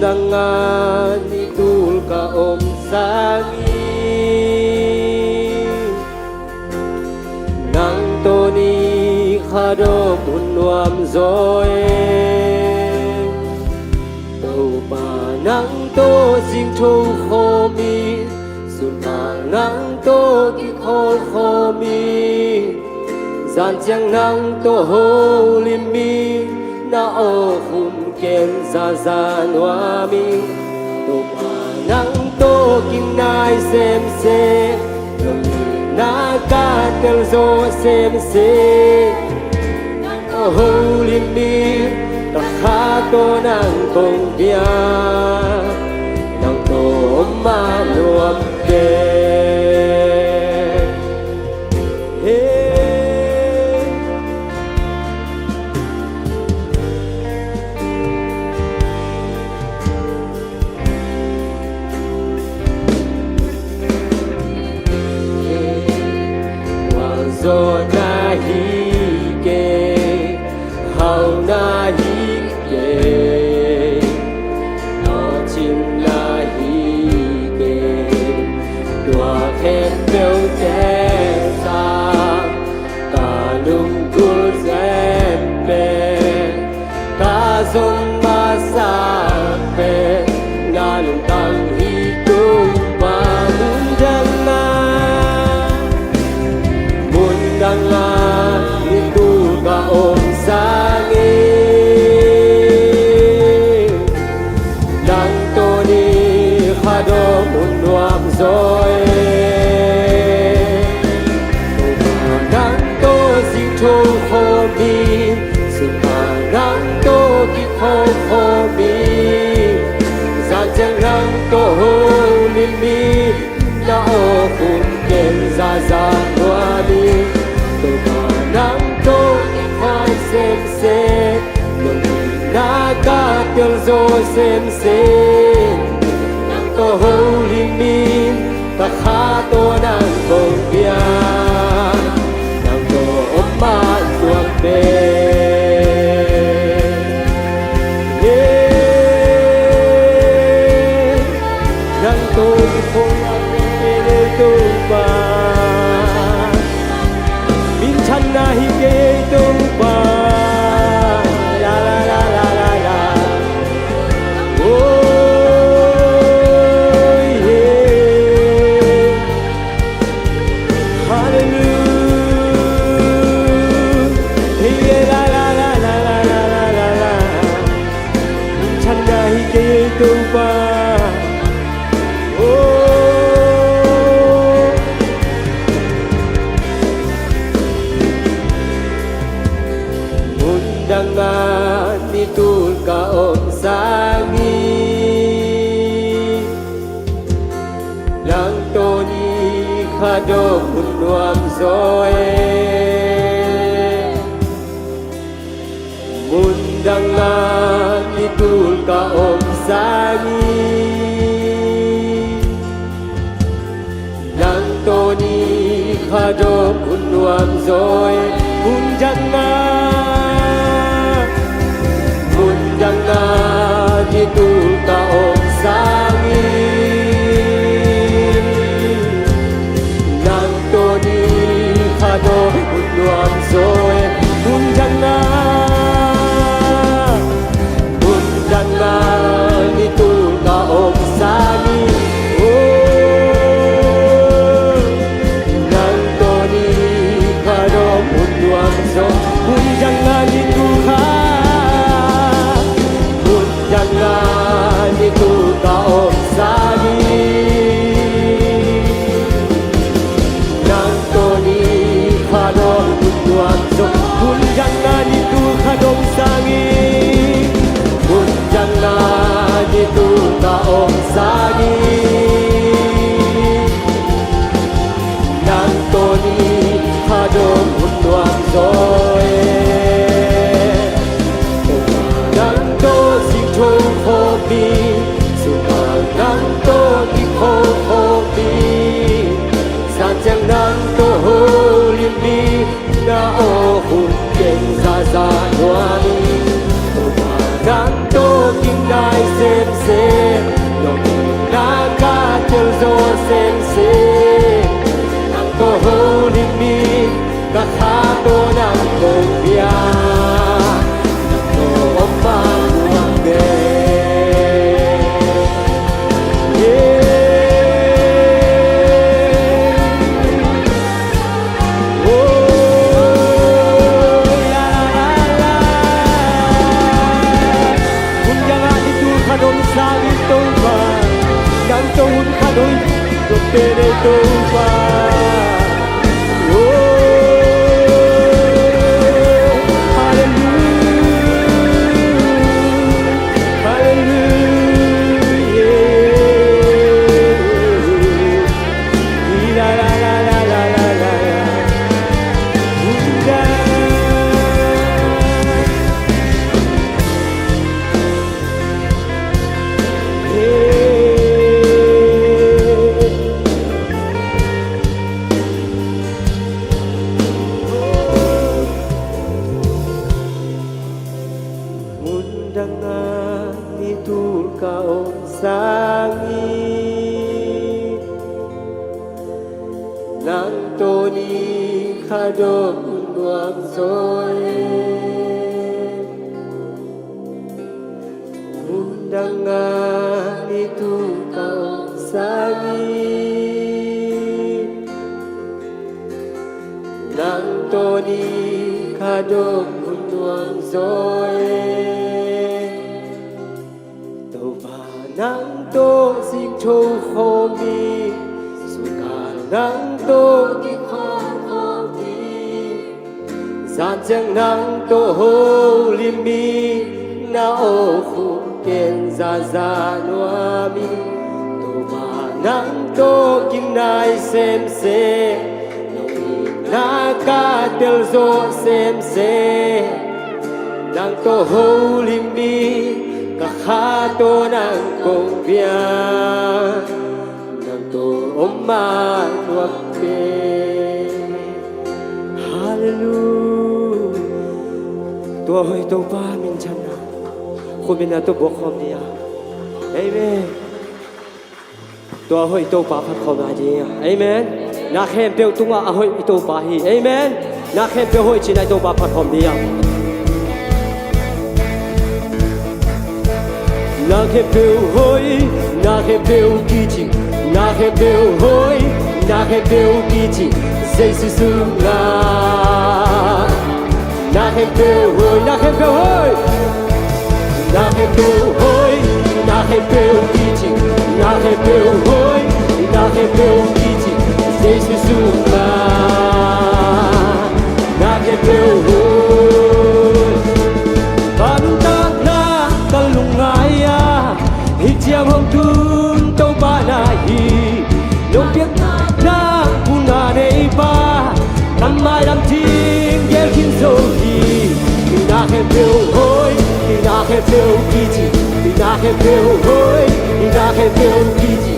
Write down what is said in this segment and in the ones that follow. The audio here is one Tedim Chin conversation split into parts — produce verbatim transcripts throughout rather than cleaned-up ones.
Dang a ni tul ka om sangin, nang tawh ni khat om hun nuam zaw e. Topa nang tawh zingtho khawm in, sunparna nang tawh kikhawl khawm in, zan ciang nang tawh holim in, na awk hun ken zaza nuam in. Topa nang tawh kinai semsem, nang na ka tel zaw semsem, nang tawh holim in, ka kha tawh nang kong bia, nang tawh om mah nuam pen. Hey. Tua zawh na hi kei, hau na hi kei, nawhcing na hi kei, tua khempeuh teh sa ka lunggulh zen pen, ka zon masa pen, na lungtang hi Topa. Mun dang a, mun dang a ni tul ka om sangin, nang tawh ni khat om hun nuam zaw e. Nang tawh zingtho khawm in, sunparna nang tawh kikhawl khawm in, zan ciang nang tawh holim in, na awk hun ken zaza nuam in. Topa nang tawh kikhawl semsem, nang na ka tel zaw semsem, nang tawh holim in, ka kha tawh nang kong bia, nang tawh om mah nuam pen. Hey, nang tawh kikhawl khawm in, Topa. Minthanna hi kei Topa. La, la, la. Oh, yeah. Hallelujah. Hey, yeah, la, la, la. Minthanna hi kei Topa. Oh. Mun dang a ni tul ka om sangin, nang tawh ni khat om hun nuam zaw e. Mun dang a ni tul ka om sangin, nang tawh ni khat om hun nuam zaw e. Mun dang a, mun dang a ni tul ka om sangin, nang tawh ni khat om hun nuam zaw e. Mun dang a, mun dang a ni tul ka om sangin, oh, nang tawh ni khat om hun nuam zaw. Mun dang a ni tul khat, mun dang a Nong itna ka tel zawh semsem, nang tawh holim in ka kha tawh nang kong pia, nang tawh om mah nuam pen. Yeah. Oh, la, la, la, la. Hun dang ah ni tul khat om sangin Topa, nang tawh hun khat om, tua pen ei Topa. Oh, hallelujah, hallelujah. Mundang ah ni tul ka om sangin, nang tawh ni khat om nuam zaw e. Mundang ah ni tul ka om sangin, nang tawh ni khat om nuam zaw e. Topa nang tawh sing tho khawm hi, sungah nang tawh kikhawm khawm hi. Zan ciang nang tawh holim hi, na aw khum ken zaza nuam hi. Topa nang tawh kinai semsem, nong itna ka tel zawh semsem, nang tawh holim hi, ka kha tawh nang kong pia, nang tawh om mah nuam pen. Hallelujah. Tua hoih Topa minthanna, khumin a tua buak khawm ni a. Amen. Tua hoih Topa phat khawm lai ding a. Amen. Na khempeuh tungah a hoih i Topa hi. Amen. Na khempeuh hoih cin a i Topa phat khawm ding a. Na khempeuh hoih, na khempeuh kici, na khempeuh hoih, na khempeuh kici, Jesu sungah. Na khempeuh hoih, na khempeuh hoih. Na khempeuh hoih, na khempeuh kici, na khempeuh hoih, na khempeuh kici, Jesu sungah. Na khempeuh hoih. Ka nuntakna ka lungngai a, hih ciang hong tung Topa na hi. Nong piakna hun a nei pa, ka mailam ding gel khin zo hi. Hih na khempeuh hoih, hih na khempeuh kici, hih na khempeuh hoih, hih na khempeuh kici,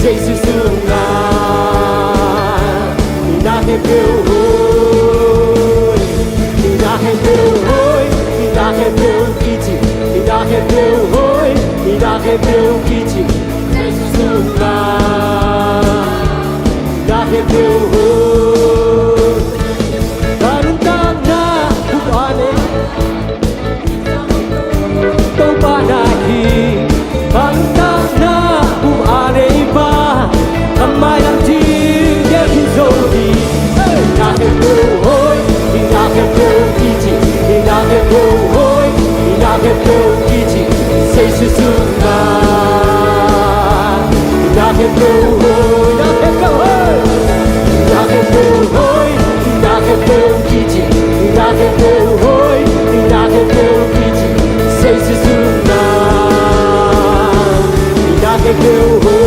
Jesu sungah. Hih na khempeuh hoih, hih na khempeuh hoih, hih na khempeuh kici, hih na khempeuh hoih, hih na khempeuh kici, Jesu sungah. Hih na khempeuh hoih. Ka nuntakna bup a nei Topa na hi. Ka nuntakna bup a nei pa, ka mailam ding gel khin zo hi. Hih na khempeuh hoih, hih na khempeuh kici, hih na khempeuh hoih, hih na khempeuh kici, Jesu sungah. Hih na khempeuh hoih, hih na khempeuh hoih. Hih na khempeuh hoih, hih na khempeuh kici, hih na khempeuh hoih, hih na khempeuh kici, Jesu sungah. Hih na khempeuh hoih.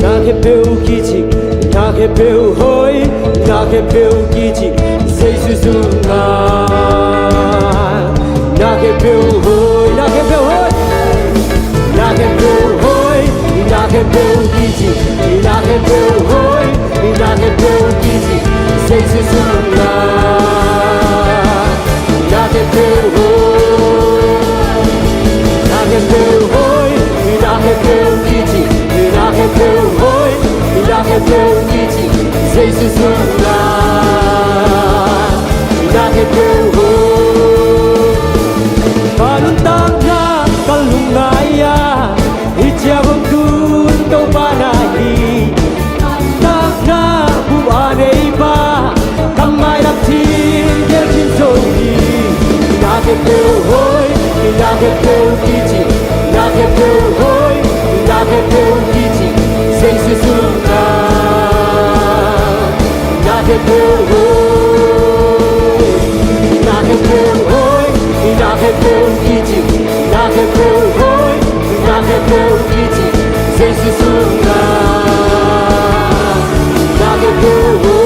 Na khempeuh kici, na khempeuh hoih, na khempeuh kici, Jesu sungah. Na khempeuh hoih, Peuh kici, i na khempeuh hoi, i na khempeuh kici, Jesu sungah. I na khempeuh hoi, i na khempeuh hoi, i na khempeuh kici, i na khempeuh hoi, i na khempeuh kici, Jesu sungah. I na khempeuh hoi. Ka nuntakna ka lungngai a, hih ciang hong tun Topa na hi. Takna bup a neipa, ka mai lam thin gel khin zo hi. I na khempeuh hoi, i na khempeuh kici, i na khempeuh hoi, i na khempeuh kici, Jesu sungah. I na khempeuh hoi, i na khempeuh hoi, i na khempeuh kici, i na khempeuh hoi, i na khempeuh kici, Jesu sungah. I na khempeuh hoi.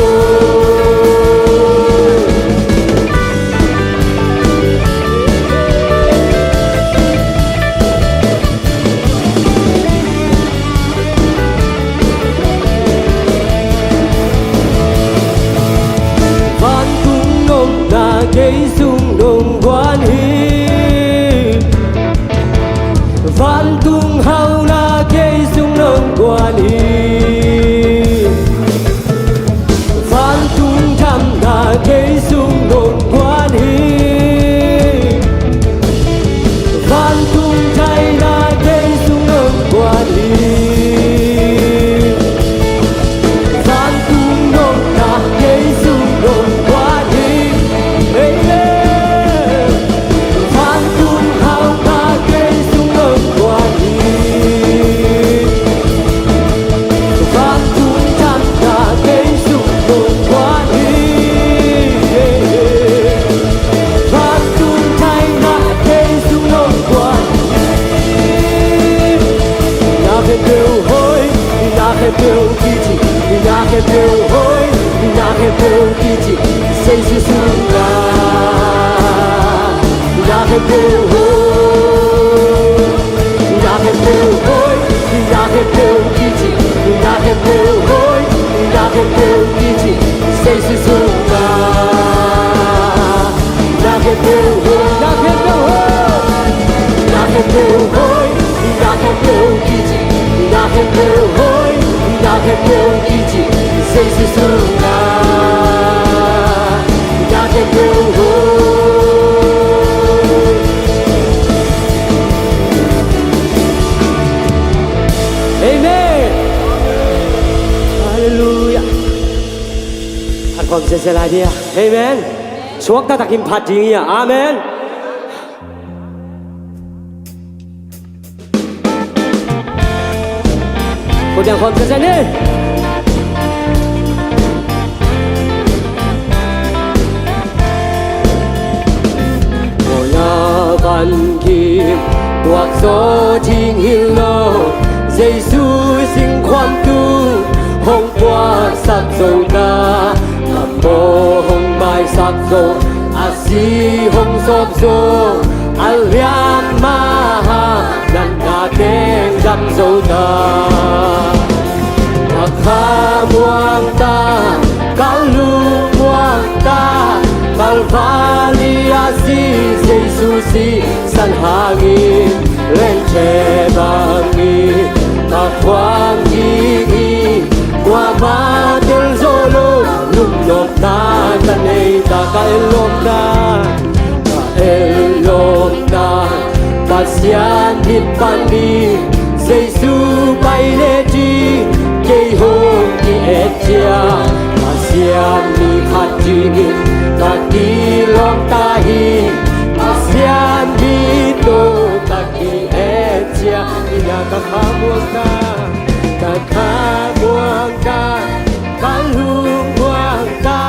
Vantung nopna kei sung nong guan hi. Vantung hauhna kei sung nong guan hi. Vantung dhamna kei sung nong guan hi. Vantung thaina kei sung nong guan hi. Vantung nopna kei sung nong guan hi. Amen. Vantung hauhna kei sung nong guan hi. Vantung dhamna kei sung nong guan hi. Vantung thaina kei sung nong guan hi. I na khempeuh hoi, i na khempeuh kici, i na khempeuh hoi, i na khempeuh kici, Jesu sungah. I na khempeuh hoi, i na khempeuh hoi, i na khempeuh kici, i na khempeuh hoi, i na khempeuh kici, Jesu sungah. I na khempeuh hoi, i na khempeuh hoi, i na khempeuh hoi, i na khempeuh kici, i na khempeuh hoi, i na khempeuh kici, Jesu sungah. I na khempeuh hoi. Amen. Halleluiah. Phat khawm sese lai dia. Amen. Suakta takin phat ding ia. Amen. Khut beng khawm sese ni. Mawhna van kim tuak zaw ding hi lo, Jesu singkhuam tung hong puaksak zo ta, a maw hong maisak zo, a si hong sawp zo, a lian mah a natna teng dam zo ta. Ka kha muang ta, ka lung muang ta, Calvary a si Jesu sisan hangin lengthe bangin ka khuang ding hi. Kuamah tel zo lo, lungnopna ka nei ta, ka ellawmna, ka ellawmna Pasian mit panin Jesu pai le ding kei hong ki-et ciang, Pasian mi khat dingin ka kilawm ta hi. Pasian mi tawh ka ki-et ciang, i na ka kha muang ta, ka kha muang ta, ka lung muang ta,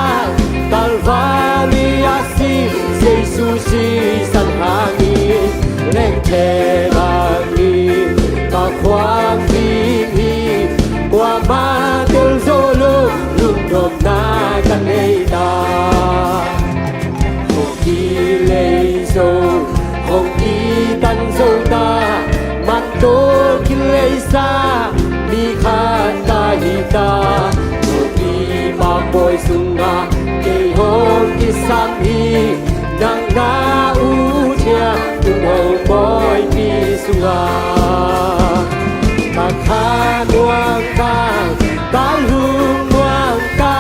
Calvary a si Jesu sisan hangin lengthe bangin ka khuang ding hi. Kuamah tel zo lo, lungnopna ka nei ta. Hong kilei zo, hong kitan zo ta, man tawh kileisa, Sungah kei hong kisam hi, nang na ut hiam, tun hong pawipi sungah. Ka kha muang ta, ka lung muang ta,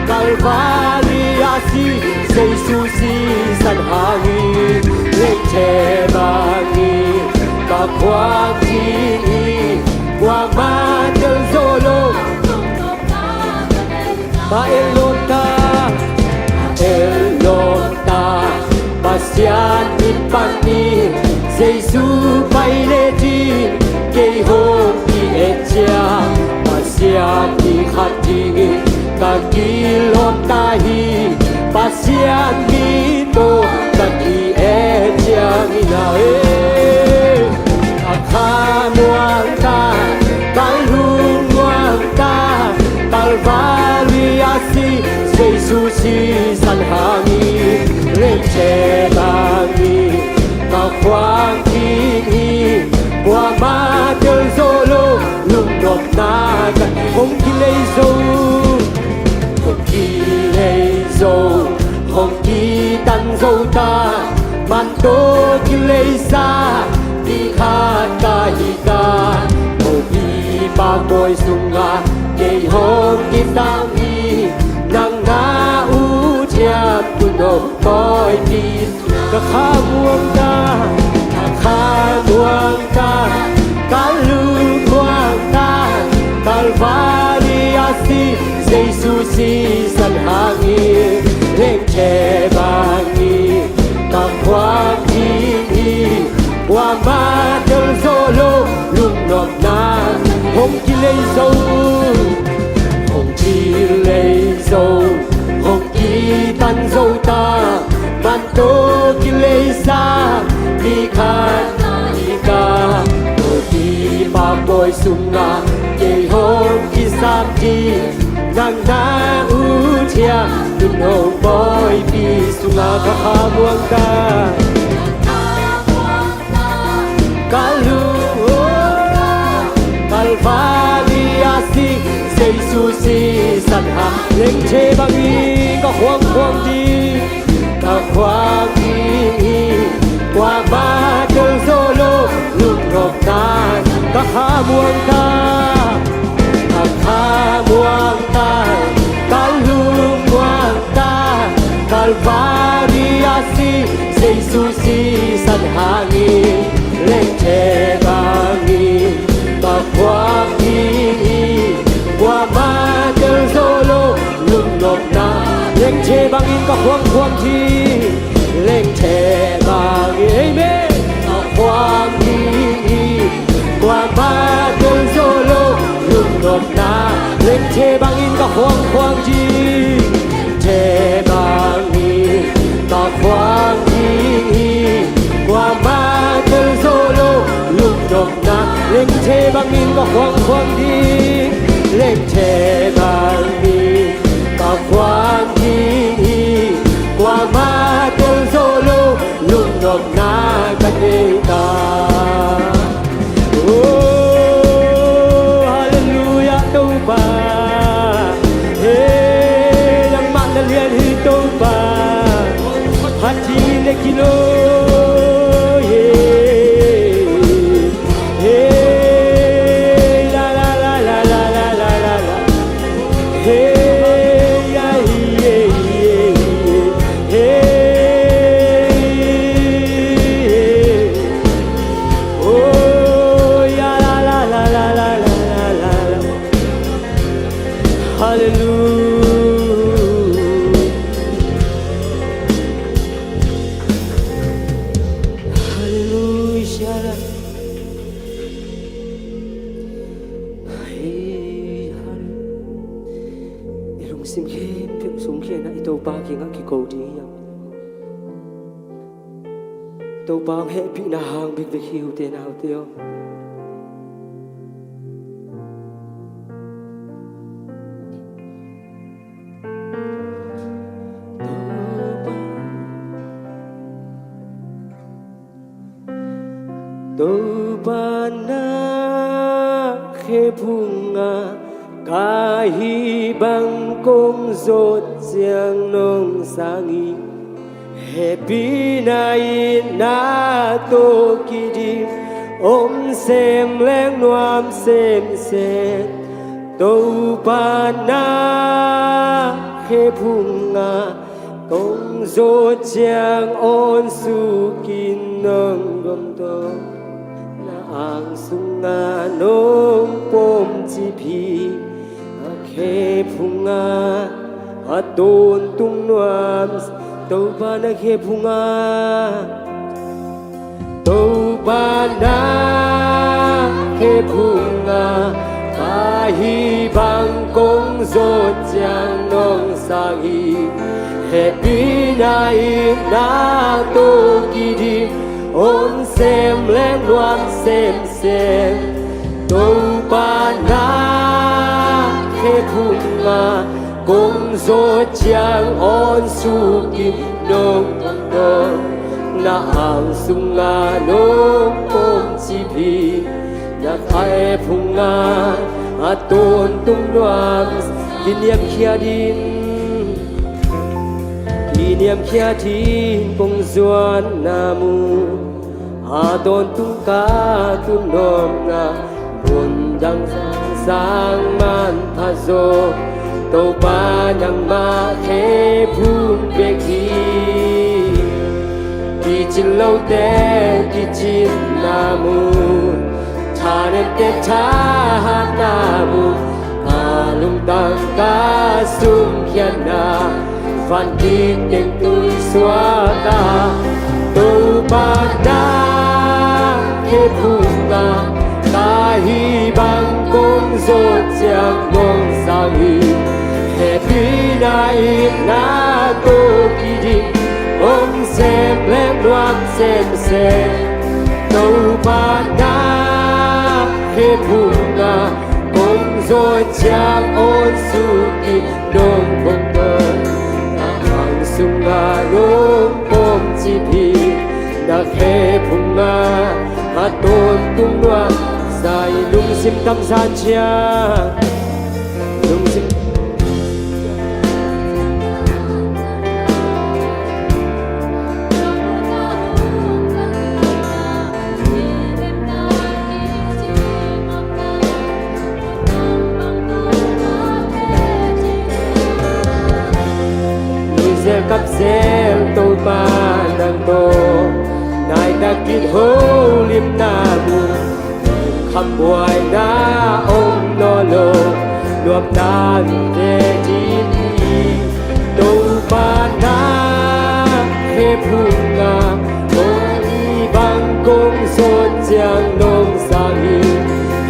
Kalvari a si Jesu sisan hangin, lengthe bangin ka khuak ding hi, kuamah tel zo lo. Ka et lawm ta, et lawm ta, Pasian min panin Jesu pai le ding, kei hong ki-et ciang Pasian mi khat dingin ka kilawm ta hi. Pasian min tawh ka ki-et ciangin a e. Ka kha muang ta, ka lung muang ta, Kalvari a si Jesu sisan hangin, lengthe bangin ka khuak ding hi, kuamah tel zo lo lungnopna ka hong kilei zo. Hong kilei zo, hong kitan zo ta, man tawh kileisa mi khat ka hi ta. Mopi pakbawi sungah kei hong kisam hi, nang na ut hiam, tun hong pawipi. Ka kha muang ta, ka kha muang ta, ka lung muang ta, Kalvari a si Jesu sisan hangin, lengthe bangin ka khuak ding hi, kuamah tel zo lo lungnopna. Hong kilei zo, hong kilei zo, hong kitan zo ta, man tawh kileisa mi khat ka hi ta. Mopi pakbawi sungah kei hong kisam hi, nang na ut hiam, tun hong pawipi sungah. Ka kha muang ta, ka lung, oh, Kalvari a si Jesu sisan hangin, lengthe bangin ka khuak khuak ding, ka khuak ding hi, kuamah tel zo lo lungnopna. Ka kha muang ta, ka kha muang ta, ka lung muang ta, Kalvari a si Jesu sisan hangin, lengthe bangin ka khuak ding hi, kuamah tel zo lo lungnopna. Lengthe bangin ka khuak khuak ding, lengthe bangin, amen, ka khuak ding hi, kuamah tel zo lo lungnopna. Lengthe bangin ka khuak khuak ding, lengthe bangin ka khuak ding hi, kuamah tel zo lo lungnopna. Lengthe bangin ka khuak khuak ding, lengthe bangin ka khuak ding hi, kuamah tel zo lo lungnopna ka nei ta. Oh, halleluiah, Topa. Hey, nangmah na lian hi, Topa. Phat ding na kilo. Hey, hey, la, la, la. Hey, ay, hey, hey, hey. Oh, ya, la, la, la. Hallelujah. Hallelujah. Hey, hallelujah. I lungsim khempeuh sung khenah i Topa kiangah kiko ding hi hang. Topa hong hehpihna hang bekbek hi, ute naute aw. Topa, Topa na khe phungah Ka hih bang kong zawh ciang nong sang hi. Hehpihna in na tawh kidim om sem leng nuam semsem. Topa na khe phungah kong zawh ciang awn sukin nong dom tawh, na ang sungah nong pom cip hi. Na khe phungah a tawntung nuam, Topa na khe phungah, Topa na khe phungah ka hih bang kong zawh ciang nong sang hi. Hehpihna in na tawh kidim om sem leng nuam semsem. Topa na khe phungah kong zawh ciang awn sukin nong dom tawh, na ang sungah nong pom cip hi. Na khe phungah a tawntung nuam, kiniamkhiat in, kiniamkhiat in kong zuanna mun, a tawntung ka tun nuamna mun dang sang manpha zaw. Topa nangmah khe phung bek hi. Kicin lote kicinna mun, thanemte thahatna mun, a lungtang ka sumkhiatna, van kik teng tui suakta. Topa na khe phungah ka hih bang kong zawh ciang nong sang hi. Hehpihna in na tawh kidim om sem leng nuam semsem. Topa na khe phungah kong zawh ciang awn sukin nong pom tawh, na ang sungah nong pom cip hi. Na khe phungah a tawntung nuam, sa i lungsim tamzan ciang, lungsim Nuizel kap zel Topa nang tawh, naitak in holimna mun, khambuaina om nawn lo, nuamna vive ding hi. Topa na khe phungah ka hih bang kong zawh ciang nong sang hi.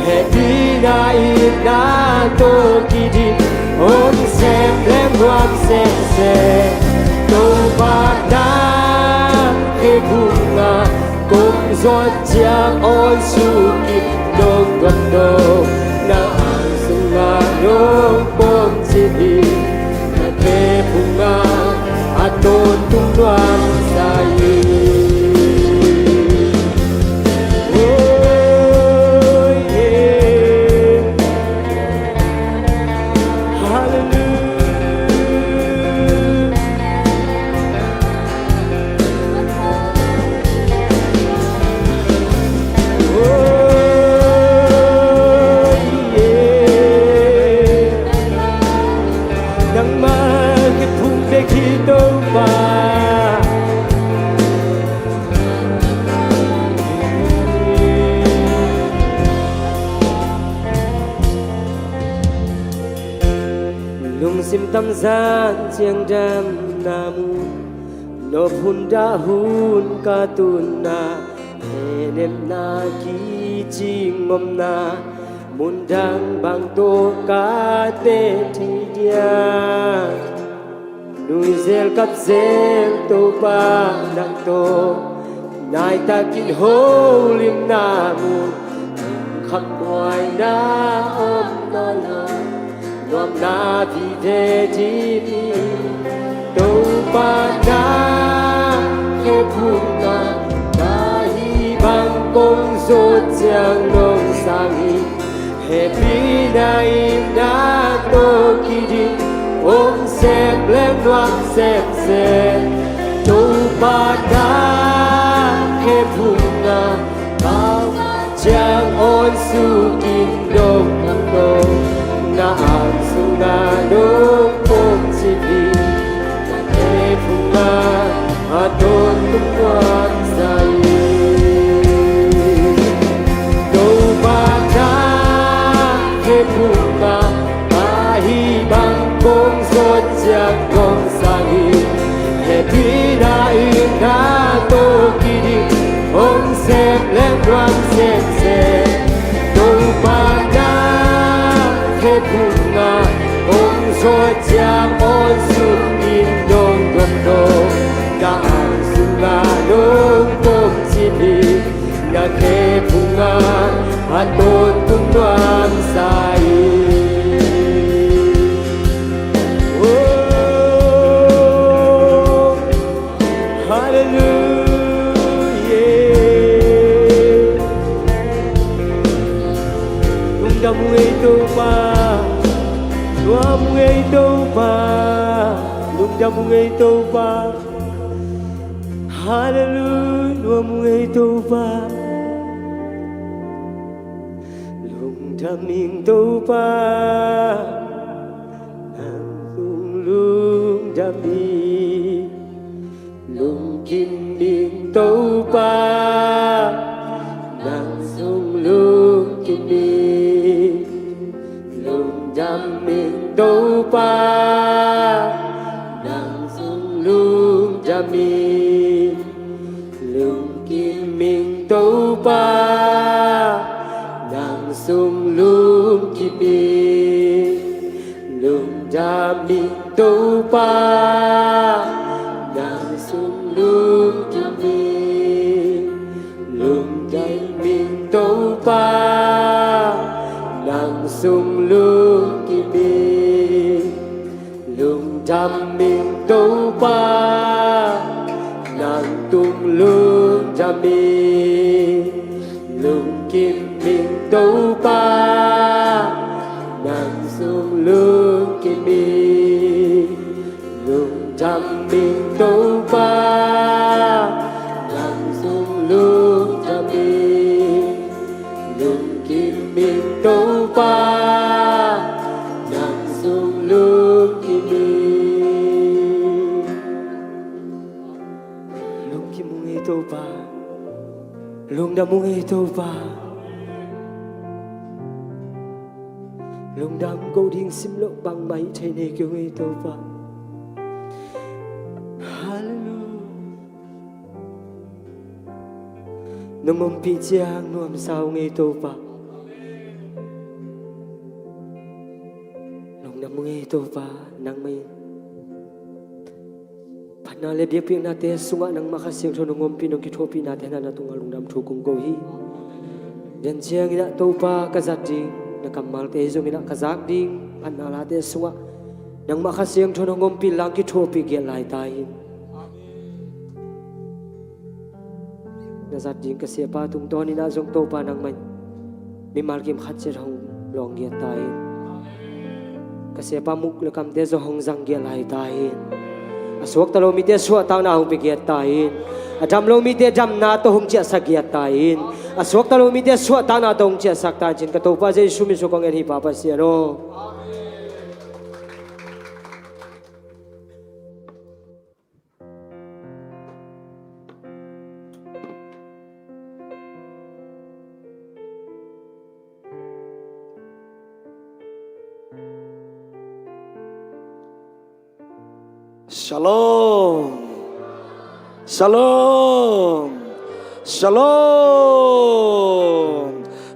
Hehpihna in na tawh kidim om sem leng nuam semsem. Topa na khe phungah kong zawh ciang awn sukin nong dom tawh, na ang sungah nong pom cip hi. Na khe phungah a tawntung nuam sa hi. Oh, yeah. Hallelujah. Oh, yeah. Nangmah khe phung bek hi Topa. Lungsim tamzan ciang damna mun, nop hun dah hun ka tunna, hehnemna kicing omna, mun dang bang tawh ka teh thei diam. Nuizel kap zel Topa nang tawh, naitak in holimna mun, khambuaina om nawn lo, nuamna vive ding hi. Topa na khe phungah ka hih bang kong zawh ciang nong sang hi. Hehpihna in na tawh kiding hong sem leng nuam semsem. Topa na khe phungna, Topa ciang awn sukin dong dong, na ang sungah nong pom cip hi. Na khe phungna a tawntung nuam sa hi. Topa na khe phungna, a hih bang kong zawh ciang kong sang hi. Hehpihna in na tawh kiding hong sem leng nuam semsem. Topa na khe phungna, hong zawh ciang awn sukin dong dong dong, na ang sungah nong pom cip hi. Na khe phungna a tawntung nuam sa hi. Oh, hallelujah. Lungdam ung ei Topa, nuam ung ei Topa, lungdam ung ei Topa. Hallelujah, nuam ung ei Topa. Lungdam ing Topa, nang sung lungdam ing. Lungkim ing Topa, nang sung lungkim ing. Lungdam ing Topa, nang sung lungdam ing. Lungkim ing Topa, nang sung lungkim ing. Lungdam ing Topa, nang sung lungkim ing. Lungkim ing Topa, nang sung lungkim ing. Lungdam ing Topa, nang tung lungdam ing. Lungkim ing Topa, nang sung lungkim ing. Lungdam ing Topa, nang sung lungdam ing. Lungkim ing Topa, nang sung lungkim ing. Lungkim ung ei Topa, lungdam ung ei Topa. Lungdam ko ding simloh bangmah hi thei nei kei ung ei Topa. Hallelujah. Nong ompih ciang nuamsa ung ei Topa. Lungdam ung ei Topa, nangmah in phatna le biakpiaknate sungah nangmah Kha Siangtho nong ompih, nong kithuahpihnate na tungah lungdam thu kong ko hi. Lian ciangin ah Topa ka zat ding, na kammalte zongin ah ka zak ding phatna late sungah nangmah Kha Siangtho nong ompih lang kithuahpih giat lai ta in. Na zat ding ka siapa tungtawnin ah zong Topa nangmah in mimal kim khat ciat hong lawng giat ta in. Ka siapa muk le kamte zong hong zang giat lai ta in. A suakta lo mite suahtakna hong pia giat ta in. A dam lo mite damna tawh hong ciahsak giat ta in. A suakta lo mite suahtakna tawh hong ciahsak ta in, ci-in ka Topa Jesu min suang kong ngen hi, Pa Pasian aw. Shalom. Shalom. Shalom.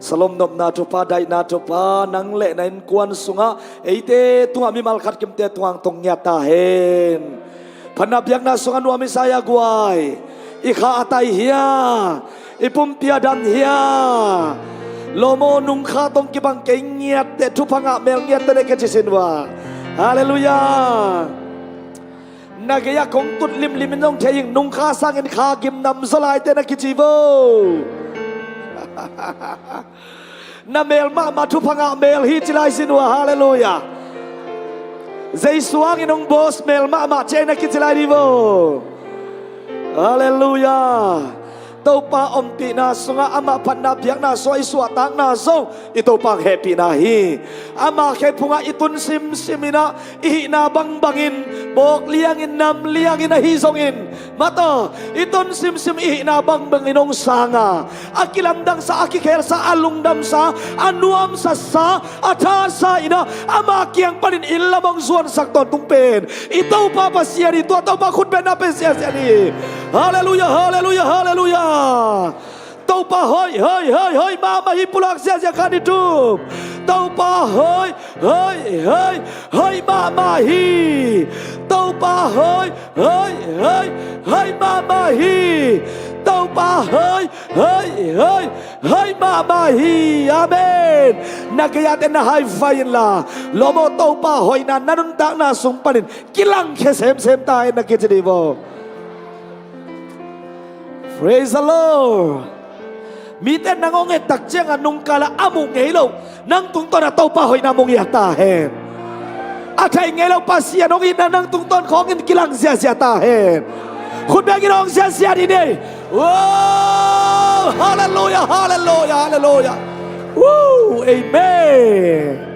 Shalom nopna Topa, daihna Topa, nang le na innkuan sungah, eite tungah, mimal khat kimte tungah tong ngiat ta hen. Phatna biakna sungah nuam i sa hia guai? I kha a tai hia? I pumpi a dam hia? Lawm aw, nungkha tawh kibang kei, ngiatte, thupha ngah mel ngiatte nei ka ci sin uh a. Halleluiah. Na gei-ah kong tut limlim in zong thei ing, nungkha sangin kha gim nam zaw laite na kici vo. Na mel mahmah thupha ngah mel hi ci lai sin uh a, halleluiah. Jesu hangin hong boss mel mahmah ci ei na kici lai dih vo. Halleluiah. Topa ompihna sungah amah phatna biakna sungah i suahtakna zong i Topa hehpihna hi. Ama khephungah i tun simsim inah i hihna bangbangin bawk liangin nam liangin ahi zongin, mataw, i tun simsim i hihna bangbangin hong sanga, a kilamdangsa, a kikhelsa, a lungdamsa, a nuamsasa, a thasa inah ama kiang panin inn lam hong zuansak tawntung pen i Topa Pasian hi. Tua Topa khutbetna pen siasia ni. Halleluiah, halleluiah, halleluiah. Topa hoih, hoih, hoih, hoih mahmah hi. Pulak siasia khat ni tum. Topa hoih, hoih, hoih, hoih mahmah hi. Topa hoih, hoih, hoih, hoih mahmah hi. Topa hoih, hoih, hoih, hoih mahmah hi. Amen. Na gei-ate na haifai inla, lawm aw, Topa hoihna na nuntakna sung panin kilangkhia semsem ta hen na kici dih vo. Praise the Lord. Mite nang hong et tak ciangah nungkala a muh ngei lo, nang tungtawn a Topa hoihna muh ngiat ta hen. A theih ngei lo Pasian hong itna nang tungtawn khawngin kilang ziazia ta hen. Khut bengin hong ziazia dih ni. Wow! Halleluiah, halleluiah, halleluiah. Woo! Amen.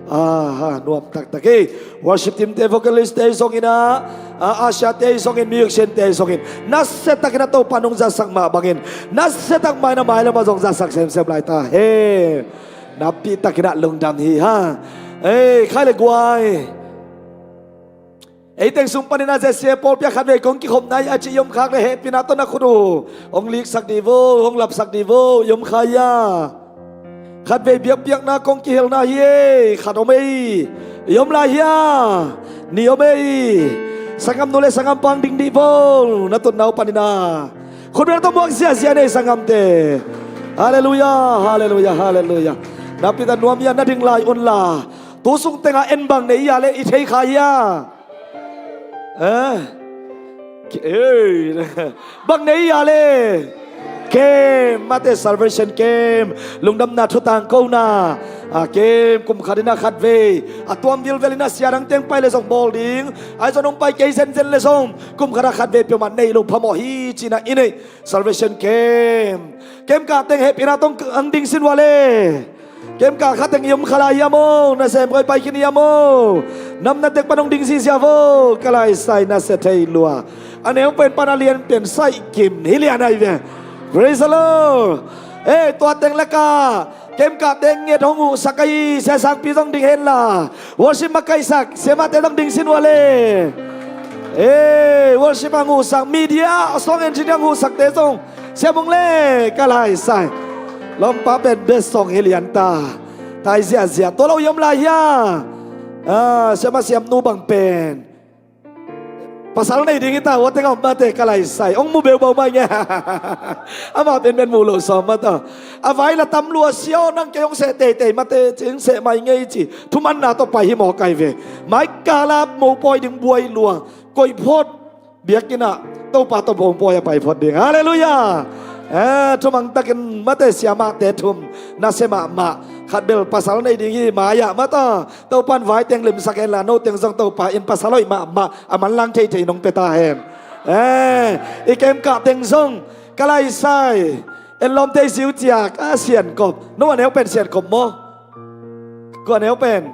Aha, nuam taktak hi. Worship team te, vocalist te zongin ah, ah, usher te zongin, musician te zongin, nasia takin a Topa nong zasak mah bangin, nasia tak mai na mai lamah zong zasak semsem lai ta hen. Napi takin ah lungdam hi ha. Ei, khai le guai. Ei teng sung panin a Z C A pawlpi ah khatvei kong kikhopna hi a ci i om khak le hehpihna tawh na khut uh hong liksak dih vo, hong lapsak dih vo, i om kha hia? Khatvei biakpiakna kong kihelna hi ei, khat om ei. I om lai hia? Nih om ei. Sangam nu le sangam pa hong ding dih vo, na tutna uh panin ah. Khut beng tawh muak ziazia ni ei sangam te. Halleluiah, halleluiah, halleluiah. Napi tak nuam hia, na ding lai un la. Tu sung tengah en bang nei hia le i thei kha hia? Eh? Ei, bang nei hia le? Camp, mate, salvation camp, lungdamna thu tangkona, a, camp kum khat in a khatvei, a tuam vilvel in a sia dang teng pai le zong bawl ding, ai zong hong pai kei zenzen le zong kum khat a khatvei peuhmah nei lo phamawh hi cihna i nei. Salvation camp, camp kah teng hehpihna tawh hong ding sin uh a le. Camp kah kha teng i om kha lai hiam aw? Na sem koi pai khin hiam aw? Nam na tek pan hong ding zihziah vo. Ka laisai nasia thei lua. A neu pen pan a lian pen sai kim hi lian ahi ve. Praise the Lord. Ei, tua teng lakah camp kah teng nget hong huhsak ahi, sia sangpi zong ding hen la. Worship makaihsak siamahte zong ding sin uh a le. Ei, worship hong huhsak, media, song engineer hong huhsakte zong. Siam ung le, ka laisai. Lawmpa pen best song hi lian ta. Tai ziazia. Tua lo i om lai hia? Ah, siamah siamnu bang pen pasal nei ding hi ta, ua teng a om mate, ka laisai. Hong mu beubau mai nge. Amah pen pen mu lo sawm mata. A vai la tam lua sia aw, nang kei hong seh teitei mate, ci hong seh mai ngei ci. Thumanna tawh pai hi mawk ahi ve. Mai kala mopawi ding buai lua. Koih phot. Biakinn ah Topa tawh mopawi a pai phot ding. Halleluiah. Eh, thumang takin mate siamahte thum nasia mahmah. Khat bel pasal nei ding hi mai-ah mata. Topa in vai teng limsak hen la, no teng zong Topa in pasal hoih mahmah a manlang theithei nong pia ta hen. Eh, i camp kah teng zong ka laisai. En lawmte i ziu ciak a Siankop. No a neu pen Siankop maw? Kua neu pen?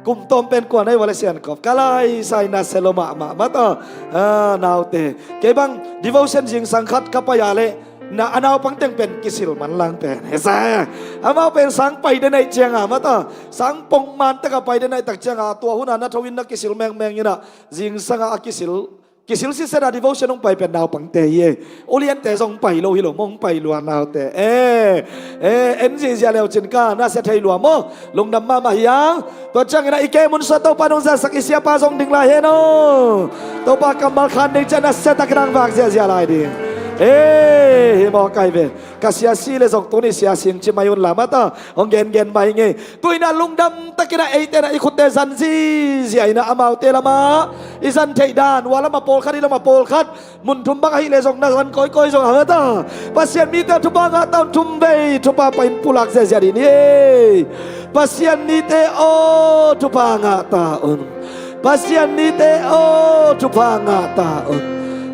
Kum tawm pen kua nei vale Siankop? Ka laisai nasia lo mahmah mata. Ah, naute. Kei bang devotion zingsang khat ka pai a le na a naupang teng pen kisil manlang pen. Hesa. Amau pen sang pai den aih cianga mata. Sang pongman taka pai den aih tak cianga tua huna na tho in na kisil mengmeng ina zingsanga a kisil. Kisil sisena devotion hong pai pen naupangte hi e. Uliante zong hong pai lo hi lo, hong pai lua naute. Eh, eh, en zihziah leucin ka nasia thei lua maw? Lungdam mahmah hi a. Tua ciangin a i kei mun sua Topa nong zasak i siapa zong ding lai hen aw. Topa kammal khan ding ciah nasia takin ang vak ziahziah lai ding. Ei, hi mawk ai ve. Ka sia si le zong tuni sia sing ci mai un la mata. Hong gengen mai ngei. Tuina lungdam takin a eite na i khutte zan zizia ina amaute lama i zan theih dan ua lama pawlkhat i lama pawlkhat mun thum bang ahih le zong na zan kawikawi zong a mata. Pasian mite thupha ngah ta un, thum vei thupha pahin pulak ziazia dih ni ei. Pasian mite aw thupha ngah ta un. Pasian mite aw thupha ngah ta un.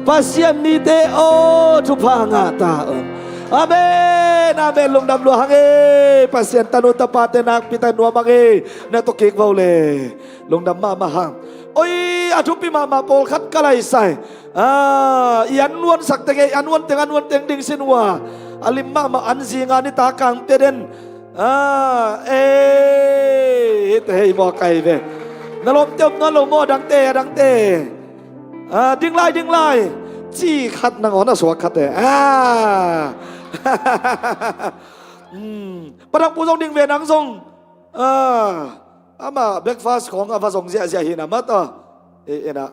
Pasian mite aw thupha ngah ta un. Amen, amen. Lungdam lua hang ei. Pasian tanu tapate nakpi tak nuam hang ei. Na tawh kik vo le. Lungdam mahmah hang. Oi, a thupi mahmah pawlkhat ka laisai. Ah, i an nuansak teng ei, an nuan teng, an nuan teng ding sin ua. A lim mahmah an zinga ni ta kang te den. Ah, ei, hite hei mawk ai ve. Na lawmte om nawn lo maw, a dangte, a dangte. Ah, ding lai, ding lai. Ci khat nangawn a suak khat e. Ah. Hmm. Padang pu zong ding ve nang zong. Ah. Amah breakfast khawng a va zong ziahziah hi na mata. E, e na.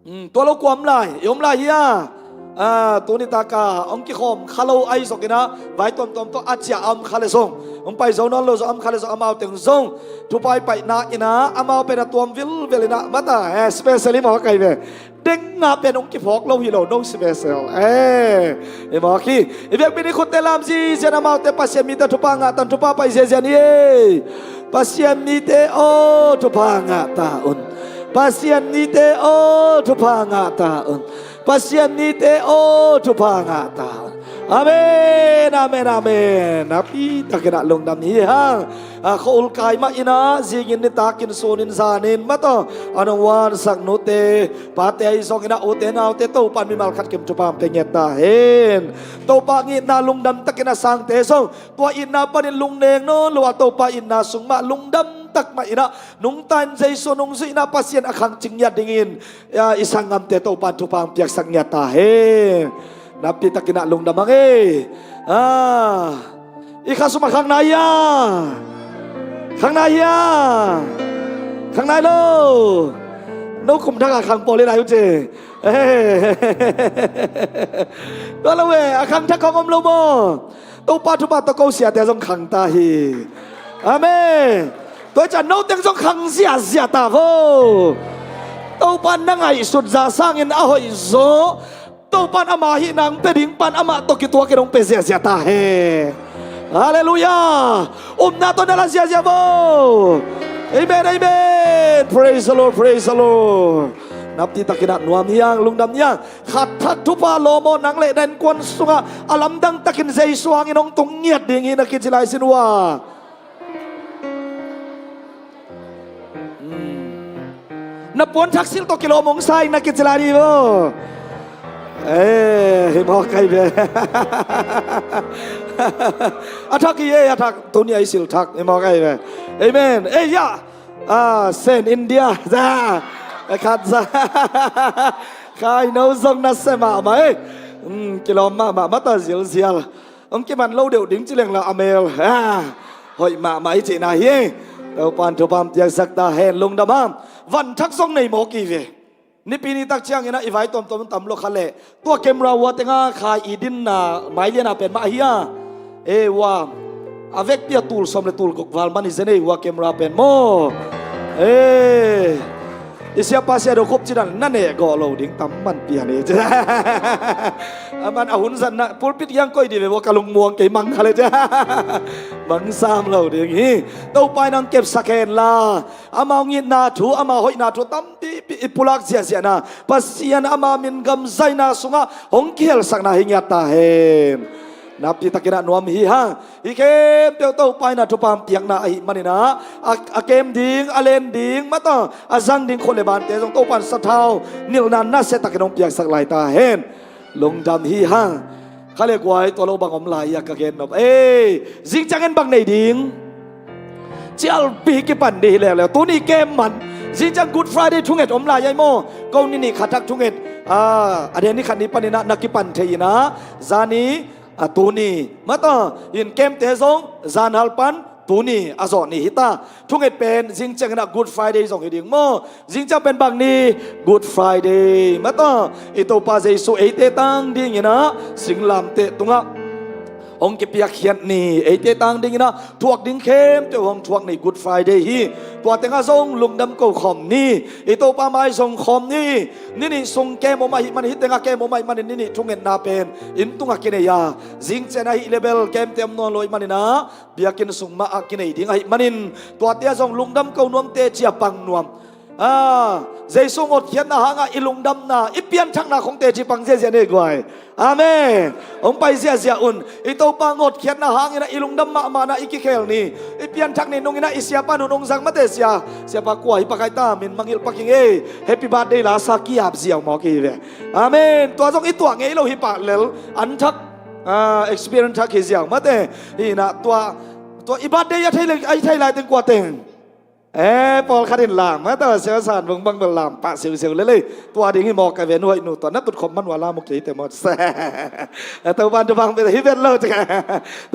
Hmm, tua lo kua om lai, i om lai hi a. Ah, tuni taka hong kikhawm kha lo ahi zong ina, vai tuamtuam tawh a ciah a om kha le zong, hong pai zo nawn lo zong a om kha le zong, amau teng zong thupha i paihna ina, amau pen a tuam vilvel ina mata, eh, special i mawk ai ve. Deng ngah pen hong kiphawk lo hi lo, no special. Eh, i mawk hi. I biakpi ni khutte lam zizian amaute Pasian mite thupha ngah tan, thupha pai ziazia ni ei. Pasian mite aw thupha ngah ta un. Pasian mite aw thupha ngah ta un. Pasian mite aw thupha ngah ta un. Amen, amen, amen. Nakpi takin a lungdam hi hang. A khua-ul kai mah ina, zingin nitakin sunin zanin mataw a nong wansak nute pate ahi zong ina, ute naute Topan mimal khat kim thupha hong pia ngiat ta hen. Topa ngitna lungdam takin a sangte zong tua itna panin lungneng nawn lo a, Topa itna sung mah lungdam tak mah ina, nungta in Jesu nungzuihna Pasian a khangcing ngiat dingin, ya, i sanggamte Topan thupha hong piaksak ngiat ta hen. Nakpi takin a lungdam hang ei. Ah. I khasum a khang nai hia? Khang nai hia? Khang nai lo. No kum thak a khang pawl i nai uh ci. Tua lo e, a khang thak khawng om lo maw? Topa thupha tawh ko siate zong khang ta hi. Amen. Tua hi ciang no teng zong khang ziazia ta vo. Topa na ngaihsut za sangin a hoih zaw. Topan ama hih nang pia ding pan amah tawh kituakin hong pia ziazia ta hen. Halleluiah. Upna tawh na la ziazia vo. Amen, amen. Praise the Lord, praise the Lord. Nakpi takin a nuam hi hang, lungdam hi hang. Khat thak thupha lawm aw, nang le na innkuan sungah a lamdang takin Jesu hangin hong tung ngiat ding hi na kici lai sin ua. Na puan thak silh tawh kilawm hong sa ing na kici lai dih maw? Eh, hi mawk ai ve. A thak hi ei, a thak. Tuni a i silh thak, hi mawk ai ve. Amen. Eh, ya. Ah, Sen India. Za. Eh, khat za. Khai no zong na se mahmah ei. Hmm, kilawm mahmah, mata zilzial. Hong kiman lo deuh ding ci leng la a mel. Ah, hoih mahmah i cihna hi. Topan thupha hong piaksak ta hen, lungdam hang. Van thak zong nei mawk i ve. Nipi ni tak ciangin a i vai tuamtuam tam lo kha leh. Tua camera ua tenga khai i dinna mailiana pen mah hi a. E ua. A vekpi a tul sawm le tul guk val man hi zen ei ua camera pen maw. E. I siapa sia do khup cidan na neh gawh lo ding tam man pian hi. A man a hun zatna pulpit kiang koih dih ve ua ka lungmuang kei mang kha le cia. Mang sam lo ding hi. Topa in hong kepsak hen la. Amau ngitna thu, amau hoihna thu tampipi i pulak ziahziahna Pasian ama min gam zaina sungah hong kihelsakna hi ngiat ta hen. Nakpi takin a nuam hi hang. Hih khempeuh Topa in a thupha hong piakna ahih manin a, a, a kem ding, a len ding, mata a zang ding khua le bante zong Topa in sathau nilhna nasia takin hong piaksak lai ta hen. Lungdam hi hang. Kha le guai tua lo bang om lai a ka gen nop. Ei, zing ciangin bang nei ding? Cialpi kipan dih hi leuleu. Tuni kem man. Zing ciang Good Friday thunget om lai ai maw? Ko ni nih kha thak thunget. Ah, a den ni khat ni panin a na kipan thei in a. Zani a tuni mata in kemte zong zan hal pan Tuni a zawh ni hi ta. Thunget pen zingciang inah Good Friday zong hi ding maw? Zingciang pen bang ni? Good Friday. Mata i Topa Jesu eite tang dinginah singlamteh tungah hong kipiakkhiat ni, eite tang dinginah thuak ding khempeuh hong thuak ni Good Friday hi. Tua tengah zong lungdam ko khawm ni. I Topa mai zong khawm ni. Ni nih sung kem om ahih manin, hih tengah kem om ahih manin ni nih thungetna pen inn tungah kinei a, zingciang ahih leh bel kemte om nawn lo ahih maninah biakinn sung mah ah kinei ding ahih manin, tuate ah zong lungdam ko nuam, teci a pang nuam. Ah, Jesu ngawtkhiatna hangah i lungdamna, i pianthakna khong teci pang ziazia ni guai. Amen. Hong pai ziazia un. I Topa ngawtkhiatna hanginah i lungdam mahmahna i kikhel ni. I pianthak ni. Nunginah i siapa nu nungzang mate sia. Siapa kua hi pakai ta, min mangilh paking ei. Happy birthday la sa kiap ziau mawk hi ve. Amen. Tua zong i tuah ngei lo hi pah lel. An thak, ah, experience thak hi ziau mate. Hinah tua, tua i birthday a thei lai, a thei lai teng kua teng. Eh, pawlkhat in lam, eh, tua siasan vung bang bel lam pah siusiu lelei. Tua ding hi mawk a ve, nuaih nu tua na tut khop man ua lam uh kei te mawk. Eh, Topan tua bang bel hi vet lo cik.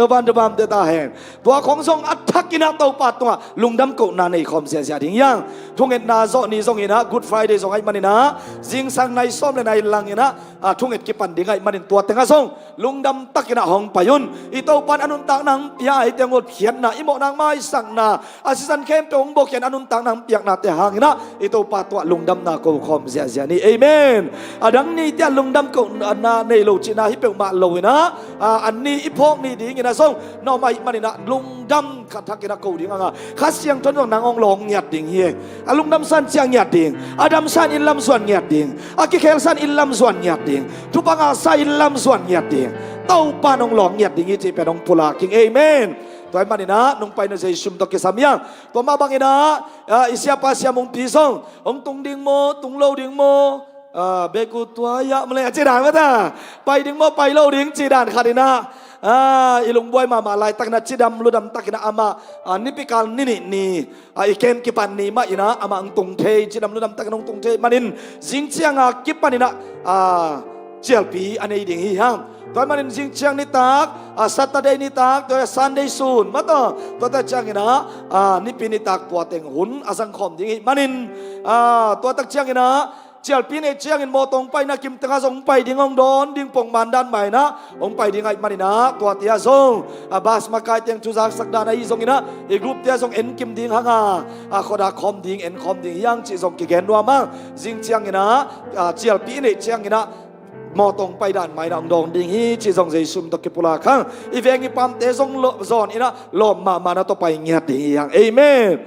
Topan tua bang bel ta hen. Tua khong zong a thakinah Topa tungah lungdam kohna nei khawm ziazia ding hiang. Thungetna zawh ni zonginah Good Friday zong ahih maninah zingsang nai sawm le nai langinah, ah, thunget kipan ding ahih manin tua tengah zong lungdam takinah hong pai un. I Topan a nuntakna hong pia, eite ngawtkhiatna, i mawhna hong maisakna, a sisan khempeuh hong bawlkhiat a nuntakna hong piaknate hanginah i Topa tuah lungdamna ko khawm ziazia ni. Amen. A dang nite ah lungdam kohna nei lo cihna hi peuhmah loinah, ah, an ni i phawk ni dinginah zong na om ahih maninah lungdam khat thakinah ko ding hanga Kha Siangtho in zong nang hong lawng ngiat ding hi. A lungdam san ciang ngiat ding, a dam san inn lam zuan ngiat ding, a kikhel san inn lam zuan ngiat ding, thupha ngah sa inn lam zuan ngiat ding. Topan hong lawng ngiat ding hi cih pen hong pulak ing. Amen. Tua ahih maninah nung paina Jesu min tawh kisam hiang. Tua mah banginah, ah, i siapa Sia Mungpi zong hong tung ding maw, tung lo ding maw, ah, beku tua hiah male a ci dan mata. Pai ding maw, pai lo ding ci dan khatinah, ah, i lungbuai mahmah laitakinah cidam ludam takinah amah, ah, nipikal ni nih ni, ah, i kem kipan ni mah inah amah hong tung thei, cidam ludam takinah hong tung thei manin zingcianga kipaninah, ah, cialpi a nei ding hi hang. Tua ahih manin zingciang nitak, ah, Saturday nitak, tua Sunday sun mata. Tuate cianginah, ah, nipi nitak tua teng hun a zangkhawm ding hi manin, ah, tuate cianginah cialpi neih ciangin mawtaw hong paina kim tengah zong hong pai ding, hong dawn ding pongman dan mainah hong pai ding ahih maninah tuate ah zong, ah, bas makai teng thuzaksak dan ahi zonginah i group te ah zong en kim ding hanga, ah, khuadak khawm ding, en khawm ding hiang cih zong kigen nuam hang. Zingcianginah, ah, cialpi neih cianginah mawtaw hong pai dan mainah hong dawn ding hi cih zong Jesu min tawh kipulak hang. I veng i pamte zong lo-, zawn inah lawm mahmahna tawh pai ngiat ding hi hang. Amen.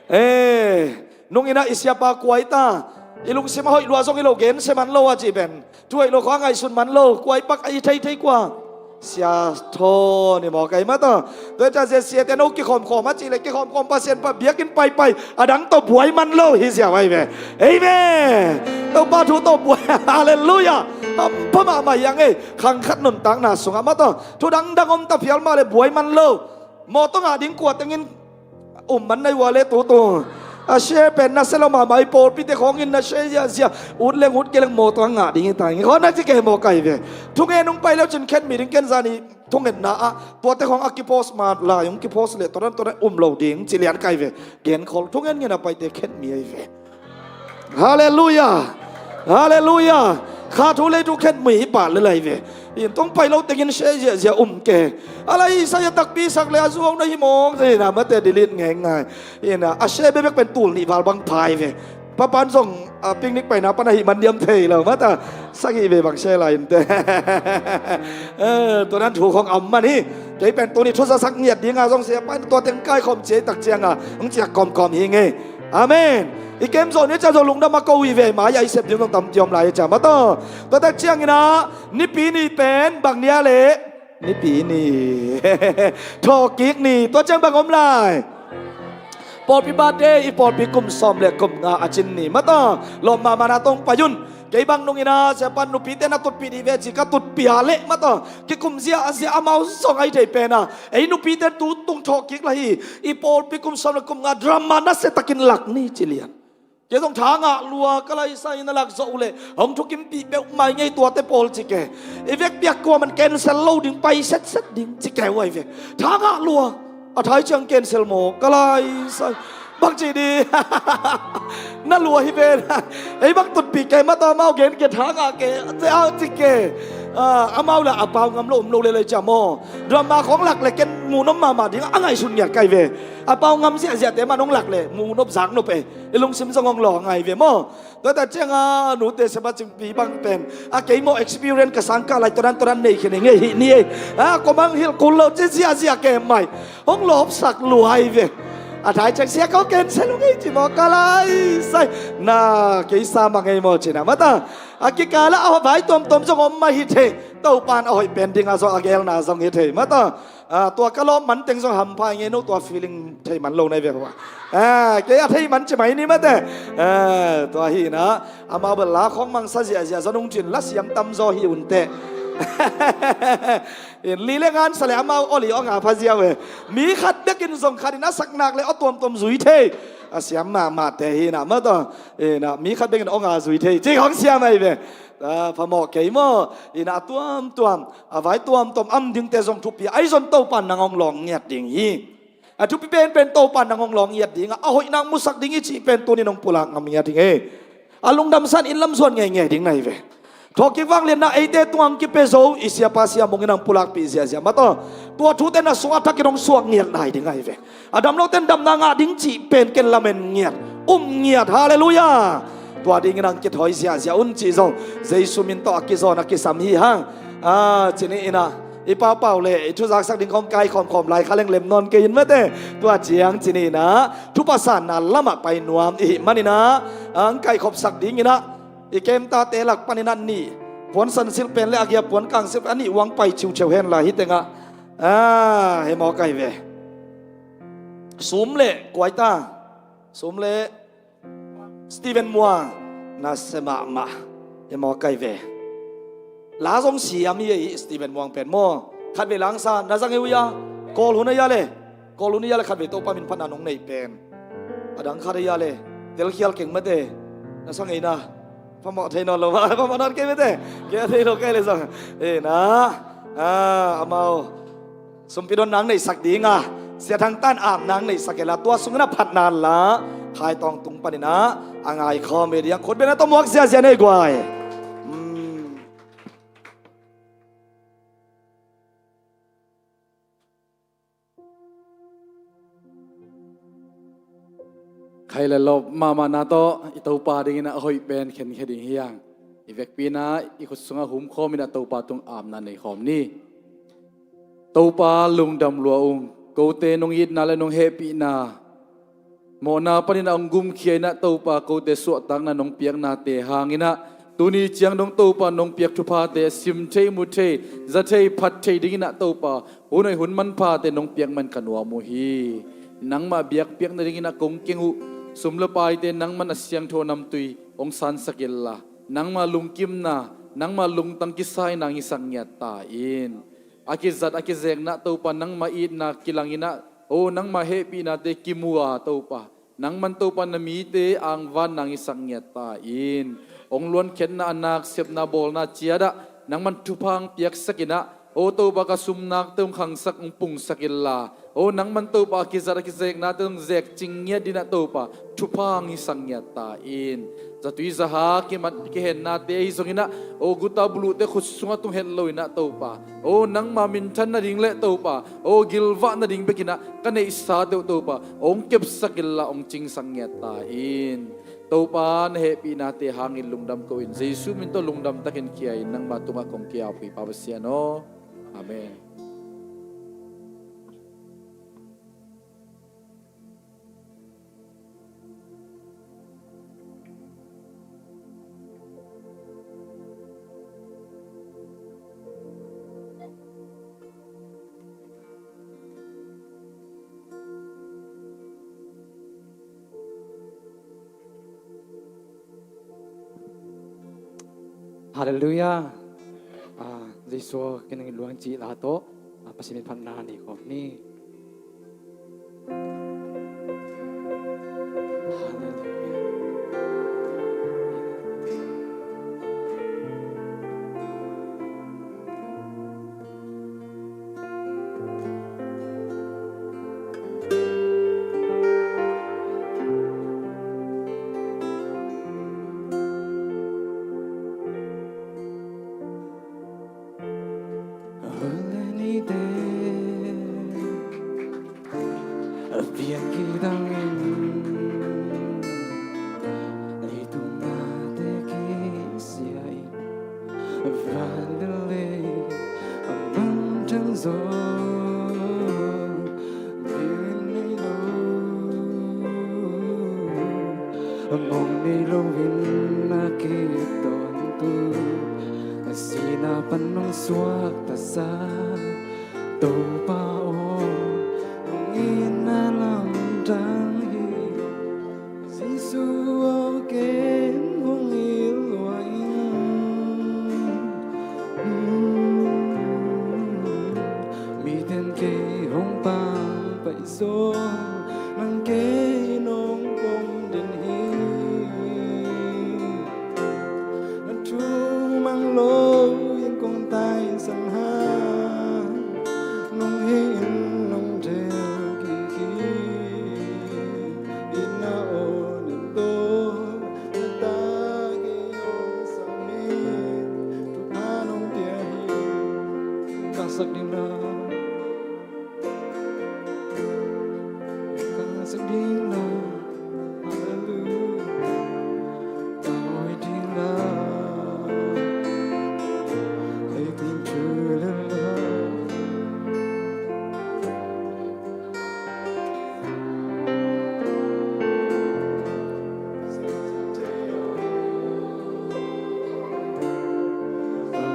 Eh, nunginah i siapa kua hi ta, i lungsim a hoih lua zong hi lo, gensia man lo a cih pen. Thu hoih lo khawng ngaihsun man lo, kua hi pak a i theithei kua. Sia Thawn hi mawk a hi mata. Tua hi ciang zia siate no kikhawmkhawm a cih leh kikhawmkhawm, Pasian pa biakinn paipai, a dang tawh buai man lo hi ziau ahi ve. Amen. Topa thu tawh buai. Halleluiah. Hampha mahmah hiang ei. Khang khat nuntakna sungah mata thu dangdang om ta phial mah leh buai man lo. Mawtaw ngah ding kua tengin um man na hi ua le tutu. A share pen nasia lo mahmah, i pawlpite khawngin na share ziahziah. Ut leng ut kei leng mawtaw ngah ding hi ta ing. Khaw na ci kei mawk a hi ve. Thungen hong pai leu cin khen mi ding, ken zani thungetna ah tuate khawng a kipost ma lai hong kipost leh tua dan tua dan um lo ding ci lian ka hi ve. Gen khol thungen ngen a paite khen mi a hi ve. Halleluiah. Halleluiah. Kha thu lei thu khen mi hi pah lel a hi ve. In tong pai lo tengin share ziahziah um ke. A lai sa a takpi sak leh a zuau na hi mawng. Zina mate delete ngeingai. Ina a share bekbek pen tul nih val bang phai ve. Papan zong a picnic paina pan a hih man diam thei lo mata. Sagih ve bang share lai in te. Eh, tua dan thu khawng a om man hi. Kei pen tuni thuzasak ngiat dinga zong sia pan tua teng kaikhawm ciai tak cianga hong ciak kawmkawm hi ngei. Amen. I kem zawh ni ciang zong lungdam a ko hi ve, mai a i sep ding zong tampi om lai hi ciang mata. Tua tak cianginah nipi ni pen bang ni a leh nipi ni. Thawhkik ni. Tua ciang bang om lai? Pawlpi birthday, i pawlpi kum sawm le kum nga a cin ni mata. Lawm mahmahna tawh hong pai un. Kei bang nunginah siapa nupite na tutpih dih ve ci, ka tutpih a leh mata kikum ziahziah amau zong a hi thei pena. Ei nupite tu tung thawhkik la hi. I pawlpi kum sawm le kum nga drama nasia takin lak ni ci lian. Kei zong tha ngah lua, ka lai sa in a lak zawh uh leh hong thukimpih peuhmah ing ei tuate pawl ci ke. I vekpi a kuaman cancel lo ding, pai setset ding ci ke uh ahi ve. Tha ngah lua. A thai ciang cancel maw, ka lai sai. Bang ci di. Na lua hi ve. Ei bang tutpi kei mata mau gen ke tha ngah ke. Te a ci ke. Ah, amau la a pau ngam lo um lo le le cia maw. Drama khong lak le ken mu nop mahmah ding a ngaihsun ngiat kai ve. A pau ngam ziahziah te man hong lak le mu nop zak nop e. I lungsim zong hong lo ngai ve maw. Tua ta ciang a nute seba cingpi bang pen a kei maw experience ka sang ka lai toran toran nei khen ngei hi ni ei. A ko mang hil kul lo ci ziahziah ke mai. Hong lawpsak luai ve. A thai ciang sia kau ken se lo ngei ci maw ka lai sai. Na kei sa ma ngei maw ci na mata. A kikala a vai tuamtuam zong om mai hi thei. Topan a hoih pen ding a zong a gelna zong hi thei mata. Ah, tua ka lawm man teng zong hampha i ngei no tua feeling thei man lo nai ve hua. Ah, kei a thei man ci mai ni mate. Ah, tua hi na. Amau bel la khong mangsa ziahziah zong ung cin la siam tam zaw hi un teh. In li le ngan sa le amau oli ong a pha ziau e. Mi khat bekin zong khat in a sak nak le aw tuamtuam zui thei. A siam mahmah te hi na mata. Ina mi khat bekin ong a zui thei. Ci khong siam ai ve. Ah, phamawh kei maw? Ina a tuamtuam, a vai tuamtuam am dingte zong thupi a i zon Topan nang hong lawng ngiat ding hi. A thupi penpen Topan nang hong lawng ngiat ding a, a hoih nang musak ding hi cih pen tunin hong pulak ngam ngiat ding hi. A lungdam san in lam zuan ngeingei ding nai ve. Thawhkik vangliatna eite tungah hong kipia zo i siapa siamung in hong pulakpih ziahziah mataw. Tua thute na sungah thakin hong suak ngiat nai ding nai ve. A dam lote in damna ngah ding cih pen ken lamen ngiat, um ngiat, halleluiah. Tua dingin ang kithawi ziahziah un cih zong Jesu min tawh a kizawn a kisam hi hang. A, cini inah i paupau le i thuzaksak ding khawng kai khawmkhawm lai kha leng lem nawn kei in mate. Tua ciang cini inah thupha sanna lamah pai nuam i hih maninah ang kaikhopsak dinginah i kemtate lak paninah nih puan sansilh pen le a gia puan kangsilh a nih uang pai ciuciau henla hi tengah. A, he mawk ahi ve. Sum le kuaita, sum le Stephen Muang, na se mahmah. He mawk ahi ve. La zong siam hi ei Stephen Muang pen maw. Khatvei langsa na zang hi uh ia. Kawl hun a ia le, Kawl hun a ia le khatvei Topa min phatna nong neih pen. A dang khat a ia le telkhial keng mate. Na sa ngeina phamawh thei nawn lo va, phamawh nawn kei mate. Kei a thei lo kei le zong e na. A, amau sumpi don nang neihsak dinga Sia Thang Tan ap nang neihsak ela tua sungin a phatna la khai tawng tung paninah a ngaikhawm e diang khut bena tawh muak ziazia nei guai. Khai le lawp mahmahna tawh i Topa dingin a hoih pen khenkhia ding hiang. I vekpi inah i khut sungah humkhawm inah Topa tung apna neikhawm ni. Topa lungdam lua ung, kote nong itna le nong hehpihna mawhna paninah hong gumkhia inah Topa kote suahtakna nong piaknate hanginah tuni ciang dong Topa nong piak thuphate sim thei mu thei za thei phat thei dinginah Topa hun hoih hun manphate nong piak man ka nuam uh hi. Nangmah biakpiak nadinginah kong keng uh sum le paite nangman a siangtho namtui hong sansak inla nangmah lungkimna nangmah lungtang kisai nang hisak ngiat ta in. A kizat a kizekna Topa nangmah itna kilanginah o nangmah hehpihnate kimu a Topa nangman Topa na mite angvan nang hisak ngiat ta in. Hong luankhiatna a nak sepna bawlna ciatah nangman thupha hong piaksak inah o Topa ka sumnakte hong khangsak hong pungsak inla o nangman Topa a kizat a kizeknate hong zekcing ngiat dinah Topa thupha hong hisak ngiat ta in. Zatui zaha kimat kihennate ahi zonginah o guta buluhte khut sungah tung het lo inah Topa o nangma minthan nading le Topa o gilvah nading bekinah ka neihsate uh Topa hong kepsak inla hong cingsak ngiat ta in. Topa na hehpihnate hangin lungdam ko in Jesu min tawh lungdam takin khia in nangma tungah kong kiaupi Pa Pasian aw. Amen. Halleluiah. Ah, Jesu aw, kei nang luang cih la tawh ah, Pasian min phatna nei khawm ni. Halleluiah. Pian kidangin leitung nate kisia in, van le lei a mangthang zong min nei lo, a mong nei loin a kitawntung, a sihna pan nong suakta sa Topa aw, nong itna lamdang hi. Jesu aw, ken hong it lua ing. Miten kei hong pampai zong, nang kei nong pom den hi. Na thu mang loin kong taisan hang, nong hih in nong del kik hi. Itna aw nem tawh, na ta kei hong sam in, thupha nong pia hi. Kangsak ding la, kangsak ding la. Hallelujah. Tawi ding la, hei ding thu la la.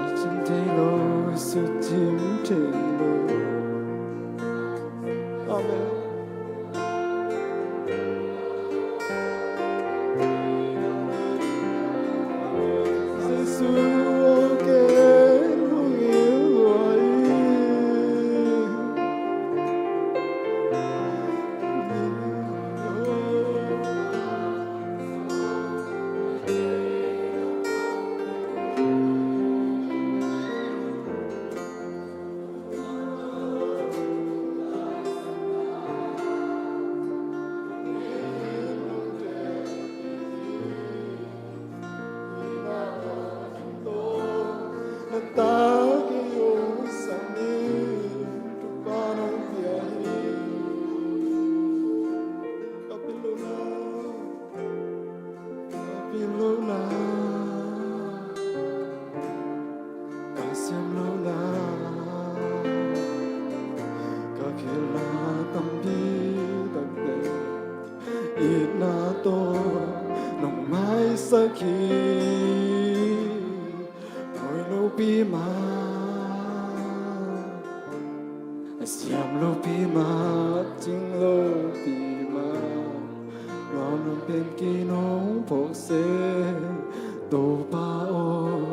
Sut cin thei lo, sut cin thei lo. Amen. Jesu aw, ken hong it lua ing. Na ta kei hong sam in, thupha nong pia hi. Ka pil lo na, ka pil lo na, ka siam lo na, ka khelna tampi takte itna tawh nong maisak hi. Moi lopi mah, siam lopi mah, cing lopi mah, lawm pen kei nong phawk se. Topa aw,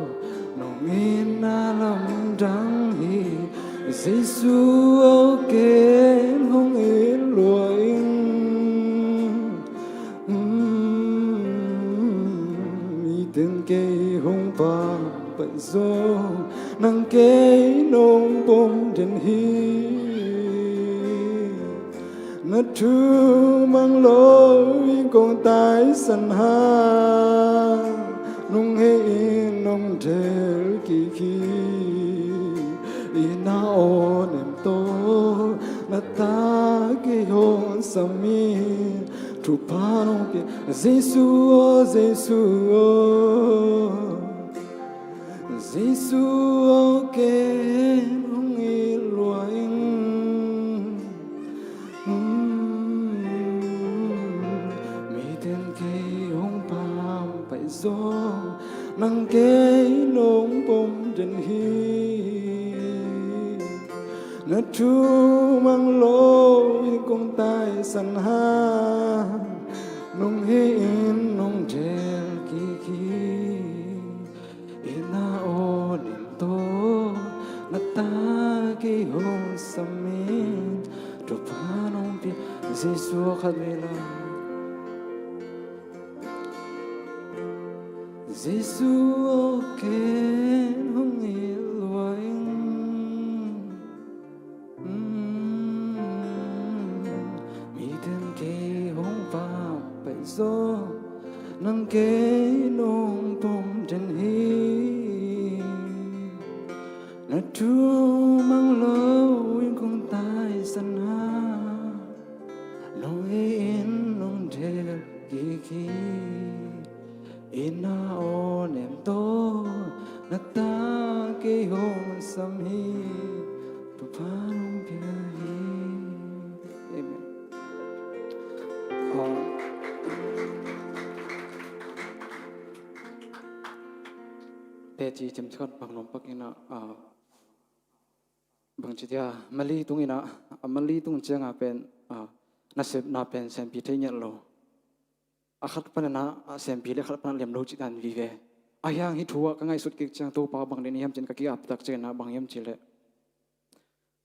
nong itna lamdang hi. Jesu aw, ken hong it lua ing. Miten kei hong pampai zong, nang kei nong pom den hi. Na thu mang loin kong taisan hang, nong hih in nong del kik hi. Itna aw nem tawh, na ta kei hong sam in, thupha nong pia. Jesu aw, Jesu aw, Jesu aw, ken hong it lua ing. Miten kei hong pampai zong, nang kei nong pom den hi. Na thu mang loin kong taisan hang, nong hih in nong del kik hi. Itna aw nem tawh, na ta kei hong sam in, thupha nong pia. Jesu aw, khat vei la. Jesu aw, ken hong it lua ing. Miten kei hong pampai zong, nang kei nong pom den hi. Na thu mang loin kong taisan hang, Ci cimci khat bang nuam pak inah, ah, bang ci dia, mali tung inah, a mali tung cianga pen, ah, nasepna pen siampi thei ngiat lo. A khat panah a siampi le a khat panah lem lo cih dan vive. A hiang hih thu ah ka ngaihsut kik ciang Topa bang den hiam cin ka ki-aptak ciangin ah bang hiam cih leh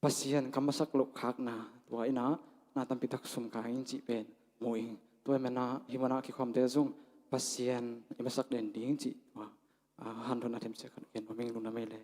Pasian ka masak loh khakna tua inah na tampi tak sum ka ing cih pen mu ing. Tua i manah hih manah kikhawmte zong Pasian i masak den ding cih tua, ah, hanthon a themsia khat gen maming lungna mei le.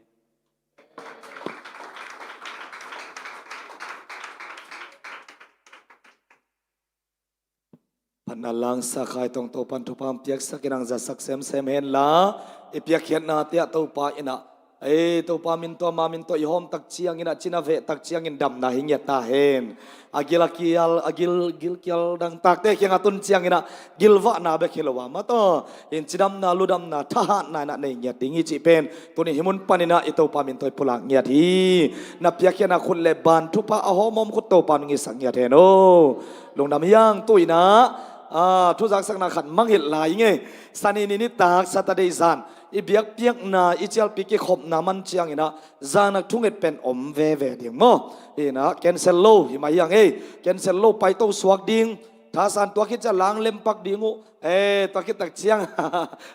Phatna langsa khai tong Topan thupha piaksak inah zatsak semsem henla, i piakkhiatna tiah Topa inah, ei, Topa min tawh ma min tawh i hawm tak ciangin ah cina veh tak ciangin damna hi ngiat ta hen. A gil a kial, a gil, gilkial dangtakte kiangah tun ciangin ah gilvahna bek hi lo a mataw in cidamna, ludamna, thahatna inah nei ngiat ding hi cih pen tuni hih mun panin ah i Topa min tawh i pulak ngiat hi. Na piakkhiatna khut le ban thupha a hawmhawm khut Topa nung i sak ngiat hen aw. Lungdam hiang tu inah, ah, thuzaksakna khat mangngilh lai ing ei. Sani ni nitak Saturday zan i biakpiakna i cialpi kikhopna man ciang inah zangnak thunget pen om veve ding maw? Inah cancel lo hi mah hiang ei. Cancel lo paito suak ding. Thasan tua khit ciah lang lempak ding uh. Eh, tua khit tak ciang.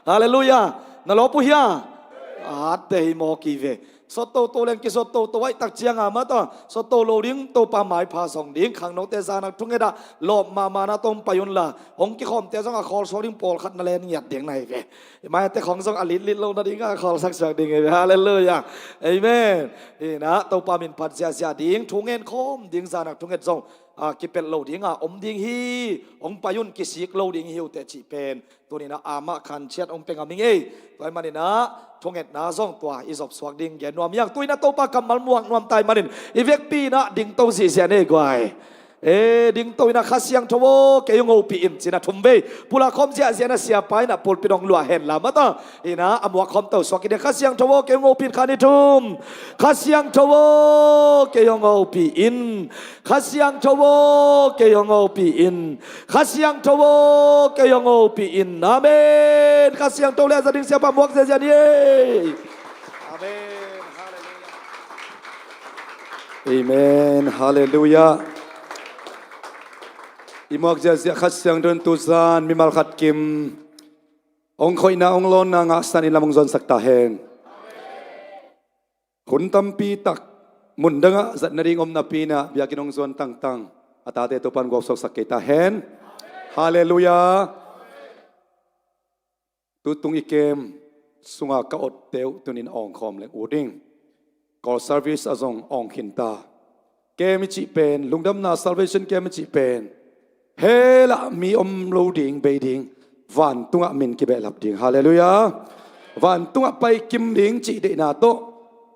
Halleluiah. Na lawp uh hia? Ate hi maw ki ve. Sot toto leng kisot toto aih tak cianga mata sot to lo ding, Topa maipha zong ding. Khangnote zangnak thungetah lawp mahmahna tawh hong pai unla hong kikhawmte zong a khawlsuak ding pawlkhat na len ngiat ding na hi ve. I maite khawng zong a litlit lo nadingah a khawlsak suak ding hi ve. Halleluiah. Amen. Inah Topa min phat ziahziah ding, thu ngen khawm ding, zangnak thunget zong, ah, kipelh lo dinga om ding hi. Hong pai un, kisik lo ding hi uh teh cih pen tuninah amah khanciat hong pia ngam ing ei. Tua hi maninah thungetna zong tua i zopsuak ding gen nuam hiang. Tuinah Topa kammal muak nuam tai manin i vekpi inah dingto zihziah nei guai. E, dingto inah Kha Siangtho aw, kei hong hopih in cina thum vei pulak khawm ziahziah na siapa inah pulpit hong luah henla mata inah a muak khawm to suak in, Kha Siangtho aw, kei hong hopih in, kha ni thum. Kha Siangtho aw, kei hong hopih in. Kha Siangtho aw, kei hong hopih in. Kha Siangtho aw, kei hong hopih in. Amen. Kha Siangtho le a za ding siapa muak ziahziah ni ei. Amen. Halleluiah. Amen. Halleluiah. I muak ziahziah Kha Siangtho in tuzan mimal khat kim hong khoihna hong lawnna ngahsan in lam hong zuansak ta hen. Hun tampi tak mun dangah zat nading om napi inah biakinn hong zuan tangtang a tate Topan guaksuaksak kei ta hen. Halleluiah. Tutung i kem sunga ka otte uh tunin awngkhawm leng ut ding. Call service ah zong awng khin ta. Kem i cih pen, lungdamna salvation kem i cih pen, hell ah mi om lo ding, bei ding, vantungah min kibehlap ding. Halleluiah. Vantungah paikim ding cih deihna tawh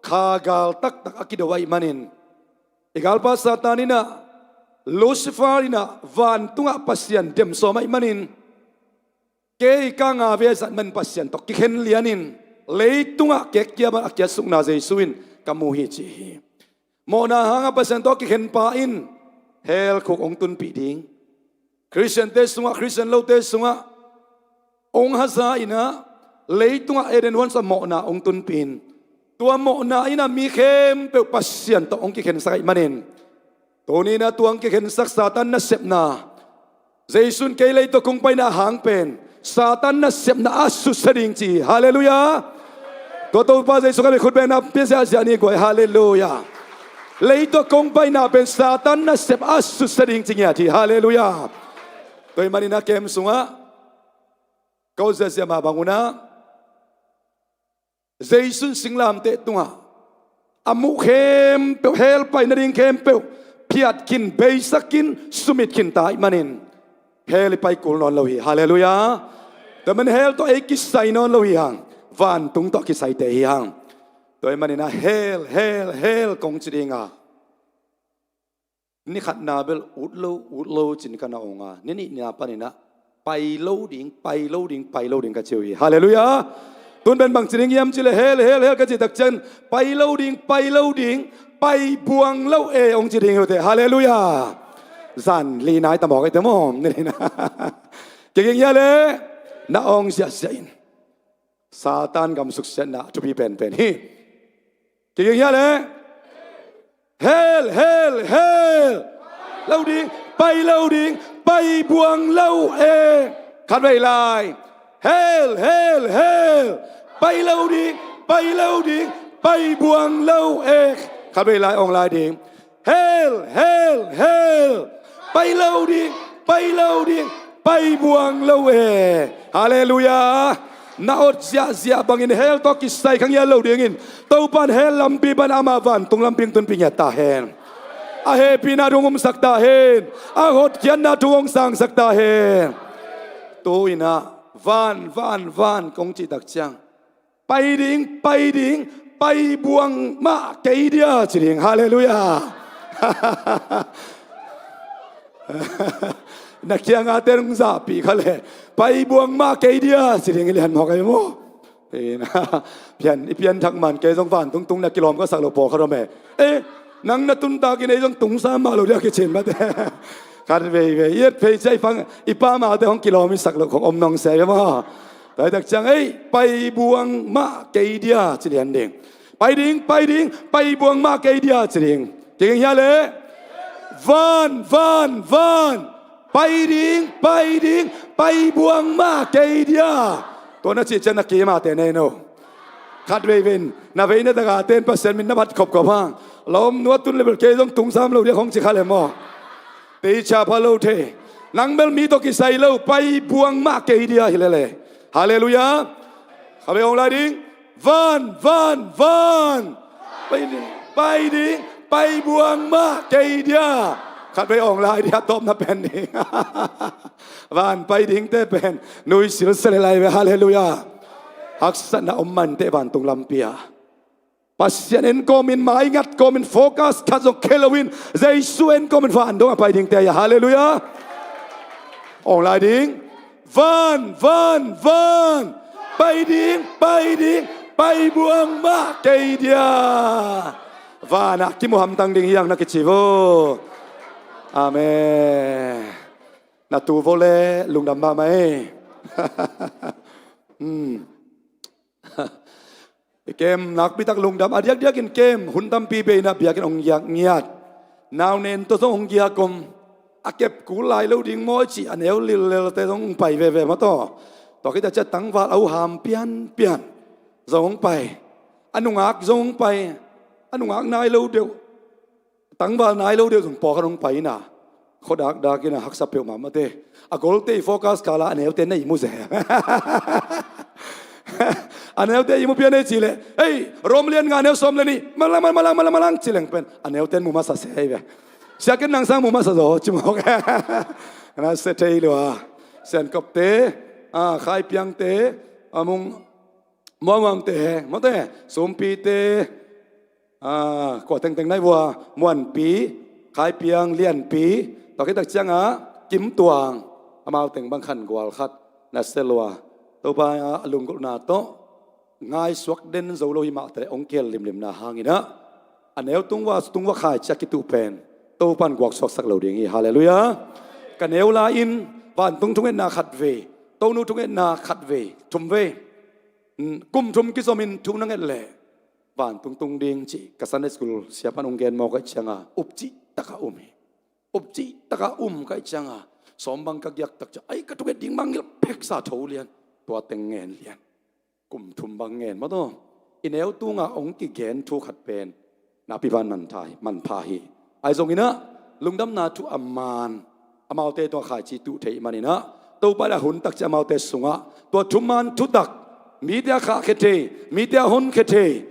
kha gal taktak a kido ahih manin i galpa Satan inah, Lucifer inah vantungah Pasian demsawm ahih manin kei ka nga ve zat man Pasian tawh kikhen lianin leitungah kekkiaman a kiatsukna Jesu in ka mu hi ci hi. Mawhna hangah Pasian tawh kikhen pa in hell khuk hong tunpih ding. Khristiante sungah, Khristian lote sungah hong haza inah leitungah Eden huansa mawhna hong tunpih in, tua mawhna inah mi khempeuh Pasian tawh hong kikhensak ahih manin tuninah tua hong kikhensak Satan nasepna, Jesu in kei leitawk kong paina hang pen Satan nasepna a susia ding ci hi. Halleluiah. Tua Topa Jesu ka mi khut bengna pia ziahziah ni guai. Halleluiah. Leitawk kong paina pen Satan nasep a susia ding ci ngiat hi. Halleluiah. Tua hi maninah kem sungah ka ut ziahziah mah bang unah Jesu in singlamteh tungah a muh khempeuh, hell pai nading khempeuh phiatkhin, beisakhin, sumitkhin ta ahih manin hell i pai kul nawn lo hi. Halleluiah. Tua man hell tawh ei kisai nawn lo hi hang, vantung tawh kisaite hi hang. Tua ahih maninah hell, hell, hell kong ci dinga ni khatna bel ut lo, ut lo cin ka na ong a, ni nihna paninah pai lo ding, pai lo ding, pai lo ding ka ci uh hi. Halleluiah. Tun pen bang ci ding hiam cih leh hell, hell, hell ka cih tak ciang pai lo ding, pai lo ding, pai buang lo e hong ci ding hi uh teh. Halleluiah. Zan li nai ta mawk ei te mawm ni lina. Kiging hia leh na ong ziahziah in. Satan gam suksiatna a thupi penpen hi. Kiging hia le? Hell, hell, hell. Lo ding, pai lo ding, pai buang lo e. Khat vei lai. Hell, hell, hell. Pai lo ding, pai lo ding, pai buang lo e. Khat vei lai, ong lai ding. Hell, hell, hell. Pai lo ding, pai lo ding, pai buang lo e. Halleluiah. Na ot ziahziah bangin hell tawh kisai kha ngiat lo dingin Topan hell lampi pan amah vantung lampi hong tunpih ngiat ta hen. A hehpihna thu hong umsak ta hen. A hotkhiatna thu hong sangsak ta hen. Tu-in ah van, van, van kong cih tak ciang pai ding, pai ding, pai buang mah kei dia ci ding. Halleluiah. Na kiangah ten hong zahpih kha leh pai buang mah kei dia ci ding i lian mawk ahi maw? Pian, i pianthak man kei zong vantung tung na kilawm ka sak lo pawl khat om e. Eh, nang na tuntakin ei zong tungsa mah lo dia kicin mate. Khat veivei i et phei cia i pang i pa mate hong kilawm i sak lo khong om nong se ve maw? Tua hi tak ciang ei pai buang mah kei dia ci lian ding. Pai ding, pai ding, pai buang mah kei dia ci ding. Kiging hia le? Van, van, van. Pai ding, pai ding, pai buang mah kei dia. Tua na cih ciang na kei mah te nei no. Khat veivei in na vei na taka ten Pasian min na phat khopkhop hang lawm nuat tun le bel kei zong tungsam lo dia khong ci kha le maw? Teicia pha lo thei. Nang bel mi tawh kisai lo, pai buang mah kei dia hi lele. Halleluiah. Kha vei ong lai ding. Van, van, van. Pai ding, pai ding, pai buang mah kei dia. Khat vei ong lai dia tawpna pen ding. Van pai dingte pen nuisil sele lai ve. Halleluiah. Haksatna om mante vantung lampi ah Pasian en kawmin, mai ngat kawmin, focus khat zong khe loin Jesu en kawmin van dong a pai dingte a hi a. Halleluiah. Ong lai ding. Van, van, van. Pai ding, pai ding, pai buang mah kei dia. Vanah kimu hamtang ding hiang na kici vo. Amen. Na tu vo le lungdam mahmah ei. Hmm. Kem nakpitak lungdam a diakdiakin kem hun tampi bei inah biakinn hong giak ngiat. Nau nen tawh zong hong giak om. A kep kul lai lo ding maw i cih a neu lillelte zong hong pai veve maw taw. Tua khit a ciah tangval a uham pianpian zong hong pai. A nungak zong hong pai. A nungak nai lo deuh. Tangval nai lo deuh zong pawlkhat hong pai ina. Khuadakdak ina haksa peuhmah mate. A golte i focus kala a neute na ihmu ze. A neute ihmu pian ei cileh ei Rom lian nga neu sawm le nih malang malang malang malang malang cileng pen a neute mu masa se ei ve. Siakin nang sang mu masa zaw cimawk. Na se thei lua. Siankopte, a khaipiangte, a mung muangmuangte, mawte, sumpite, a kua tengteng nai vua, muanpi, khaipiang, lianpi, tua khit tak cianga kimtuang, amau teng bang khan gual khat na se lua. Topa a lunggulhna tawh ngaisuak den zo lo hi mah tale ong kial limlimna hanginah a neu tungva tungva khai ciak kituh pen Topan guak suaksak lo ding hi. Halleluiah. Ka neu la-in vantung thungetna khat vei, tonu thungetna khat vei, thum vei, kum thum kizomin thu na nget leh vantung tung ding cih ka Sunday school siapan hong gen mawk aih cianga up cih taka um hi. Up cih taka um ka aih cianga sawm bang ka giak tak ciang ai ka thunget ding mangngilh peksa tho lian. Tua teng ngen lian. Kum thum bang ngen maw taw. I neu tunga ong kigen thu khat pen napi van manpha hi. Ai zonginah lungdamna thu a man amaute tungah khaici tuh theih maninah Topa le a hun takci amaute sungah tua thuman thutak mite a khahkhia thei, mite a honkhia thei,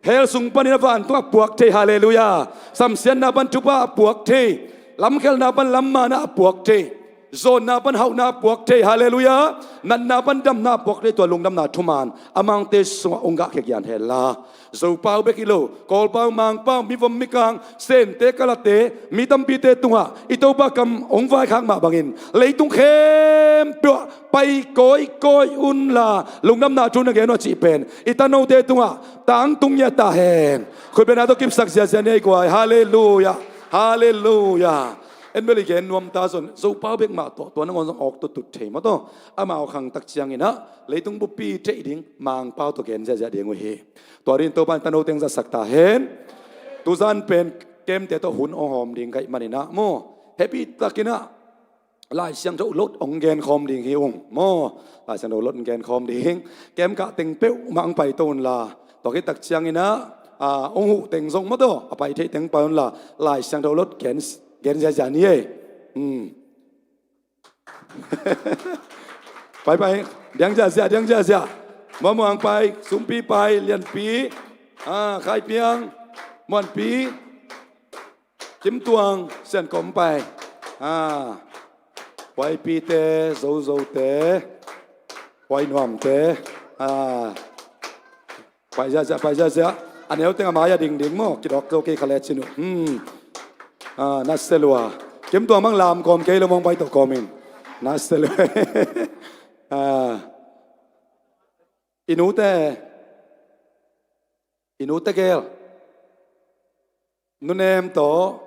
hell sung panin a vantung a puak thei. Halleluiah. Samsiatna pan thupha a puak thei, lamkhelhna pan lammanah a puak thei, zawnna pan hauhna a puak thei. Halleluiah. Natna pan damna a puak thei tua lungdamna thuman amaute sungah ong gahkhia gian henla Zopau bek hi lo, Kawlpau, Mangpau, mivom, mikang, Sente, Kalate, mi tampite tungah i Topa kam hong vaikhak mah bangin leitung khempeuh ah pai kawikawi unla lungdamna thu na gen uh a cih pen i tanote tungah tangtung ngiat ta hen. Khutbetna tawh kipsak ziazia ni ei guai. Halleluiah. Halleluiah. En bel i gen nuam ta zong, Zopau bek mah tawh tua nangawn zong awk tutut thei maw taw. Amau khangtak ciangin ah leitung buppi theih ding Mangpau tawh gen ziahziah ding uh hi. Tua dingin Topa in tano teng zatsak ta hen. Tuzan pen camp-te tawh hun hong hawm ding ka hih manin ah maw, happy takin ah Lai Siangtho lot hong genkhawm ding hi ung maw. Lai Siangtho lot hong genkhawm ding. Camp kah teng peuhmah hong paito unla, tua khit tak ciangin ah, ah, hong huh teng zong maw taw, a pai theih teng pai unla, Lai Siangtho lot gen, gen ziahziah ni ei. Hmm. Pai, pai. Diang ziahziah, diang ziahziah. Muanmuang pai, Sumpi pai, Lianpi, ah, Khai Piang, Muanpi, Kim Tuang, Sian Kom pai. Ah, Huaipite, Zozote, Huainuamte, ah, pai ziahziah, pai ziahziah. A neu teng a mai-ah dingding maw, kidawk zo kei kha lecin uh. Hmm. Ah, na se lua. Kim Tuang bang lam kawm kei lo, mong pai tawh kawm in. Na se lua. Ah. I nute, i nute gel. Nu Nem tawh,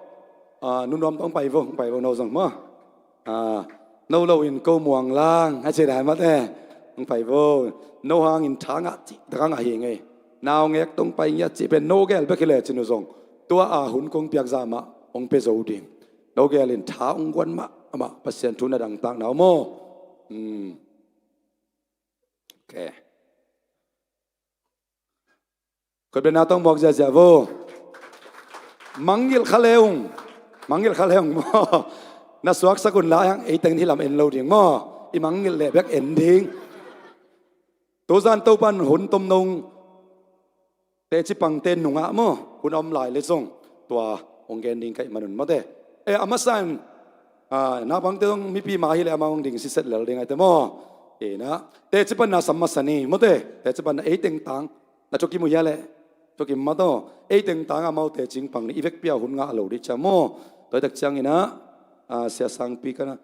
ah, Nu Nuam tawh hong pai vo, hong pai vo no zong maw. Ah, no lo in ko muang lang, a ci dan mate. Eh, hong pai vo. No hangin tha ngah cih tak a ngah hi ngei. Naungek tawh hong pai ngiat cih pen no gel bek hi lecin uh zong, tua a hun kong piak zah mah hong pia zo ding. No gel in tha hong guan mahmah, Pasian thu na dangtak na uh maw. Hmm. Ok. Khutbetna tawh muak ziahziah vo. Mangngilh kha le ung. Mangngilh kha le ung maw. Na suaksak unla, ei teng in hih lam en lo ding maw. I mangngilh leh bek en ding. Tuzan Topan hun tomno teci pangte nungah maw, hun a om lai le zong, tua hong gen ding ka hih manun mawte. Eh, a masa in, ah, naupangte zong mipi mah hi leh amau hong ding siset lel ding a hite maw. Ina, teci panna sam masa ni mawte. Teci panna ei teng tang. Na thukim uh hia leh? Thukim mah taw. Ei teng tang amau teci hong pang ni, i vekpi-a hun ngah lo dih cia maw. Tua hi tak ciangin ah, ah, Sia Sangpi ka na.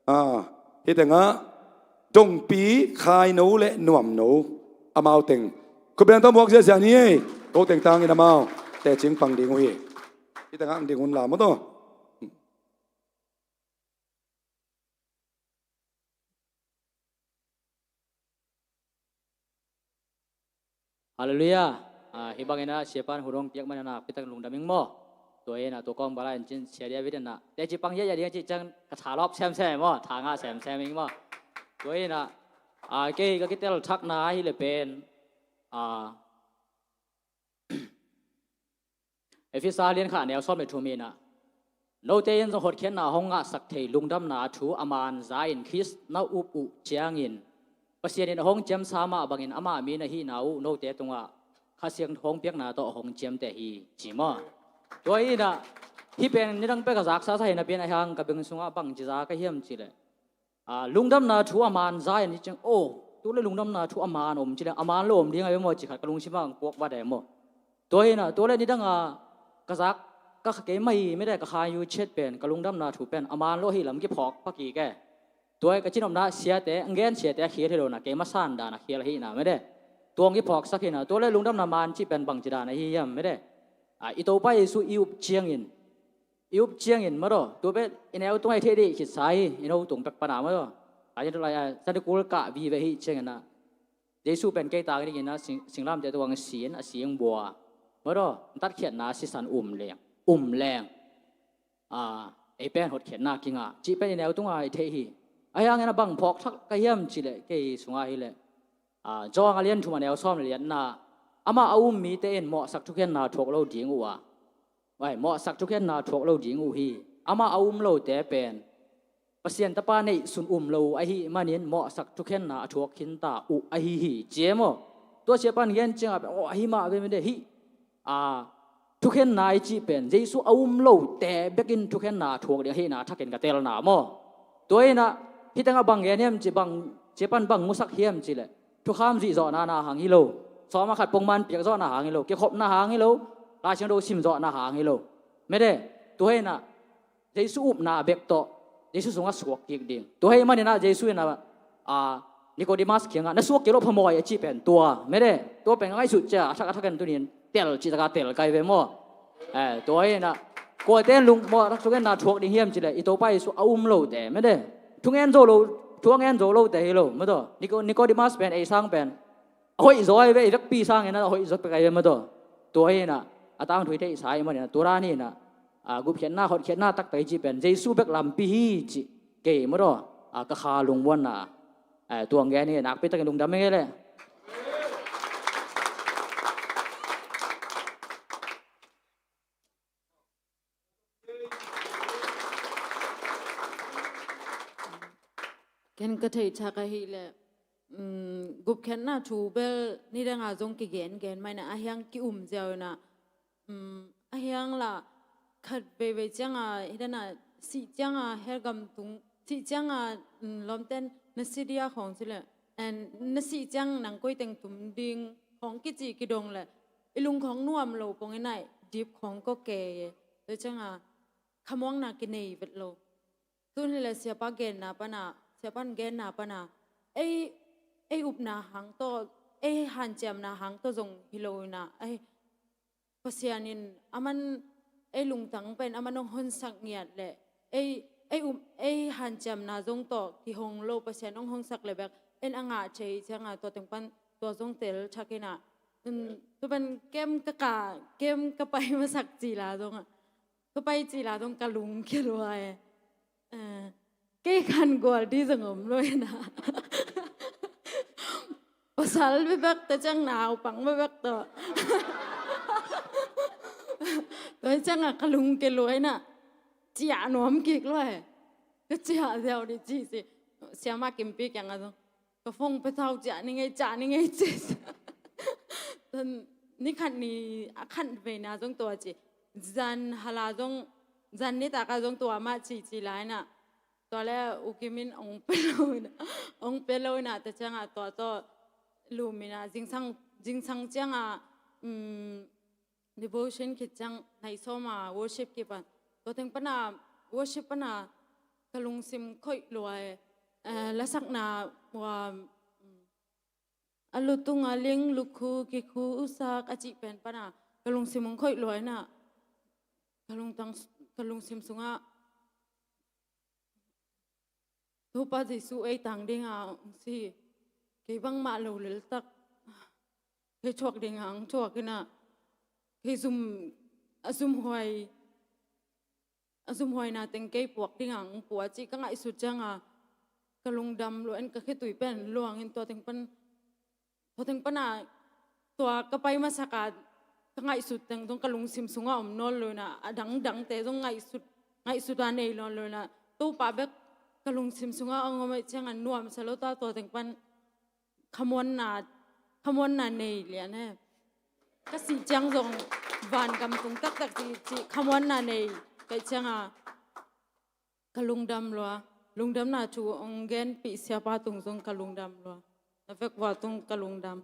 Ah, hih tengah Dongpi, Khaino le Nuamno, amau teng khutbetna tawh muak ziahziah ni ei. Ko teng tangin amau teci hong pang ding uh hi. Hih tengah hong ding unla maw taw. Halleluiah. Ah, hih bangin ah Siapa in hun hong piak manin ah nakpi takin lungdam ing maw. Tua hi-in ah tua kawng bala in cin Sia David in ah teci pang hiah hiah ding a cih ciang ka thalawp semsem maw, tha ngah semsem ing maw. Tua hi-in ah, ah, kei ka kitel thakna hi leh pen, ah, Efesa lian khat neu sawm le thum in ah, note in zong hotkhiatna hong ngahsak thei lungdamna thu a man za-in Khrist na up uh ciangin, Pasian in a hong ciamsa mah bangin amah mi na hihna uh note tungah Kha Siangtho hong piakna tawh hong ciamteh hi, ci maw. Tua hi-in ah, hih pen nidang pek a zaksa sa hi napi-in a hiang ka beng sungah bangci za ka hiam cih leh, ah, lungdamna thu a man za-in hi ciang, aw, tu le lungdamna thu a man om ci leng, a man lo om ding a ve maw ci khat ka lungsim ah hong puak vat e maw. Tua hi-in ah, tua le nidang a ka zak, ka kha kei mah hi mede, ka kha yu chet pen, ka lungdamna thu pen a man lo hi lam kiphawk pakik e. Tua hi ka cinopna siate, a gen siate a khial hi lo na, keima san dan a khial ahihna mede. Tua hong kiphawksak hi-in ah, tua le lungdamna man cih pen bangci dan ahi hiam mede. Ah, i Topa Jesu i up ciangin, i up ciangin maw taw, tua pen i neu tungah i theih dih khitsa hi, i no tung pek pana maw taw. Ka cin tu lai a, Sunday school kah vive hi ciangin ah, Jesu pen kei tang dingin ah sing, singlamteh tungah si-in, a si hong bua maw taw, tatkhiatna sisan um leng, um leng, ah, ei pen hotkhiatna kingah cih pen i neu tungah i theih hi. A hiangin ah bang phawk thak ka hiam cih leh, kei sungah hi leh, ah, John a lian thum a neu sawm le liatna, amah a um mite in mawhsak thukhenna thuak lo ding uh a, vai, mawhsak thukhenna thuak lo ding uh hi. Amah a um lote pen Pasian Tapa neihsun um lo uh ahih manin mawhsak thukhenna a thuak khinta uh ahi hi, ci e maw. Tua Siapa in gen ciangah pen, aw, ahi mah ve mede, hih, ah, thukhenna i cih pen Jesu a um lote bekin thukhenna a thuak ding ahihna thakin ka telna maw. Tua hi-in ah, hih tengah bang gen hiam cih, bang, Siapa in bang musak hiam cih leh, thukham zuih zawhna na hang hi lo, sawm ah khat pongman piak zawhna hang hi lo, kikhopna hang hi lo, Lai Siangtho sim zawhna hang hi lo. Mede, tua hi-in ah, Jesu upna bek tawh Jesu sungah suak kik ding. Tua ahih manin ah Jesu in ah, ah, Nicodemus kiangah, na suak kik loh phamawh hi a cih pen tua mede, tua pen ngaihsut cia, a thak a thak in tuni-in tel cih taka tel kai ve maw. Eh, tua hi-in ah, Kuate in lungmuang rak sung en na thuak ding hiam cileh i Topa Jesu a um lote mede. Thungen zo lo, thungen zo lote hi lo mataw. Nico-, Nicodemus pen ei sang pen a hoih zaw hi ve, i vekpi sangin a hoih zaw pek ahi ve mataw. Tua hi inah a tangthu i theihsa ahih maninah tua dan hi inah a gupkhiatna hotkhiatna taktak i cih pen Jesu bek lampi hi cih kei mataw a ka kha lungmuanna a tuang gen hi. Nakpi takin lungdam hi ngei leh. Ken ka theih thak ahih leh, um, gupkhiatna thu bel nidanga zong kigen gen mah inah a hiang ki-um ziau inah, um, a hiang lah khat veivei cianga hidana sih cianga helgam tung sih cianga, um, lawmten na si dia khawng cileh, and na sih ciang nang koiteng tum ding khawng kici kidong leh i lung khawng nuam lo pong inah dip khawng kawkei e. Tua cianga khamuangna kinei vet lo. Tun hileh siapa genna pana, siapa genna pana ei, ei upna hang tawh, ei hanciamna hang tawh zong hi lo inah, ei Pasian in aman ei lungtang pen aman hong honsak ngiat leh ei, ei up, ei hanciamna zong tawh kihong lo Pasian hong honsak leh bek en a ngah thei cianga tua teng pan tua zong tel thak inah, um, tua pan kem ka ka, kem ka pai masak cila zongah ka pai cila zong ka lung kia lua e. Eh, kei khan gual di zong om lo inah. Pasal bebek te ciang naupang bebek tawh. Tua ciangah ka lung kia lua inah ciah nuam kik lua e. Ka ciah ziau dih ci ci. Siama Kimpi kiangah zong ka phone pia tau ciah ni ngei, ciah ni ngei ci. Ni khat ni a khat veina zong tua ci. Zan hala zong, zan nitaka zong tua mah ci ci lai inah. Tua le U Kim in ong pe lo inah, ong pe lo inah tua ciangah tua tawh lum inah zingsang, zingsang ciangah, um, devotion khit ciang nai sawma worship kipan. Tua teng pana worship pana ka lungsim khoih lua e. Eh, lasakna ua, um, a lutung a ling lukhu kikhu usak a cih pen pana ka lungsim hong khoih lua inah ka lungtang, ka lungsim sungah Topa Jesu ei tang dinga hong si, kei bangmah lo leltak, kei thuak dinga hong thuak inah, kei zum, a zumhuai, a zumhuaina teng kei puak dinga hong pua cih ka ngaihsut cianga ka lungdam lua in ka khitui pen luangin tua teng pan tua teng pana tua ka pai masaka ka ngaihsut teng zong ka lungsim sungah om nawn lo inah a dangdangte zong ngaihsut, ngaihsut a nei nawn lo inah Topa bek ka lungsim sungah a om ahih ciangah nuamsa lo ta tua teng pan khamuanna, khamuanna nei lian he. Ka sih ciang zong vangam tung taktak cih, cih khamuanna nei ka hih cianga ka lungdam lua, lungdamna thu hong genpih siapa tung zong ka lungdam lua. Na vekvua tung ka lungdam.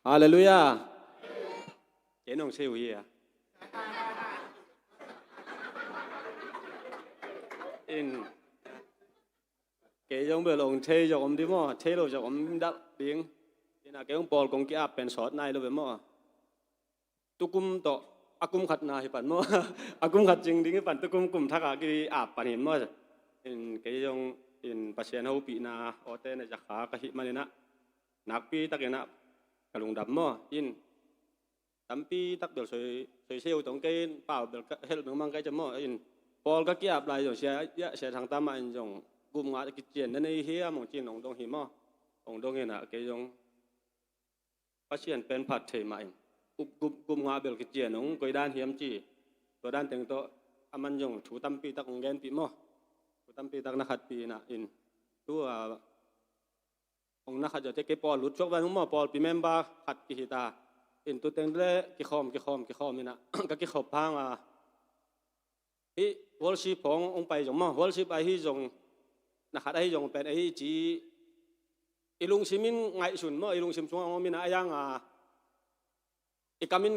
Halleluiah. Kei nong sei uh hi a. In kei zong bel ong thei zong om ding maw, thei lo zong om dah ding. Ina kei zong pawl kong ki-ap pen sawt nai lo ve maw. Tukum tawh a kum khatna hi pan maw. A kum khat cing ding hi pan tukum kum thak a ki-ap pan hi maw. In kei zong in Pasian hopihna awte na zakha ka hih maninah nakpi takinah ka lungdam maw. In tampi tak bel soi, soi seu tong kei in pau bel ka helh mengmang kei cem maw. In pawl ka ki-ap lai zong sia, ya, sia thang tama in zong gum nga kician na nei hiam ong cin ong dong hi maw. Ong dong inah kei zong Pasian pen phat thei mah in. Up gum, gum nga bel kician ong koi dan hiam ci. Tua dan teng tawh aman zong thu tampi tak ong genpih maw. Thu tampi tak na khatpih inah in. Tu a ong na khat zaw te kei pawl lut suak van hung maw, pawlpi member khat kihi ta. In tuteng le kikhawm, kikhawm, kikhawm inah ka kikhop hanga hih worship hong ong pai zong maw, worship ahi zong na khat ahi zong pen ahi ci. I lungsim in ngaihsun maw, i lungsim sungah ong om inah a yanga i kamin,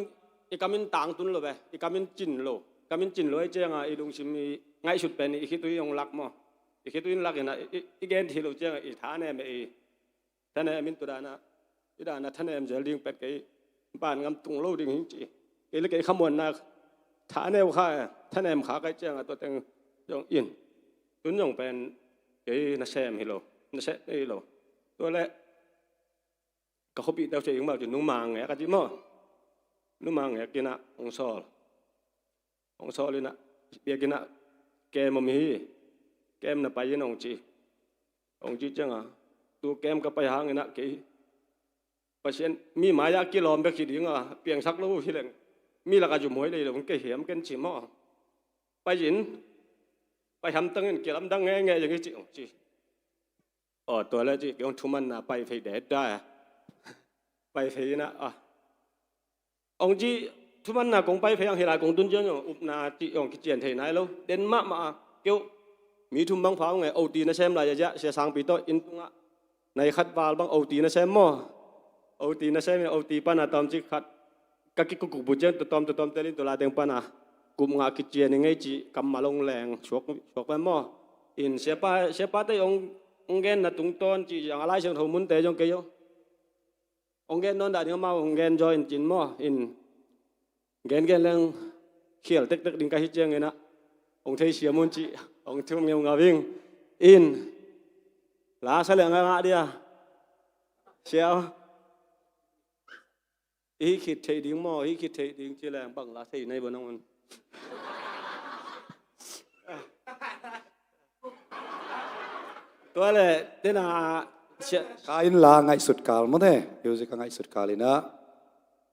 i kamin tangtun lo ve, i kamin cin lo, kamin cin lo ahi cianga i lungsim i ngaihsut pen i khitui ong lak maw. I khitui in lak inah i, i, i gen thei lo cianga i thanem e, i thanem in tudanah Hih dan a thanem zel ding pen kei ban ngam tung lo ding hi ci. Kei le kei khamuanna thaneu kha, thanem kha kai ciang a tua teng zong in. Tun zong pen kei nasem hi lo, nasem hi lo. Tua le ka khuapih teu cia ing mau ci nungmang ngek a ci maw. Nungmang ngek ina hong sawl. Hong sawl ina, biakinn ah kem om hi. Kem na pai in hong ci. Hong ci ciang a, tu kem ka pai hang ina kei Pasian mi mai-ah kilawm bek hi ding a, piangsak lo hi leng mi lakah zumhuai lei lo, kei hiam ken ci maw. Pai in, pai hamtang in, kilamdang ngeingei zong hi ci, hong ci. Aw, tua le ci, kei hong thumanna pai phei det da. Pai phei ina, a. Hong ci, thumanna kong pai phei ang hi lai kong tun ciang, upna ci, hong kician thei nai lo. Den mahmah a, kei uh, mi thum bang pha hong e, O T nasem lai a zia, sia sangpi tawh, inn tungah. Nai khat val bang O T nasem maw. O T nasem in O T pana tawm cik khat. Ka kikukuk bu ciang tutawm tutawm telin tula teng pana. Kum nga kician i ngei ci kammal hong leng suak, suak pen maw. In siapa, siapa te hong, hong genna tungtawn ci zong a Lai Siangtho munte zong kei hong. Hong gen nawn dah ding amau hong gen zaw in cin maw. In Gen gen leng khial tektek ding ka hi ciangin ah hong thei siam un ci hong thum ngeungau ing. In la sa leng a ngah dia. Sia i khit theih ding maw, i khit theih ding ci leng bang la thei nai bo nang un. Tua le tena sia ka in la ngaihsut kal maw te, music a ngaihsut kal ina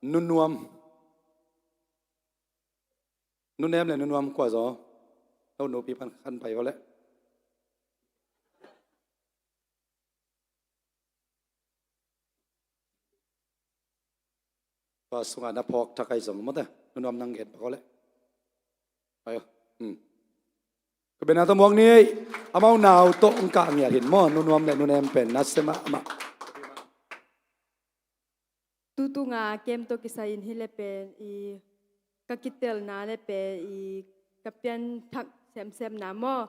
nunuam. Nunem le nunuam kua zaw? Ho nupi pan khan pai ho le. Tua sunga na phawk thakai zong mawte. Nunuam nang gen pak ho le. Ayo. Hmm. Ka bena ta muak ni. Amau nau to ngka ngiat hin maw. Nunuam le nunem pen na sema ama. Tutunga kem tawh kisai in hi le pen i ka kitelna le pen i ka pianthak semsemna maw.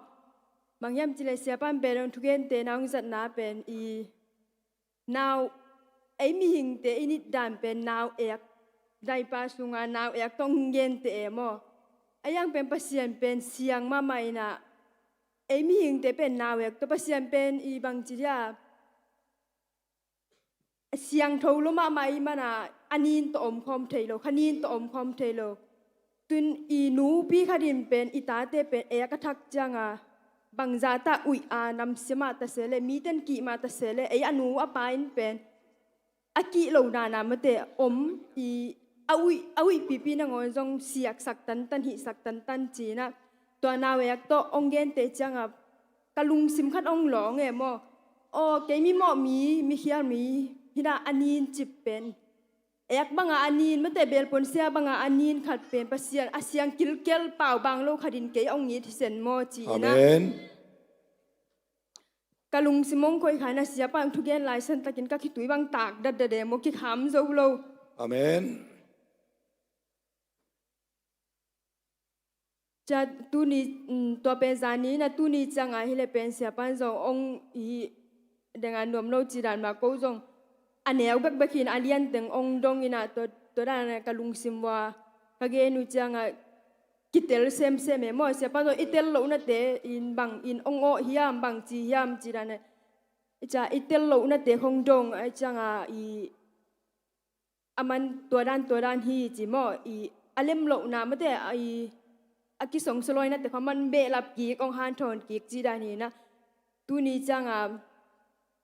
Bang hiam ci le siapan pen hong thugente na hong zatna pen i nau ei mihingte i nitdan pen nau ek daipa sunga nau ek tawh hong gente e maw. A yang pen Pasian pen siang mahmah inah ei mihingte pen nau ek tawh Pasian pen i bang ci dia a siangtho lo mahmah i mana a nin tawh omkhawm thei lo, kha nin tawh omkhawm thei lo. Tun i nupi khatin pen i tate pen ei a ka thak cianga bangzah tah uih a namsia mah tase le miten kih mah tase le ei a nu a pa in pen a kih lo nana mate om i a uih, a uih pipi nangawn zong siaksak tantan hihsak tantan cinah tua nau ek tawh ong gente cianga ka lungsim khat ong lawng e maw. Aw kei mi mawh mi, mi khial mi hina a nin cip pen ek banga a nin mate belpon sia banga a nin khat pen Pasian a siang kilkel pau bang lo khatin kei ong it hisen maw ci ina. Amen. Ka lungsim ong koih kha ina siapa ong thugen lai santakin ka khitui bang tak datdade maw kikham zo lo. Amen. Cia tuni tua pen zani na tuni cianga hi le pen siapan zong ong hi denga nuam lo ci dan ma ko zong a neu bekbek hin a lianteng ong dong ina tua dana ka lungsim ua ka gen uh cianga kitel semsem e maw siapan zong i tel lohnate in bang in ong awh hiam bang ci hiam ci dana cia i tel lohnate khong dong a cianga i a man tua dan tua dan hi ci maw i a lem lohna mate i a kisong salawina te kha man behlap kik ong hanthawn kik ci dan hi na. Tuni cianga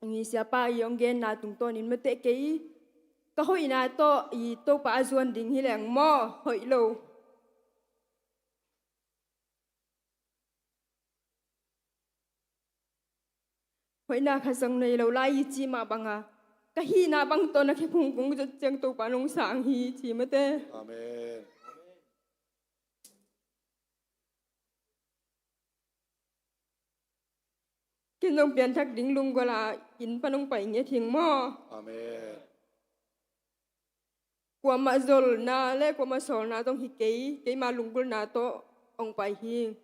i siapa i ong genna tungtawnin mate kei ka hoihna tawh i Topa a zuan ding hi leng maw hoih lo. Hoihna kha zong nei lo lai i ci mah banga ka hihna bang tawh na khe phungkung zot ciang Topa nong sang hi ci mate. Amen. Ken zong pianthak ding lunggol a inn pan hong pai ngiat hing maw. Amen. Kuamah zolna le kuamah sawlna zong hi kei, keima lunggulhna tawh hong pai hi.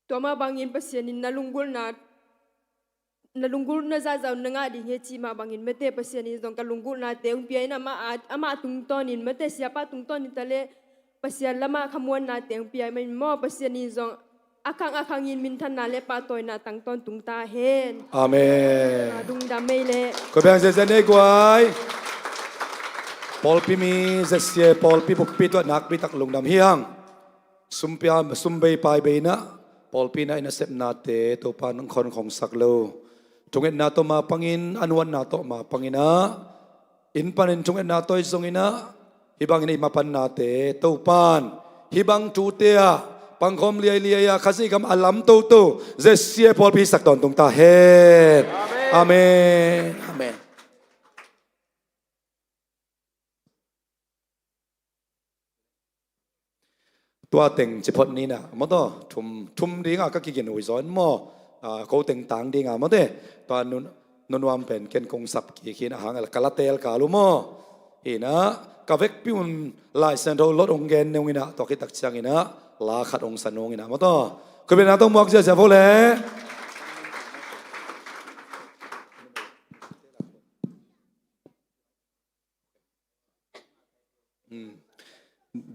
Tua mah bangin Pasian in na lunggulhna na lunggulhna zahzah un na ngah ding hi a cih mah bangin mate Pasian in zong ka lunggulhnate hong pia in amah, amah tungtawnin mate siapa tungtawnin ta leh Pasian lamah khamuannate hong pia in maw, Pasian in zong a khang a khangin minthanna le pahtawina tang tawntung ta hen. Amen. Lungdam mei leh. Kua biang zia zia nei guai. Pawlpi mi zia sia pawlpi bukpi tuah nakpi tak lungdam hi hang. Sumpia, sumbei paibeina, pawlpina ina sepnate Topa nang khon khongsak lo. Thungetna tawh mapangin, a nuatna tawh mapangina, inn panin thungetna tawh i zonginah, hih bangin i mapannate Topan hih bang tutea pangkhawm liailiai a Khazih gam a lam toto zia sia pawlpi sak tawntung ta hen. Amen. Amen. Tua teng ciphot nina mawtaw, thum, thum dinga ka kigin ui zaw in maw? Ko teng tang dinga mawte. Tua nunuam pen ken kong sap kikhin a hang ka la tel kal uh maw? Hinah ka vekpi un Lai Siangtho lot hong gen nunginah tua khitak cianginah la khat hong sa nunginah mawtaw. Khuibena tong muak ziazia vo le.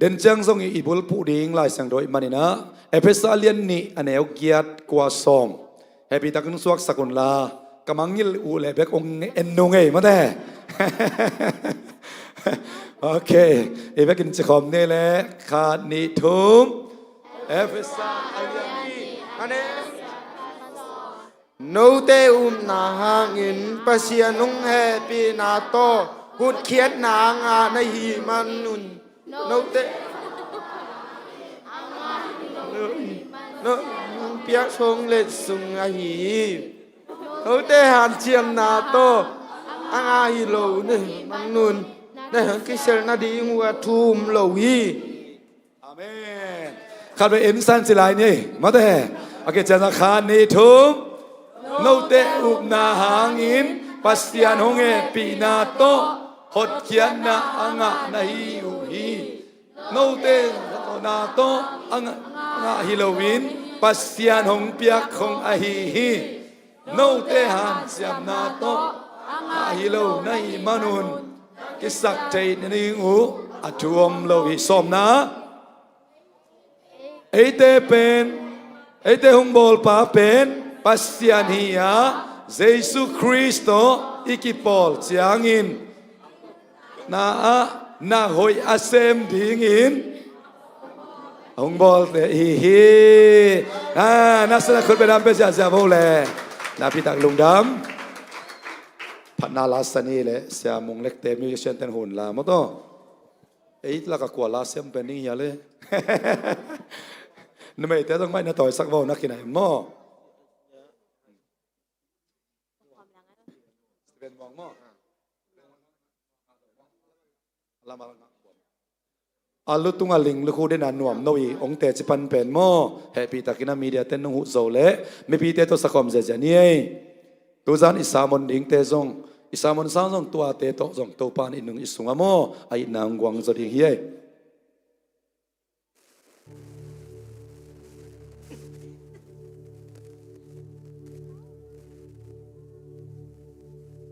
Den ciang zong i bulphuh ding Lai Siangtho i maninah Efesa lian nih a neu giat kua sawm hehpihtakin suaksak unla ka mangngilh uh leh bek ong en nung ei mate. Ok. I bekin cikhawm ni le khat nih thum. Efesa a lian nih a neu Note upna hangin Pasian hong hehpihna tawh hotkhiatna a ngah na hih manun note hong piak song letsong ahi hi. Note hanciamna tawh a ngah hi lo na hih manun na hong kisel nading uh a thum lo hi. Amen. Khat vei en san ci lai ni ei mate. A kician a khat nih thum. Note upna hangin Pasian hong hehpihna tawh hotkhiatna a ngah na hi uh hi. Note na tawh a ngah, ngah hi loin Pasian hong piak khong ahi hi. Note hanciamna tawh a ngah hi lo na hih manun kisak theih nading uh a thu om lo hi. Sawmna. Eite pen, eite hong bawlpa pen Pasian hi-a Jesu Khrist tawh i kipawl ciangin na ah na hoih a sem dingin hong bawlte hi hi. Na, na sana khut bedam pe ziazia vo le. Na pitak lungdam. Phatna la sani le Sia Mung Lekte musician ten hun la mawtaw. Ei laka kua la siam pen ding hia le. Numeite zong maina tawisak vo na kinai maw. A lutung a ling lukhu dena nuam no i ong teci pan pen maw? Hehpihtakin a media ten nong huh zo le mipite tawh sakhawm ziazia ni ei. Tuzan i sermon dingte zong, i sermon sang zong tuate tawh zong Topan i nung i sunga maw a itna hong guang zaw ding hi ei.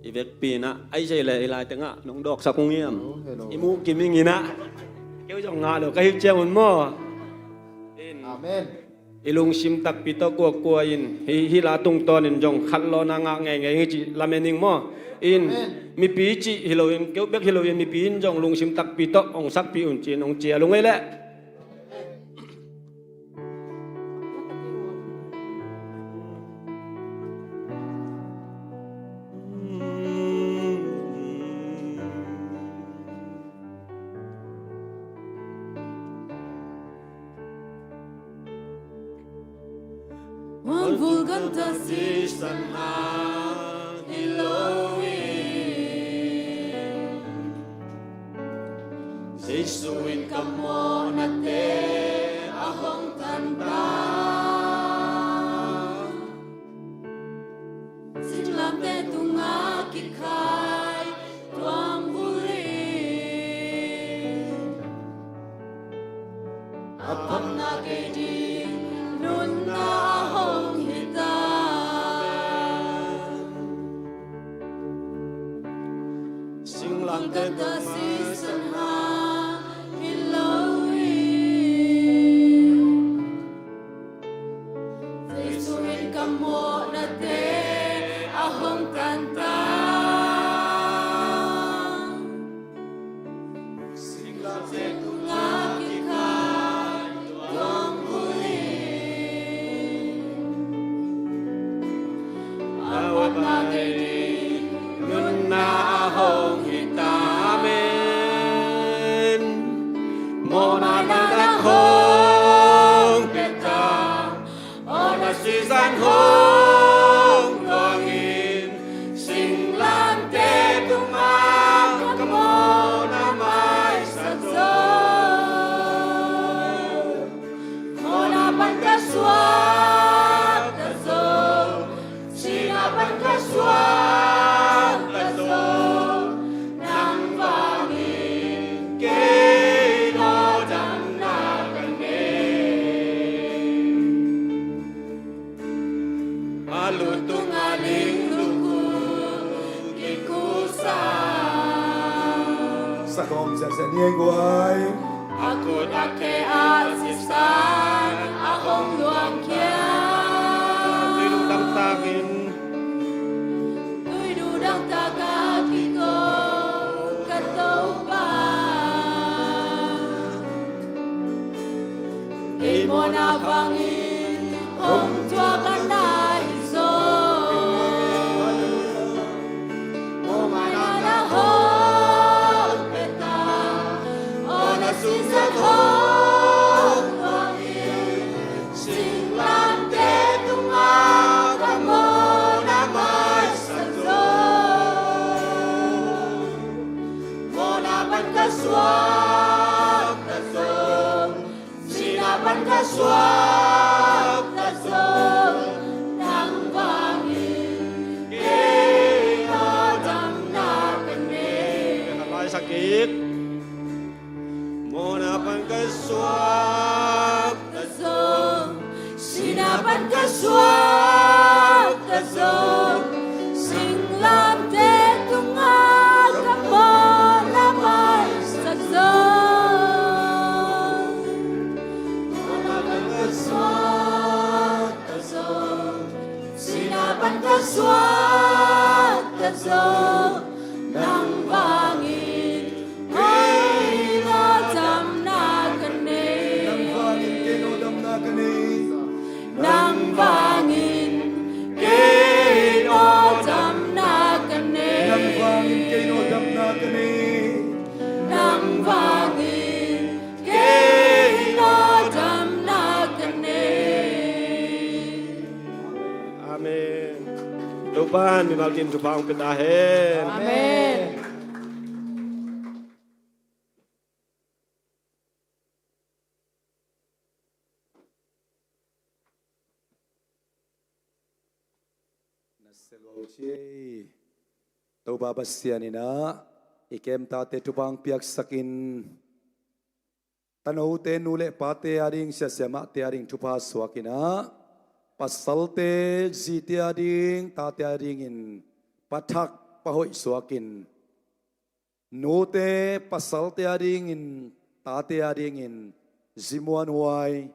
I vekpi inah ahi zei le i lai tengah nong dawksak hong hiam? I muh kiming inah keu zong ngah lo ka hi ciang un maw? Amen. I lungsim takpi tawh kuakua in hih, hih la tungtawnin zong khat lawna ngah ngeingei hi cih lamen ing maw? In mipi cih hi loin, keu bek hi loin mipi in zong lungsim takpi tawh hong sakpih un ci-in hong cial ung ei leh. Muanvul ganta sisan hang hi loin Jesu in ka mawhnate a hong tanta. Singlamteh tungah kikhai tuamvul in a phamna kei ding nunna a hong hita. Nunna a hong hi ta, amen. Mawhna nunna hong pia ta, aw na sizan hong luangin, singlamteh tungah ka mawhna maisak zo. Mawhna pan ka suak ta zo, sihna pan ka suak ta zo, nang vangin kei lawhdamna ka nei. A lu tungah ling lukhu kikhusa. Sakawng ziahziah ni ei guai. A khut a khe a sisan a hong luangkhia. Tuiduh dangtakin, tuiduh dangtak a kiko ka Topa. Kei mawhna vangin hong thuak a na hi zaw. Mawhna na hong pia ta, aw na sizan hong luangin, singlamteh tungah ka mawhna maisak zaw. Mawhna pan ka suak ta zaw, sihna pan ka suak ta zaw, nang vangin kei lawhdamna ka nei. Ka lai sakit. Mawhna pan ka suak ta zaw, sihna pan ka suak ta zaw, singlamteh tungah ka mawhna maisak zaw. Mawhna pan ka suak ta zaw, sihna pan ka suak ta zaw, nang vangin kei lawhdamna ka nei. Nang vangin kei lawhdamna ka nei. Nang vangin kei lawhdamna ka nei. Nang vangin kei lawhdamna ka nei. Nang vangin kei lawhdamna ka nei. Amen. Topa'n mimal kim thupha hong pia ta hen. Amen. Na sia lua uh ci ei. Topa Pasian in ah i kemtate thupha hong piaksak in, tanote nu le pate ading, siasia mahte ading thupha suak in ah, pasalte zite ading, tate adingin pa thak pa hoih suak in, nute pasalte adingin, tate adingin zi muanhuai,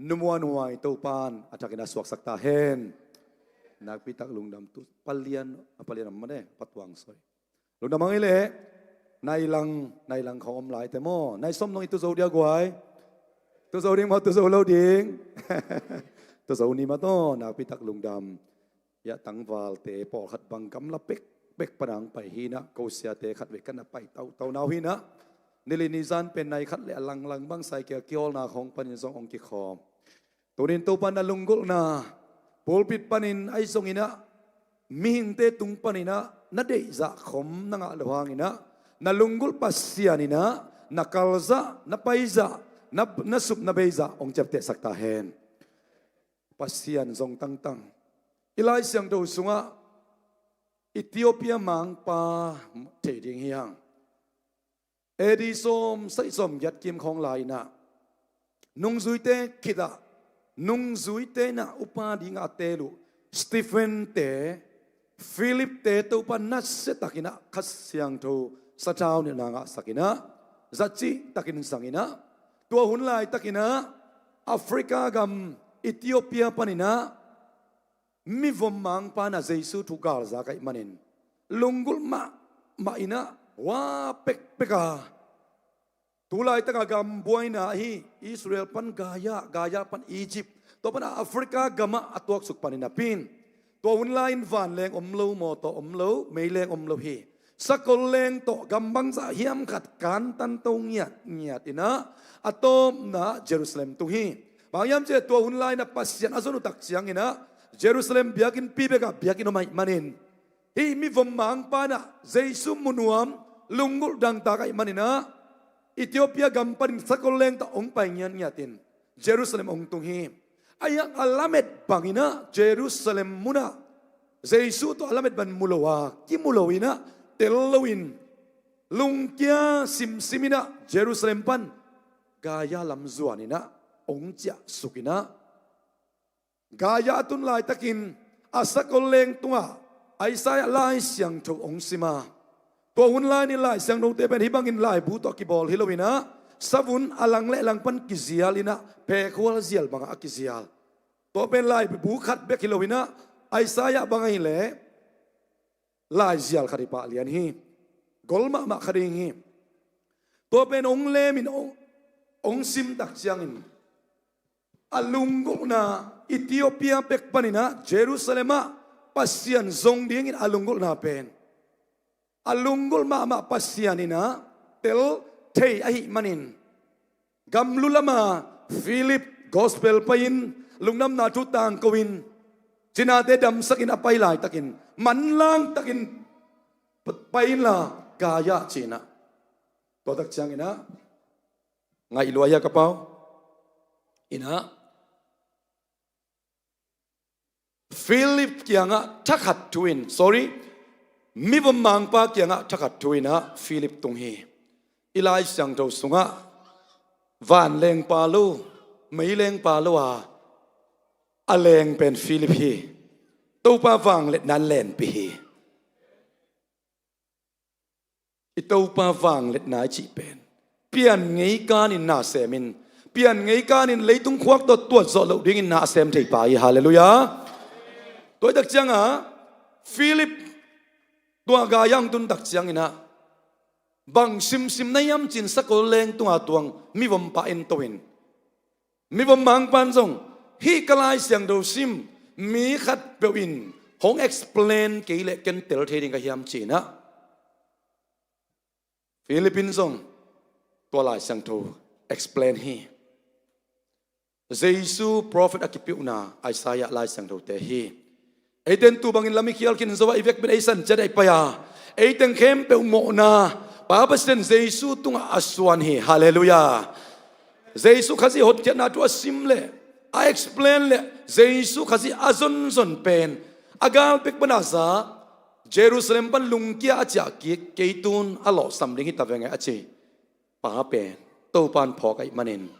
nu muanhuai Topa'n a thakin a suaksak ta hen. Nakpitak lungdam. Tu palian, a palian a mane patuang soi. Lungdam hang i leh, nai lang, nai lang khawng om lai te maw. Nai sawm dong i tu zo dia guai. Tu zo ding maw, tu zo lo ding. Tu zo ni maw taw, nakpitak lungdam. Ia tangvalte pawlkhat bang gamla pekpek panang pai hi nah, ko siate khat vei kan a pai tautau nau hi nah. Nili nizan pen nai khat le a langlang bang sai kia kihawlna khawng panin zong hong kikhawm. Tunin Topa na lunggulhna pulpit panin ahi zongin ah, mihingte tung panin ah na deihzah khawm na ngah lo hangin ah, na lunggulh Pasian in ah na kalzah, na paizah, na, na sup na beizah hong ciaptehsak ta hen. Pasian zong tangtang. I Lai Siangtho sungah Ethiopia mangpa thei ding hi hang. A D sawm sagih sawm giat kim khawng lai in ah, nungzuite khit ah, nungzuite in ah upa dingah a teel uh Stephen te, Philip te Topa nasia takin ah Kha Siangtho sathau nilhna ngahsak in ah, zacih takin zang in ah, tua hun laitakin ah Africa gam Ethiopia panin ah mivom mangpa in ah Jesu thu galzak ahih manin, lunggulh mahmah in ah, hua pekpek a Tu laitaka gam buaina ahi Israel pan Gaza, Gaza pan Egypt, tua pana Africa gamah a tuaksuk panin a pin. Tua hun lai-in vanleng om lo, mawtaw om lo, meileng om lo hi. Sakol leng tawh gam bangzah hiam khat kantan to ngiatngiat inah a tawpna Jerusalem tung hi. Bang hiam cih leh tua hun lai-inah Pasian a zon uh tak cianginah Jerusalem biakinnpi bekah biakinn om ahih manin, hih mivom mangpa inah Jesu mu nuam, lunggulh dangtak ahih maninah Ethiopia gam panin sakol leng tawh hong pai ngiatngiatin Jerusalem hong tung hi. Ahi hang a lamet banginah Jerusalem munah Jesu tawh a lamet bang mu lo a, kimu lo inah, tel loin, lungkia simsim inah Jerusalem pan Gaza lam zuan inah hong ciahsuk inah, Gaza a tun laitakin a sakol leng tungah Isaiah Lai Siangtho hong sim a, tua hun lai-in Lai Siangthote pen hih bangin laibu tawh a kibawl hi lo inah, savun a lang le lang pan kizial inah, phekhual zial bangah a kizial. Tua pen laibu khat bek hi lo inah, Isaiah bang ahih leh laizial khat hi pah lian hi. Gol mahmah kha ding hi. Tua pen hong lemin hong, hong sim tak ciangin a lunggulhna Ethiopia pek paninah Jerusalem ah Pasian zong dingin a lunggulhna pen, a lunggulh mahmah Pasian inah tel thei ahih manin, gamlu lama Philip gospel pai-in, lungdamna thu tangko-in, cinate damsakin a pai laitakin, manlangtakin pai inla Gaza ci-inah. Tua tak cianginah ngaih lua hia ka pau? Inah Philip kiangah thakhat thu-in, sorry, mivom mangpa kiangah thakhat thu-inah Philip tung hi. I Lai Siangtho sungah vanleng pa lo, meileng pa lo a, a leng pen Philip hi. Topa vangliatna in lenpih hi. I Topa vangliatna i cih pen pian ngei kanin na semin, pian ngei kanin leitung khuak tawh tuat zawh loh dingin na sem thei pa hi. Halleluiah. Tua hi tak cianga Philip tua Gaza hong tun tak cianginah bang simsim na hiam ci-in sakol leng tunga tuang mivom pa en to-in, mivom mangpan zong, hih ka Lai Siangtho sim mi khatpeuh in hong explain kei leh ken tel thei ding ka hiam ci-inah Philip in zong tua Lai Siangtho explain hi. Jesu prophet a kipeuhna Isaiah Lai Siangthote hi. Eiten tu bangin lam i khial khin zo a, i vekpi-in ei san ciat a i pai a, ei teng khempeuh mawhna Pa Pasian Jesu tungah a suan hi. Halleluiah. Jesu Khazih hotkhiatna thu a sim leh, a explain leh, Jesu Khazih a zonzon pen a gal pek pana za, Jerusalem pan lungkia a ciah kik, kei tun a lawhsam ding hi ta veng e a ci pa pen Topan phawk ahih manin,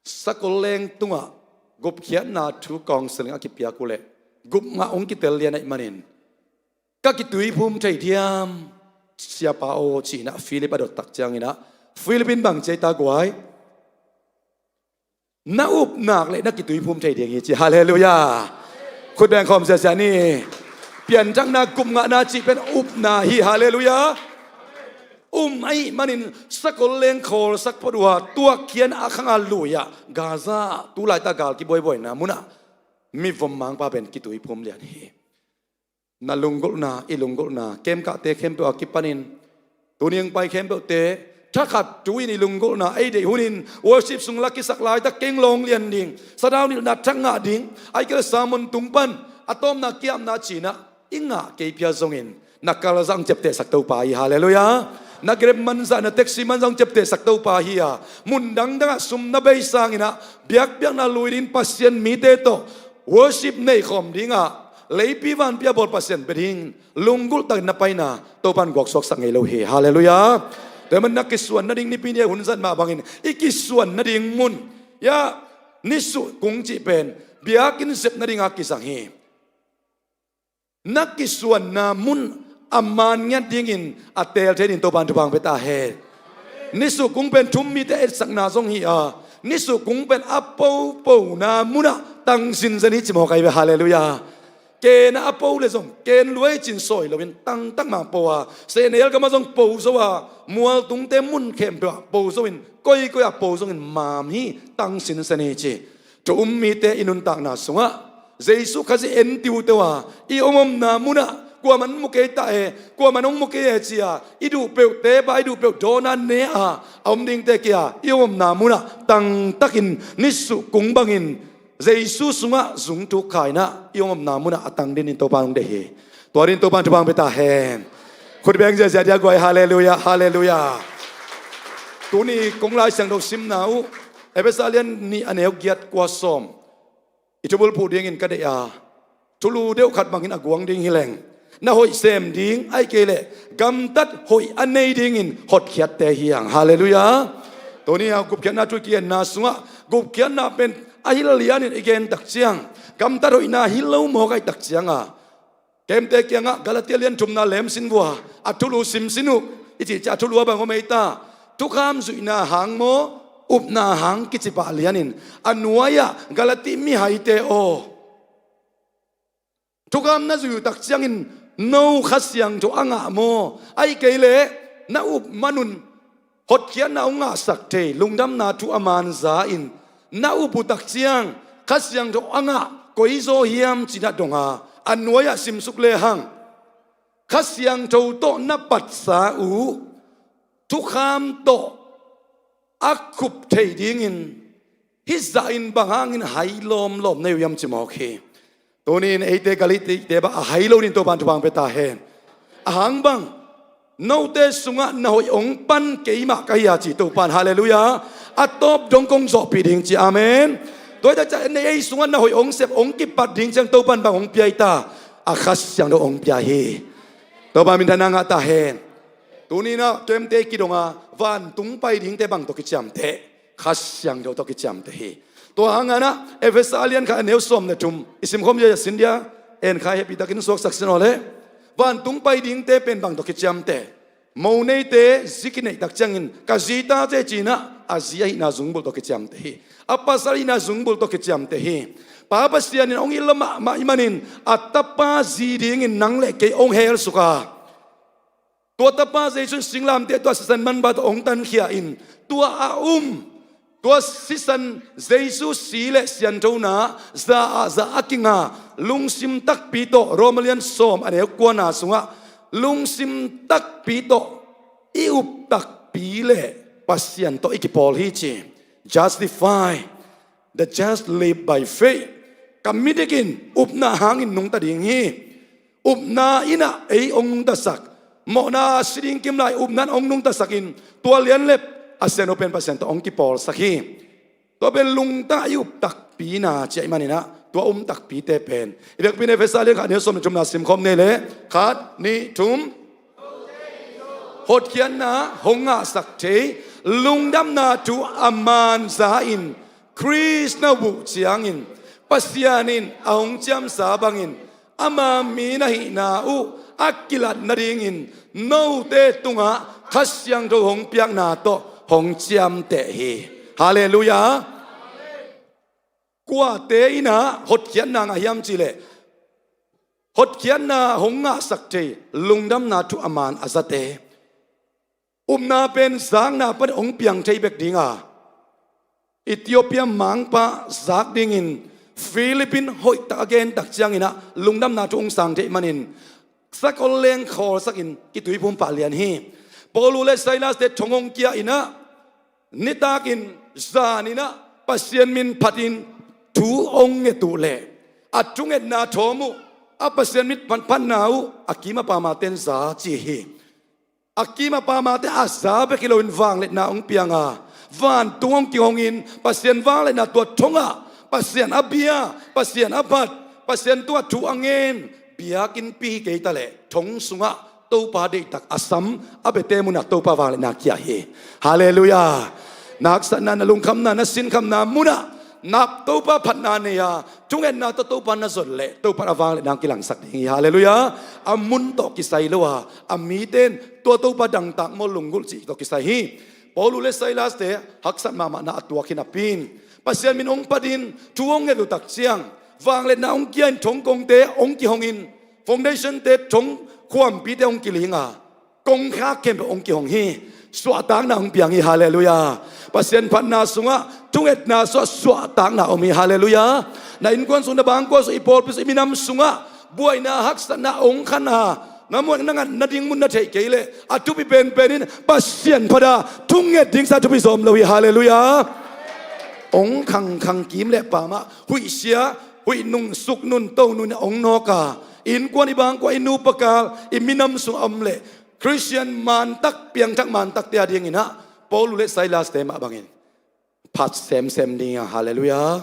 sakol leng tungah gupkhiatna thu counseling a kipiak uh leh gupngah hong kitel lian ahih manin, ka kituiphum thei diam, Siapa aw, ci-inah Philip a dot tak cianginah Philip in bang ci ai ta guai? Na upna leh na kituiphum thei ding hi ci. Halleluiah. Khut beng khawm siasia ni. Pianthakna, gupngahna cih pen upna hi. Halleluiah. Um ahih manin sakol leng khawlsak phot uh a, tuakkhiat a khanga lui-ah Gaza, tu laitaka gal kibuaibuaina munah mivom mangpa pen kituiphum lian hi. Na lunggulhna, i lunggulhna, kemkahte khempeuh a kipanin tuni hong pai khempeuhte thakhat thu-in i lunggulhna ei deih hunin worship sung la kisak laitak keng lawng lian ding, sadau nilhna thak ngah ding, a hih kei leh sermon tung pan a tawpna kiapna ci-inah i ngah kei pia zongin, na kal zah hong ciaptehsak Topa hi. Halleluiah. Na Grab man zah, na taxi man zah hong ciaptehsak Topa hi a, mun dangdangah sum na bei sanginah biakpiakna lui dingin Pasian mite tawh worship nei khawm dingah leipi vanpi a bawl Pasian bia ding lunggulh takin na paina Topan guaksuaksak ngei lo hi. Halleluiah. Tua ahih manin na kisuan nading, nipi ni a hun zat mah bangin i kisuan nading mun, ya, nisuh kung cih pen biakinn sep nadinga kizang hi. Na kisuanna mun a man ngiat dingin a teel thei dingin Topan thupha hong pia ta hen. Nisuh kung pen thum mite etsakna zong hi a, nisuh kung pen a popona munah tang zinzen hi ci mawk ahi ve. Halleluiah. Ken ah a po le zong ken luai cin sawi loin tangtak mah po a, sehnel gamah zong po zo a, mualtungte mun khempeuh ah po zo in, koikoi ah po zongin mam hi, tang sinsen hi ci. Thu um mite i nuntakna sungah Jesu Khazih en tiuteu a, i omomna munah kuaman mu kei ta e, kuaman hong mu kei e ci-a i duh peuh tep a, i duh peuh dawn a ne a, a om dingte kia i omomna munah tangtakin nisuh kung bangin Jesu sungah zungthuk kha in ah i omomna munah a tang dingin Topa hong deih hi. Tua dingin Topa thupha hong pia ta hen. Khut beng ziahziah dia guai, halleluiah, halleluiah. Tuni kong Lai Siangtho simna uh Efesa lian nih a neu giat, kua, sawm i thubulphuh dingin ka deih a, thulu deuh khat bangin a guang ding hi leng, na hoih sem ding, ahih kei leh gamtat hoih a nei dingin hotkhiatte hi hang. Halleluiah. Tuni a gupkhiatna thu i kienna sungah gupkhiatna pen a hil lianin i gen tak ciang, gamtat hoihna hi lo mawk ahih tak cianga, kemte kiangah Galatia lian thumna lem sin vua, a thulu sim sin uh, i cih ciah a thulu a bang om ei ta. Thukham zuihna hang maw, upna hang kici pah lianin a nuai-ah Galati mihaite aw, thukham na zuih uh tak ciangin no Kha Siangtho a ngah maw? Ahih kei leh na up manun hotkhiatna hong ngahsak thei, lungdamna thu a man za in na up uh tak ciang Kha Siangtho a ngah koi zaw hiam ci-in ah dong a, a nuai-ah simsuk lehang, Kha Siangtho tawh na patsa uh thukham tawh a khup thei dingin hih zah in bang hangin hai lawmlawm na hi uh hiam ci mawk hi. Tuni-in eite Galatia te bang a hai lo dingin Topa in thupha hong pia ta hen. A hang bang, note sungah na hoih hong pan keimah ka hi a ci Topa in, halleluiah. A tawp dong kong zawhpih ding ci, amen. Tua hi tak ciang ei sungah na hoih hong sep, hong kipat ding ciang Topa in bang hong pia hi ta? A Kha Siangtho hong pia hi. Topa minthanna ngah ta hen. Tuni-in ah kemte kidong a, vantung pai dingte bang tawh kiciamteh? Kha Siangtho tawh kiciamteh hi. Tua hangin ah Efesa lian khat a neu sawm le thum i simkhawm ziahziah sin dia, en kha hehpihtakin suaksak sin aw leh. Vantung pai dingte pen bang tawh kiciamteh? Mo neite zi kineih tak ciangin ka zi ta ci-in ah, a zi ahihna zungbulh tawh kiciamteh hi. A pasal ahihna zungbulh tawh kiciamteh hi. Pa Pasian in hong hilh mahmah ahih manin a tapa zi dingin nang le kei hong helsuk a, tua tapa Jesu in singlamteh tawh a sisan manpha tawh hong tankhia in, tua a um, tua sisan Jesu si le sianthona za ah za a kinga, lungsim takpi tawh, Roma lian sawm a neu kuana sungah, lungsim takpi tawh i up takpi le Pasian tawh i kipawl hi ci. Justify, the just live by faith. Ka midik in upna hangin nungta ding hi. Upna in ah ei hong nungtasak. Mawhna a si ding kim lai upna in hong nungtasak in, tua lianlep a sian uh pen Pasian tawh hong kipawlsak hi. Tua pen lungtang i up takpi na ci ahih manin ah, tua um takpite pen i biakpi'n Efesa lian khat a neu sawm le thumna simkhawm ni leh, khat, nih, thum. Hotkhiatna hong ngahsak thei, lungdamna thu a man za in, Khrist na huh ciangin Pasian in a hong ciamsa bangin ama mi na hihna uh a kilat nadingin note tungah Kha Siangtho hong piakna tawh hong ciamteh hi. Halleluiah. Kuate in ah hotkhiatna ngah hiam cih leh, hotkhiatna hong ngahsak thei, lungdamna thu a man a zate, upna pen zakna pan hong piang thei bek ding a, Ethiopia mangpa zak dingin Philip in hoihtak a gen tak ciangin ah lungdamna thu hong sang thei manin, sakol leng khawlsakin kituiphum pah lian hi. Paulu le Silaste thong hong kia in ah, nitakin, zanin ah Pasian min phatin thu hong nget uh leh, a thungetna thawm uh, a Pasian min phat, phatna uh a kim a pam a ten za ci hi. A kim a pam a te a za bek hi loin vangliatna hong piang a, vantung hong kihongin Pasian vangliatna tua thongah Pasian a bia, Pasian a phat, Pasian tungah thu a ngen biakinnpi hi kei ta leh, thong sungah Topa deihtak a sam a biate munah Topa vangliatna kia hi. Halleluiah. Na haksatna, na lungkhamna, na sinkhamna munah na Topa phatna nei a, thungetna tawh Topa na zot leh Topa a vangliatna hong kilangsak ding hi. Halleluiah. A mun tawh kisai lo a, a mite in tua Topa dangtak maw, lunggulh cih tawh kisai hi. Paulu le Silaste haksat mahmahna a tuak hi napi in, Pasian min hong phatin thu hong nget uh tak ciang, Vangliatna hong kia in thongkongte hong kihongin, foundation-te, thong khuampite hong kilinga, kongkhak khempeuh hong kihong hi. Suahtakna hong piang hi. Halleluiah. Pasian phatna sungah thungetna sungah suahtakna om hi. Halleluiah. Na innkuan sung, na bangkua sung, i pawlpi sung, i minam sungah buaina, haksatna hong khan a, na muan, na ngat nading mun na theih kei leh, a thupi penpen in Pasian phat a thunget ding sang thupi sawm lo hi. Halleluiah. Hong khangkhang kim le pamah, huih sia, huih nung, suk nun, to nun hong nawk a, innkuan, i bangkua, i nupa kal, i minam sung a om leh Khristian mantak, piangthak mantakte a dinginah Paul uh le Silas-te mah bangin phat semsem ding a. Halleluiah.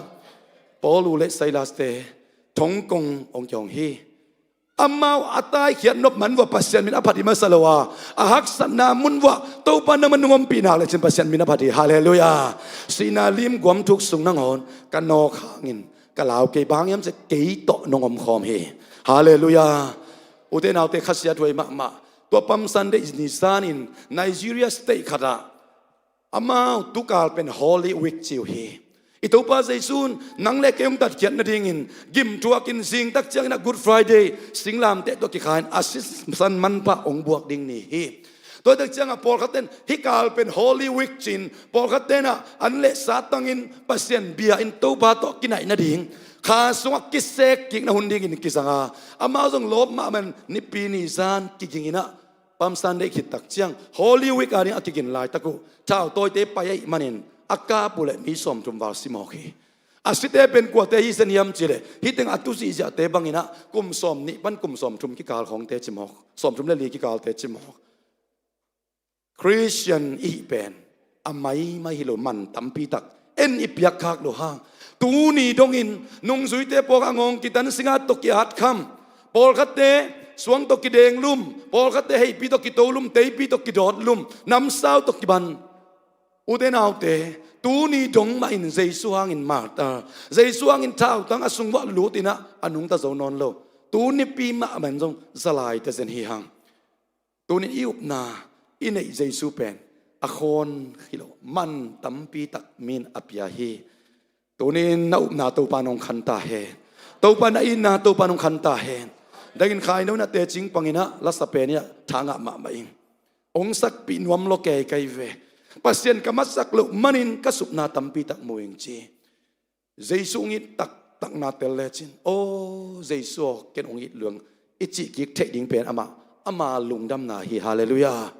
Paul uh le Silas-te thongkong hong kihong hi. Amau a taikhiat nop man vuah Pasian min a phat hi masa lo a, a haksatna mun vuah Topa nangmah nong ompih nak lecin Pasian min a phat hi. Halleluiah. Sihna lim guam thuk sung nangawn ka nawk hangin ka lau kei, bang hiam cih leh kei tawh nong omkhawm hi. Halleluiah. Ute naute, khasia thuai mahmah. Tua Palm Sunday ni zanin Nigeria state khatah amau tukal pen Holy Week ci uh hi. I Topa Jesu in nang le kei hong tatkhiat nadingin gimthuakin, zingtak ciangin a Good Friday singlamteh tawh kikhain a sisan manpha hong buak ding ni hi. Tua tak ciangah pawlkhatte in hih kal pen Holy Week ci-in, pawlkhatte in ah an le sa tangin Pasian bia-in Topa tawh kinaih nading kha sungah kisek kikna hun dingin kizang a, amau zong lawp mahmah in Nipi ni zan kigingin ah Palm Sunday khit tak ciang Holy Week a ding a kigin laitak uh, thau tawite pai ahih manin a kap uh leh mi sawmthum val si mawk hi. A site pen kuate hi zen hiam cih leh, hih teng a tu zihziahte bangin ah kum sawmnih pan kum sawmthum kikal khawngte ci mawk, sawmthum le li kikalte ci mawk. Khristian i hih pen a maimai hi lo, man tampi tak en i piakkhak loh hang, tuni dongin nungzuite pawlkhat ngawng kitan, singat tawh ki-atkham, pawlkhatte suang tawh kidenglum, pawlkhatte heipi tawh kitolum, teipi tawh kidawtlum, namsau tawh kiban. Ute naute, tuni dong mahin Jesu hangin martar, Jesu hangin thautang a sung vuah lutin ah a nungta zo nawn lo, tu Nipi mahmah in zong zalaite zen hi hang. Tunin i upna, i neih Jesu pen a khawn hi lo, man tampi tak mi in a pia hi. Tunin na upna Topa in hong khan ta hen. Topa in na itna Topa in hong khan ta hen. Dangin khaino in ah teci pangin ah lasa pen in ah tha ngah mahmah ing. Hong sakpih nuam lua kei ka hi ve. Pasian ka matsak loh manin ka supna tampi tak mu ing ci. Jesu hong it taktakna tel lecin, "Aw Jesu aw, ken hong it lua ing," i cih kik theih ding pen amah, ama lungdamna hi. Halleluiah.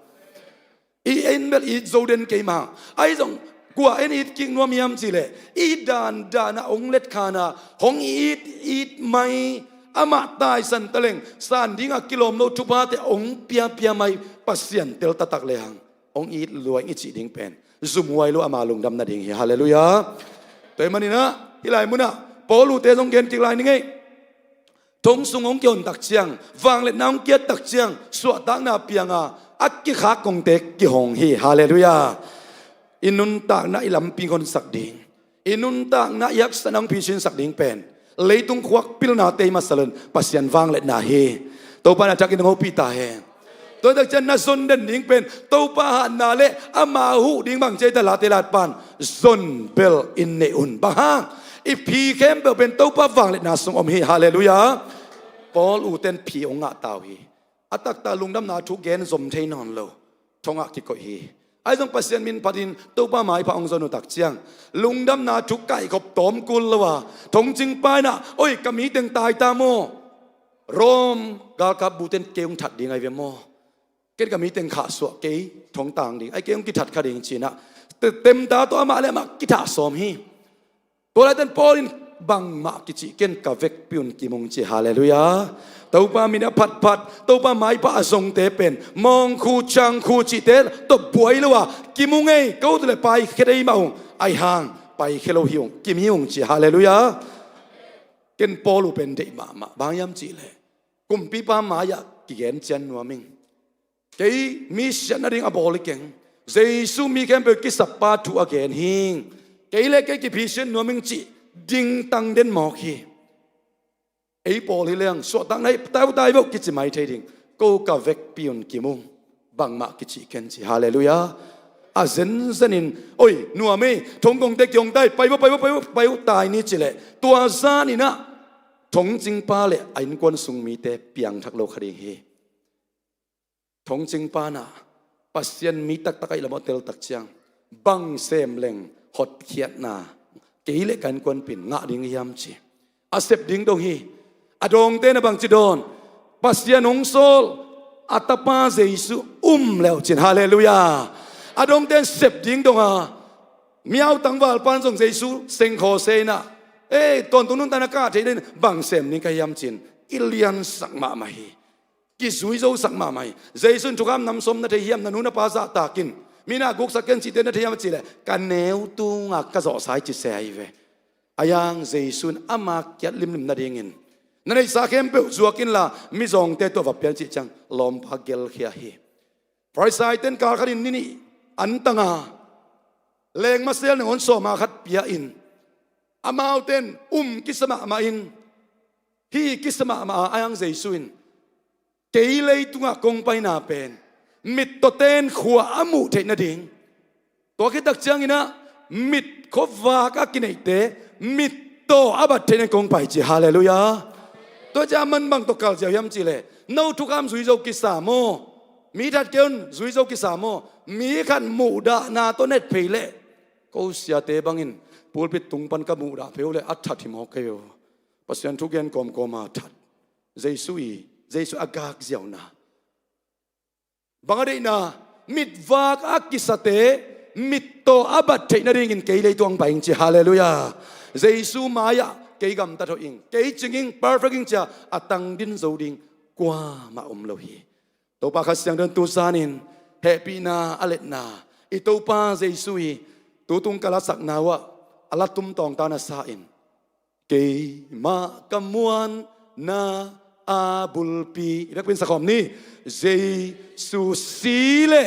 I en bel it zo den kei mah. Ahi zong kua en it kik nuam hiam cih leh, i dandan ah hong letkhan a, hong it it mai, amah taisan taleng san ding a kilawm lo thuphate hong piapia mai Pasian tel taktak lehang, hong it lua ing i cih ding pen zumhuai lo ama lungdam nading hi. Halleluiah. Tua ahih manin ah hih lai munah Paul uhte zong gen kik lai ni ngei. Thong sung hong kihon tak ciang, vangliatna hong kiat tak ciang, suahtakna piang a, a kikhak kongte kihong hi. Halleluiah. I nuntakna i lampi honsak ding, i nuntakna i haksatna hong phisinsak ding pen leitung khuak pilnate i masa loin Pasian vangliatna hi. Topa in a thakin hong hopih ta hen. Tua tak ciang na zon den ding pen Topa hatna le ama huh ding bang ci a, i Late lat pan zon bel in nei un. Bang hang? I phi khempeuh pen Topa vangliatna sung om hi. Halleluiah. Paul uhte in phi hong ngah ta uh hi. A taktak lungdamna thu gen zom thei nawn lo, thongah kikoih hi. Ahi zong Pasian min phatin Topa maipha hong zon uh tak ciang, lungdamna thu kaihkhop tawm kul lo a, thongcing pa in ah, "Oi, ka mi teng tai ta maw? Rome galkap bute in kei hong that ding ahi ve maw? Ken ka mi teng khahsuah, kei thong tang ding, ahi kei hong kithat kha ding," ci-in ah te-, temta tawh amah le amah kithah sawm hi. Tua laitakin Paul in, "Bangmah kici ken, ka vekpi un kim ung," ci. Halleluiah. Topa min a phatphat, Topa maipha a zongte pen mawngkhu, changkhu cihte tawh buai lo a, "Kim ung ei, ko tawh le paikhia thei mah ung, ahi hang paikhia lo hi ung, kim hi ung," ci. Halleluiah. Ken Paul uh pen deih mahmah. Bang hiam cih leh, kumpipa mai-ah kigen cian nuam ing. Kei mi siat nading a bawl hi keng. Jesu mi khempeuh kisappa thu a gen hi. Kei le kei kiphi siat nuam ing cih dingtang den mawk hi. Ei pawl hi leng suahtakna hi, tautai vo kici mai thei ding. Ko ka vekpi un kim ung, bangmah kici ken ci. Halleluiah. A zenzenin, "Oi, nuam ei, thongkongte kihong tai, pai vo, pai vo, pai vo, pai vo, tai ni," ci leh, tua zanin ah Thongcingpa le a innkuan sung mite piangthak lo kha ding hi. Thongcingpa in ah Pasian mi taktak ahih lam a teltak ciang, bang sem leng hotkhiatna kei le ka innkuanpih in ngah ding hiam ci. A sep ding dong hi. A dawngte in ah bangci dawn, Pasian hong sawl a Tapa Jesu um le uh cin. Halleluiah. A dawngte in sep ding dong a, mi autang valpa in zong Jesu sengkhawlse in ah, ei, tawntung nuntakna ka ngah theih nading bang sem ding ka hiam cin, kiliansak mahmah hi. Kizuizosak mahmah hi. Jesu in thukham nam sawm na thei hiam, na nu na pa zahtak in, mi na guksak ken cihte na thei hiam a cih leh, ka neu tungah ka zawhsa hi ci se ahi ve. Ahi hang Jesu in ama kiat limlim nadingin, na neihsa khempeuh zuak inla mizawngte tawh va pia in cih ciang lawmpa gelkhia hi. Farisai-te in kal khatin ni nih an tang a, lengmasel nangawn sawma khat pia in, amaute in um kisa mahmah in, hi kisa mahmah a, ahi hang Jesu in, kei leitungah kong paina pen mittawte in khua a muh theih nading, tua khit tak ciangin ah mit khuavak a kineihte mittaw a bat theih nading kong pai ci. Halleluiah. Tua ciang a man bang tawh kalziau hiam cih leh, no thukham zuizo kisa maw, mi that kei un zuizo kisa maw, mi khat muhdahna tawh net phei leh, ko siate bangin pulpit tung pan ka muhdah phei uh leh a that hi maw kei uh. Pasian thugen kawmkawm a that. Jesu i, Jesu a gakziauna, bang a deihna, mitvak a kisate mittaw a bat theih nadingin kei leitung hong pai ing ci. Halleluiah. Jesu mai-ah kei gamtat hoih ing, kei cing ing, perfect ing ci-a a tangdin zo ding kuamah om lo hi. Topa Kha Siangtho in tu zanin hehpihna a letna, i Topa Jesu i tutung ka lasakna uh ah a la tum tawngta na sa in, keimah ka muanna a bulpi, i vekpi in sakhawm ni, Jesu si le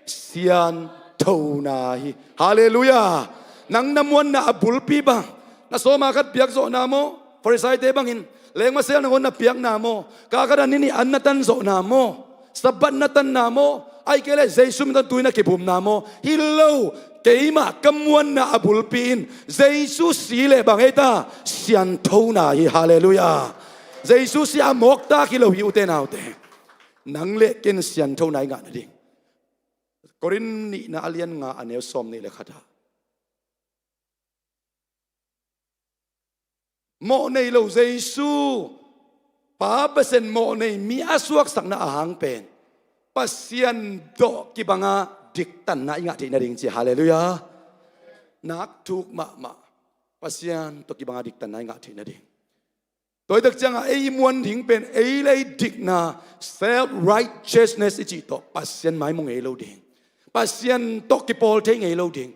sianthona hi. Halleluiah. Nang na muanna a bulpi bang, na sawma khat piak zawhna maw, Farisai-te bangin lengmasel nangawn na piakna maw, kal khat a ni nih an na tan zawhna maw, Sabbath na tanna maw, ahih kei leh Jesu min tawh tui na kibumna maw, hi lo. Keimah ka muanna a bulpi in Jesu si le bang ei ta, sianthona hi. Halleluiah. Jesu si a mawktak hi lo hi, ute naute. Nang le ken sianthona i ngah nading, Korin nihna a lian nga a neu sawmnih le khat ah, mawhnei lo Jesu, Pa Pasian mawhnei mi a suaksakna a hang pen Pasian tawh kibanga diktanna i ngah theih nading ci. Halleluiah. Nak thuk mahmah, Pasian tawh kibanga diktanna i ngah theih nading. Tua hi tak ciangah ei i muan ding pen ei le ei dikna, self righteousness i cih tawh Pasian mai mu ngei lo ding, Pasian tawh kipawl thei ngei lo ding,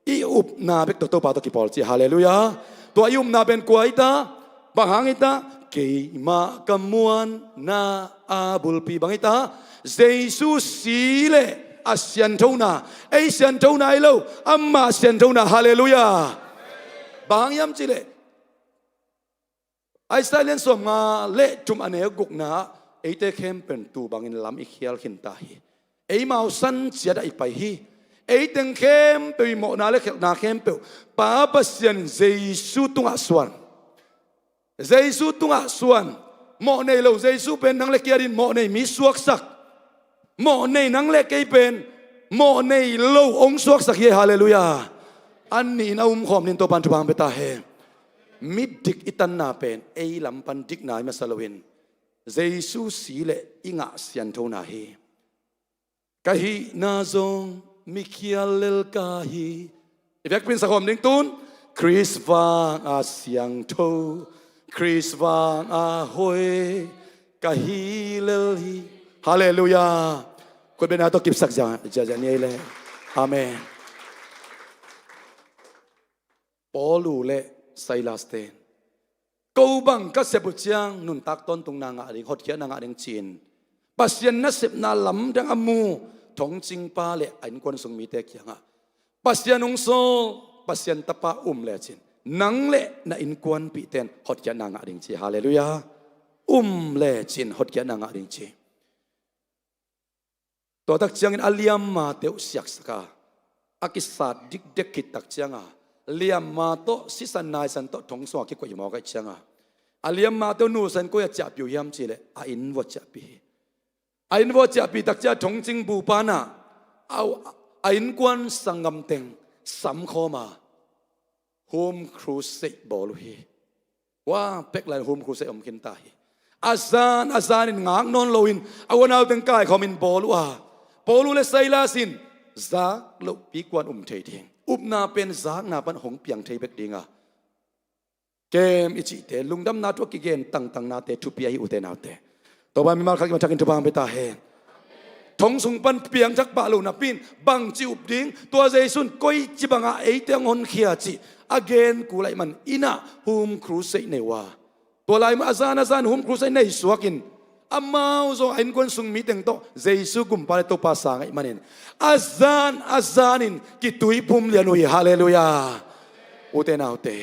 i upna bek tawh Topa tawh kipawl ci. Halleluiah. Tua i upna pen kua hi ta, bang hang hi ta, keimah ka muanna a bulpi bang hi ta, Jesu si le a sianthona, ei sianthona hi lo, amah sianthona. Halleluiah. Bang hang hiam cih leh, Isaiah lian sawmnga le thum a neu gukna ah, eite khempeuh in tuu bangin lam i khial khinta hi. Eimau san ciat ah i pai hi. Ei teng khempeuh i mawhna le khelhna khempeuh Pa Pasian Jesu tungah suan. Jesu tungah suan. Mawhnei lo Jesu pen nang le kei adingin mawhnei mi suaksak. Mawhnei nang le kei pen mawhnei lo hong suaksak hi. Halleluiah. An nihin a umkhawm ni in Topa'n thupha hong pia ta hen. Midik i tanna pen ei lam pan dikna hi masa loin Jesu si le i ngah sianthona hi. Ka hihna zong mikhial lel ka hi. I vekpi in sakhawm ding tun. Khrist vang a siangtho, Khrist vang a hoi ka hi lel hi. Halleluiah. Khutbetna tawh kipsak ziahziah ni ei le. Amen. Paul uh le Silas ten, ko bang ka sep uh ciang nuntak tawntungna ngah ding, hotkhiatna ngah ding ci-in Pasian nasepna lamdang a mu thongcingpa le a innkuan sung mite kiangah, Pasian hong sawl, Pasian Tapa um lecin nang le na innkuanpihte in hotkhiatna ngah ding ci. Halleluiah. Um lecin hotkhiatna ngah ding ci. Tua tak ciangin a liamma teuh siaksak a, a kisat dikdek khit tak cianga, liamma tawh sisan naisan tawh thong sungah kikoih mawk ahih cianga, A liammate uh nusia in koi ah ciahpih uh hiam cih leh a inn vuah ciahpih hi. A inn vuah ciahpih takciang thongcing bu pan ah a, a innkuan sanggamteng samkhawm a, home crusade bawl uh hi. Hua pek lai-in home crusade om khinta hi. A zan a zanin ngak nawn loin a unauteng kaikhawmin bawl uh a, Paul uh le Silas in zak lohpi kuan um thei ding, upna pen zakna pan hong piang thei bek ding a, kem i cihte, lungdamna thu a kigen tangtangnate thupi ahi, ute naute. Topa mimal khat kimat thakin thupha hong pia ta hen. Thong sung pan piangthak pah lo napi in bangci up ding, tua Jesu in koici bangah eite hong honkhia cih a gen kul ahih manin home crusade nei uh a, tua lai mun a zan a zan home crusade nei suakin amau zong a innkuan sung mi teng tawh Jesu gumpa le Topa sang ahih manin a zan a zanin kituiphum lian uh hi. Halleluiah. Ute naute,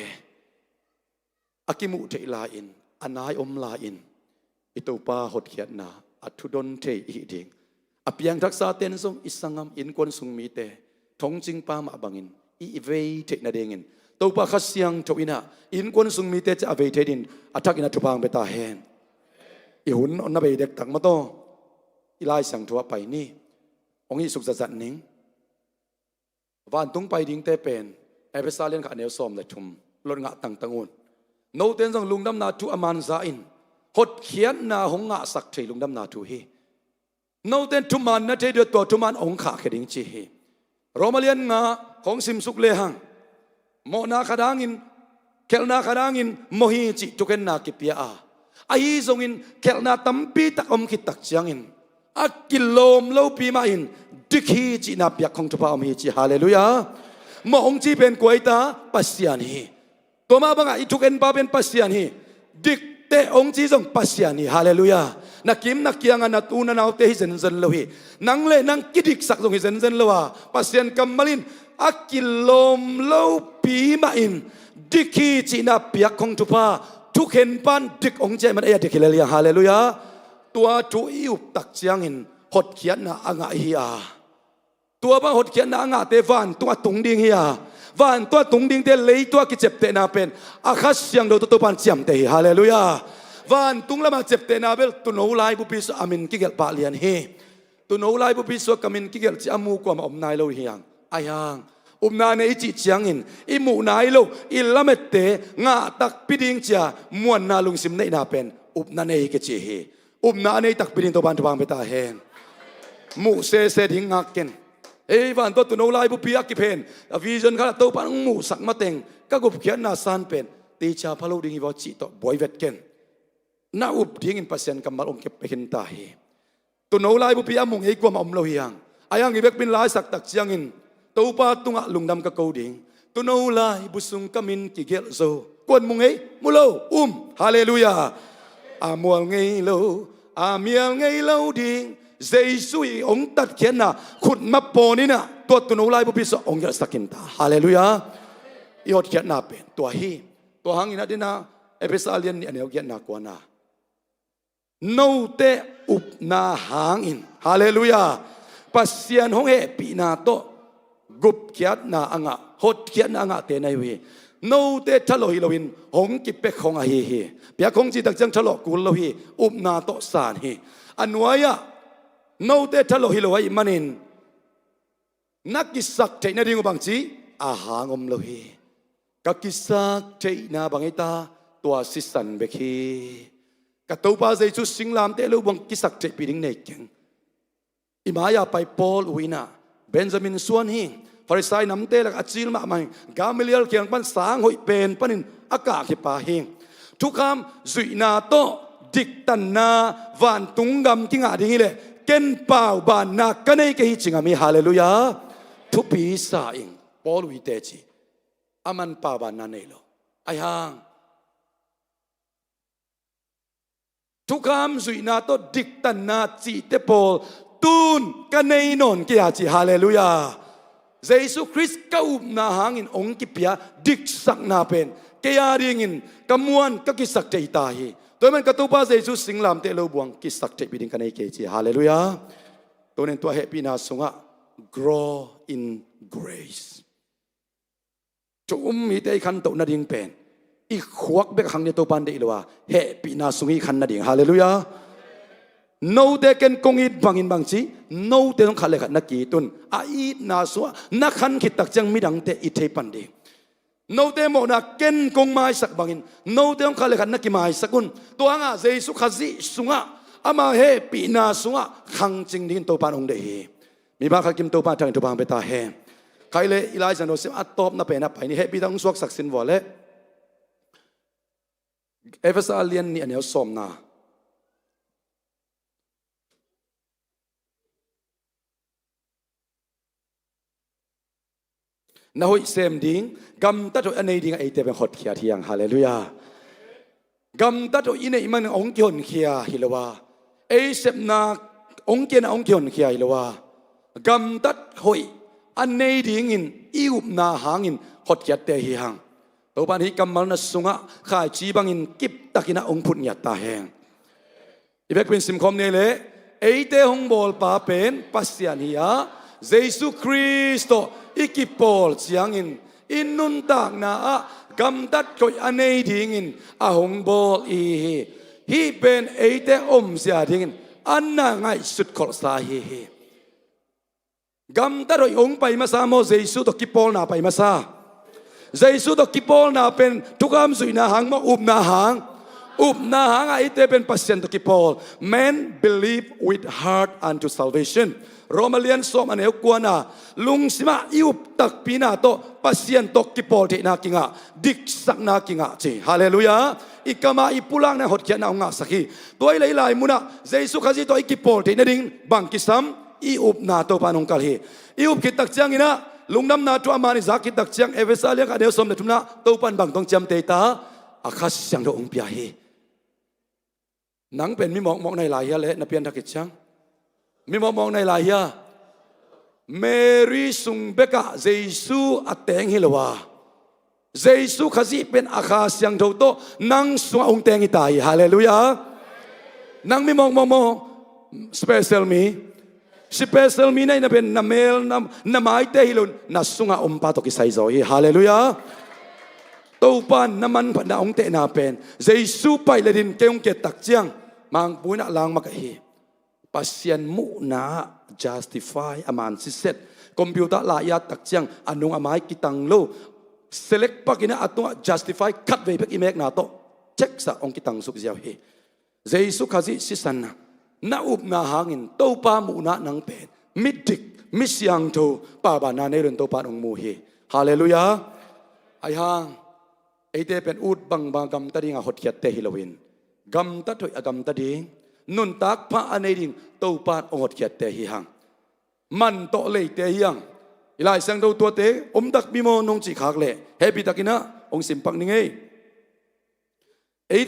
a kimuh theih lai-in, a nai om lai-in i Topa hotkhiatna a thudon thei i hih ding, a piangthaksate'n zong i sanggam innkuan sung mite thongcingpa mah bangin i vei theih nadingin Topa Kha Siangtho in ah innkuan sung mite ciang a vei thei dingin a thakin a thupha hong pia ta hen. I hun hong na bei dektak maw taw. I Lai Siangtho ah pai ni. Hong hih suk zatzat ning. Vantung pai dingte pen Efesa lian khat a neu sawm le thum, lot ngah tangtang un. Note'n zong lungdamna thu a man za in, hotkhiatna hong ngahsak thei lungdamna thu hi. Note'n thuman na thei ding uh a, tua thuman hong khahkhia ding ci hi. Roma lian nga khawng simsuk lehang, mawhna khat hangin, khelhna khat hangin mawh hi cih thukhenna kipia a, ahi zongin khelhna tampi tak om khit takciangin a kilawm lopi mah in dik hi cihna piak khong thupha om hi ci. Halleluiah. Mawh hong ci pen kua hi ta? Pasian hi. Tua mah bangah i thukhenpa pen Pasian hi. Dikte hong ci zong Pasian hi. Halleluiah. Na kim na kiangah na u na naute hi zenzen lo hi. Nang le nang kidiksak zong hi zenzen lo a, Pasian kammal in a kilawm lopi mah in dik hi cihna piak khong thupha, thukhenpa in dik hong ci ahih manin ei a dik hi lel hi hang. Halleluiah. Tua thu i up takciangin hotkhiatna a ngah hi a, tua bang hotkhiatna a ngahte vantung a tung ding hi a, vantung a tung dingte leitung a kiceptehna pen a Kha Siangtho tawh Topa in ciamteh hi. Halleluiah. Vantung lamah ceptehna bel Tuuno laibupi sungah a min kigelh pah lian hi. Tuuno laibupi sungah ka min kigelh cih a mu kuamah om nai lo hi hang. Ahi hang upna nei i cih ciangin i muh nai lo, i lamette ngah takpi ding ci-a muanna lungsim neihna pen upna nei kici hi. Upna a nei takpi dingin Topa in thupha hong pia ta hen. Muh sese ding ngak ken. Ei, vantung ah Tuuno laibupi a kiphen a vision khat ah Topa in hong muhsak mateng ka gupkhiatna san pen teicia pha lo ding hi vaw cih tawh buai vet ken. Na up dingin Pasian kammal hong kep pia khin ta hi. Tuuno laibupi a mu ngei kuamah om lo hi hang. Ahi hang i vekpi in laisak takciangin Topa tungah lungdam ka ko ding. Tuuno laibu sung ka min kigelh zo. Kua'n mu ngei? Mu lo. Um. Halleluiah. A mual ngei lo, a mial ngei lo ding Jesu i hong tatkhiatna khutma pawn in ah tua Tuuno laibupi sungah hong gelhsak khin ta. Halleluiah. I hotkhiatna pen tua hi. Tua hangin a dena Efesa lian nih a neu giatna kuana, note upna hangin, halleluiah, Pasian hong hehpihna tawh gupkhiatna a ngah, hotkhiatna a ngahte na hi uh hi. Note thalawh hi loin hong kipia khong ahi hi. Pia khong cih takciang thalawh kul lo hi. Upna tawh san hi. A nuai-ah note thalawh hi lo ahih manin na kisak theih nading uh bangci a hang om lo hi. Ka kisak theihna bang hi ta? Tua sisan bek hi. Ka Topa Jesu singlamteh lo buang kisak theihpih ding nei keng. I mai-a pai Paul uh in ah Benjamin suan hi. Farisai namte lakah a cil mahmah hi. Gamaliel kiang pan sang hoih pen panin a kah khia pa hi. Thukham zuihna tawh diktanna vantung gam kingah ding hileh ken paubanna ka nei kei hi ci ngam hi. Halleluiah. Thupi sa ing. Paul uh hi teci. Aman paubanna nei lo. Ahi hang thukham zuihna tawh diktanna cihte pawl tun ka nei nawn kei a ci. Halleluiah. Jesu Khrist ka upna hangin hong kipia diksakna pen kei a dingin ka muan ka kisak thei ta hi. Tua ahih manin ka Topa Jesu singlamteh lo buang kisak theihpih ding ka nei kei ci. Halleluiah. Tunin tua hehpihna sungah grow in grace. Thu um mite i khantoh nading pen I khuak bek a khang ding Topa in deih lo a, hehpihna sung i khan nading. Halleluiah. Note ken kong it bangin bang ci, note zong khat le khat na ki-it un. A itna sungah na khan khit tak ciang midangte it thei pan ding. Note mawhna ken kong maisak bangin note zong khat le khat na kimaisak un. Tua hangah Jesu Khazih sungah ama hehpihna sungah khangcing dingin Topa in hong deih hi. Mi bang khat kim Topa thangin thupha hong pia ta hen. Khai le i Lai Siangtho sim a tawpna pen a pai ni, hehpih tak hong suaksak sin vua leh. Efesa a lian nih a neu sawmna. Na hoih sem ding, gamtat hoih a nei dingah eite pen hotkhiat hi hang. Halleluiah. Gamtat hoih i neih manin hong kihonkhia hi lo a, ei sepna hong kian a hong kihonkhia hi lo a, gamtat hoih a nei dingin i upna hangin hotkhiatte hi hang. Topa in hih kammal na sungah khaici bangin kiptakin a hong phut ngiat ta hen. I vekpi in simkhawm ni leh, eite hong bawlpa pen Pasian hi a, Jesu Khrist tawh i kipawl ciangin i nuntakna ah gamtat hoih a nei dingin a hong bawl i hi hi. Hih pen eite omzia dingin a na ngaihsut kholhsa hi hi. Gamtat hoih hong pai masa maw, Jesu tawh kipawlna pai masa? Jesu tawh kipawlna pen thukham zuihna hang maw, upna hang? Upna hangah eite pen Pasian tawh kipawl. Men believe with heart unto salvation. Roma lian sawm a neu kuana, lungsimah i up takpina tawh Pasian tawh kipawl theihna kingah, diksakna kingah ci. Halleluiah. I kamah i pulakna hotkhiatna hong ngahsak hi. Tua i lei lai munah Jesu Khazih tawh i kipawl theih nading bang kisam? I upna Topa in hong kalh hi. I up khit tak ciangin ah, lungdamna thu a man i zak khit tak ciang, Efesa lian khat a neu sawm le thumna, Topa in bang tawh hong ciamteh ta? A Kha Siangtho hong pia hi. Nang pen mi mawkmawk na hi lai hia leh, na pianthak khit ciang? Mi mawkmawk na hi lai hia? Mary sung bekah Jesu a teng hi lo a, Jesu Khazih pen a Kha Siangtho tawh nang sungah hong teng hi ta hi. Halleluiah. Nang mi mawkmawk maw? Special mi. Special mi na hihna pen na mel, na, na maite hi lo in, na sungah ompa tawh kisai zaw hi. Halleluiah. Topa in na manphatna hong tehna pen Jesu paih le din kei hong kiat tak ciang, mangpuinah langmak ahi hi. Pasian muhna ah justify a man siset. Computer la i at tak ciang a nung a mai kitang lo. Select pakin ah a tungah justify khatvei bek i mekna tawh check sa hong kitangsuk ziau hi. Jesu Khazih sisanna, na upna hangin Topa muhna nang pen midik, mi siangtho, pabanna nei lo in Topa in hong mu hi. Halleluiah. Ahi hang eite pen ut bangbang gamta dingah hotkhiatte hi loin, gamtat hoih a gamta ding, nuntak pha a nei ding Topa in hong hotkhiatte hi hang. Man tawh leite hi hang. I Lai Siangtho tuate om takpi maw nong cih khak leh, hehpih takin ah hong simpak ning ei. Ei,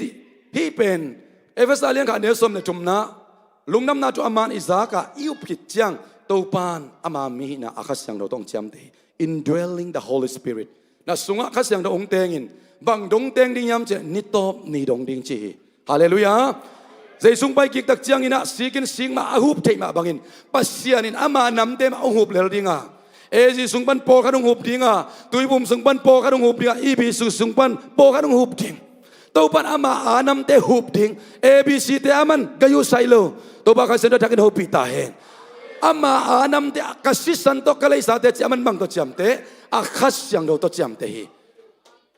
hih pen Efesa lian khat a neu sawm le thumna, lungdamna thu a man i zakah i up khit ciang, Topa in ama mi hihna a Kha Siangtho tawh hong ciamteh hi. Indwelling the Holy Spirit. Na sungah Kha Siangtho hong tengin, bang dong teng ding hiam cih leh, ni tawp ni dong ding ci hi. Halleluiah. Jesu hong pai kik tak ciangin ah, sikin sik mah, a hup theih mah bangin, Pasian in ama namte mah hong hup lel ding a, A G sung pan pawlkhat hong hup ding a, Tuibum sung pan pawlkhat hong hup ding a, E B C sung pan pawlkhat hong hup ding. Topa in ama a namte hup ding. A B C te aman gayuh sai lo. Topa Kha Siangtho thakin hopih ta hen. Ama a namte, ka sisan tawh ka leisate ci, aman bang tawh ciamteh? A Kha Siangtho tawh ciamteh hi.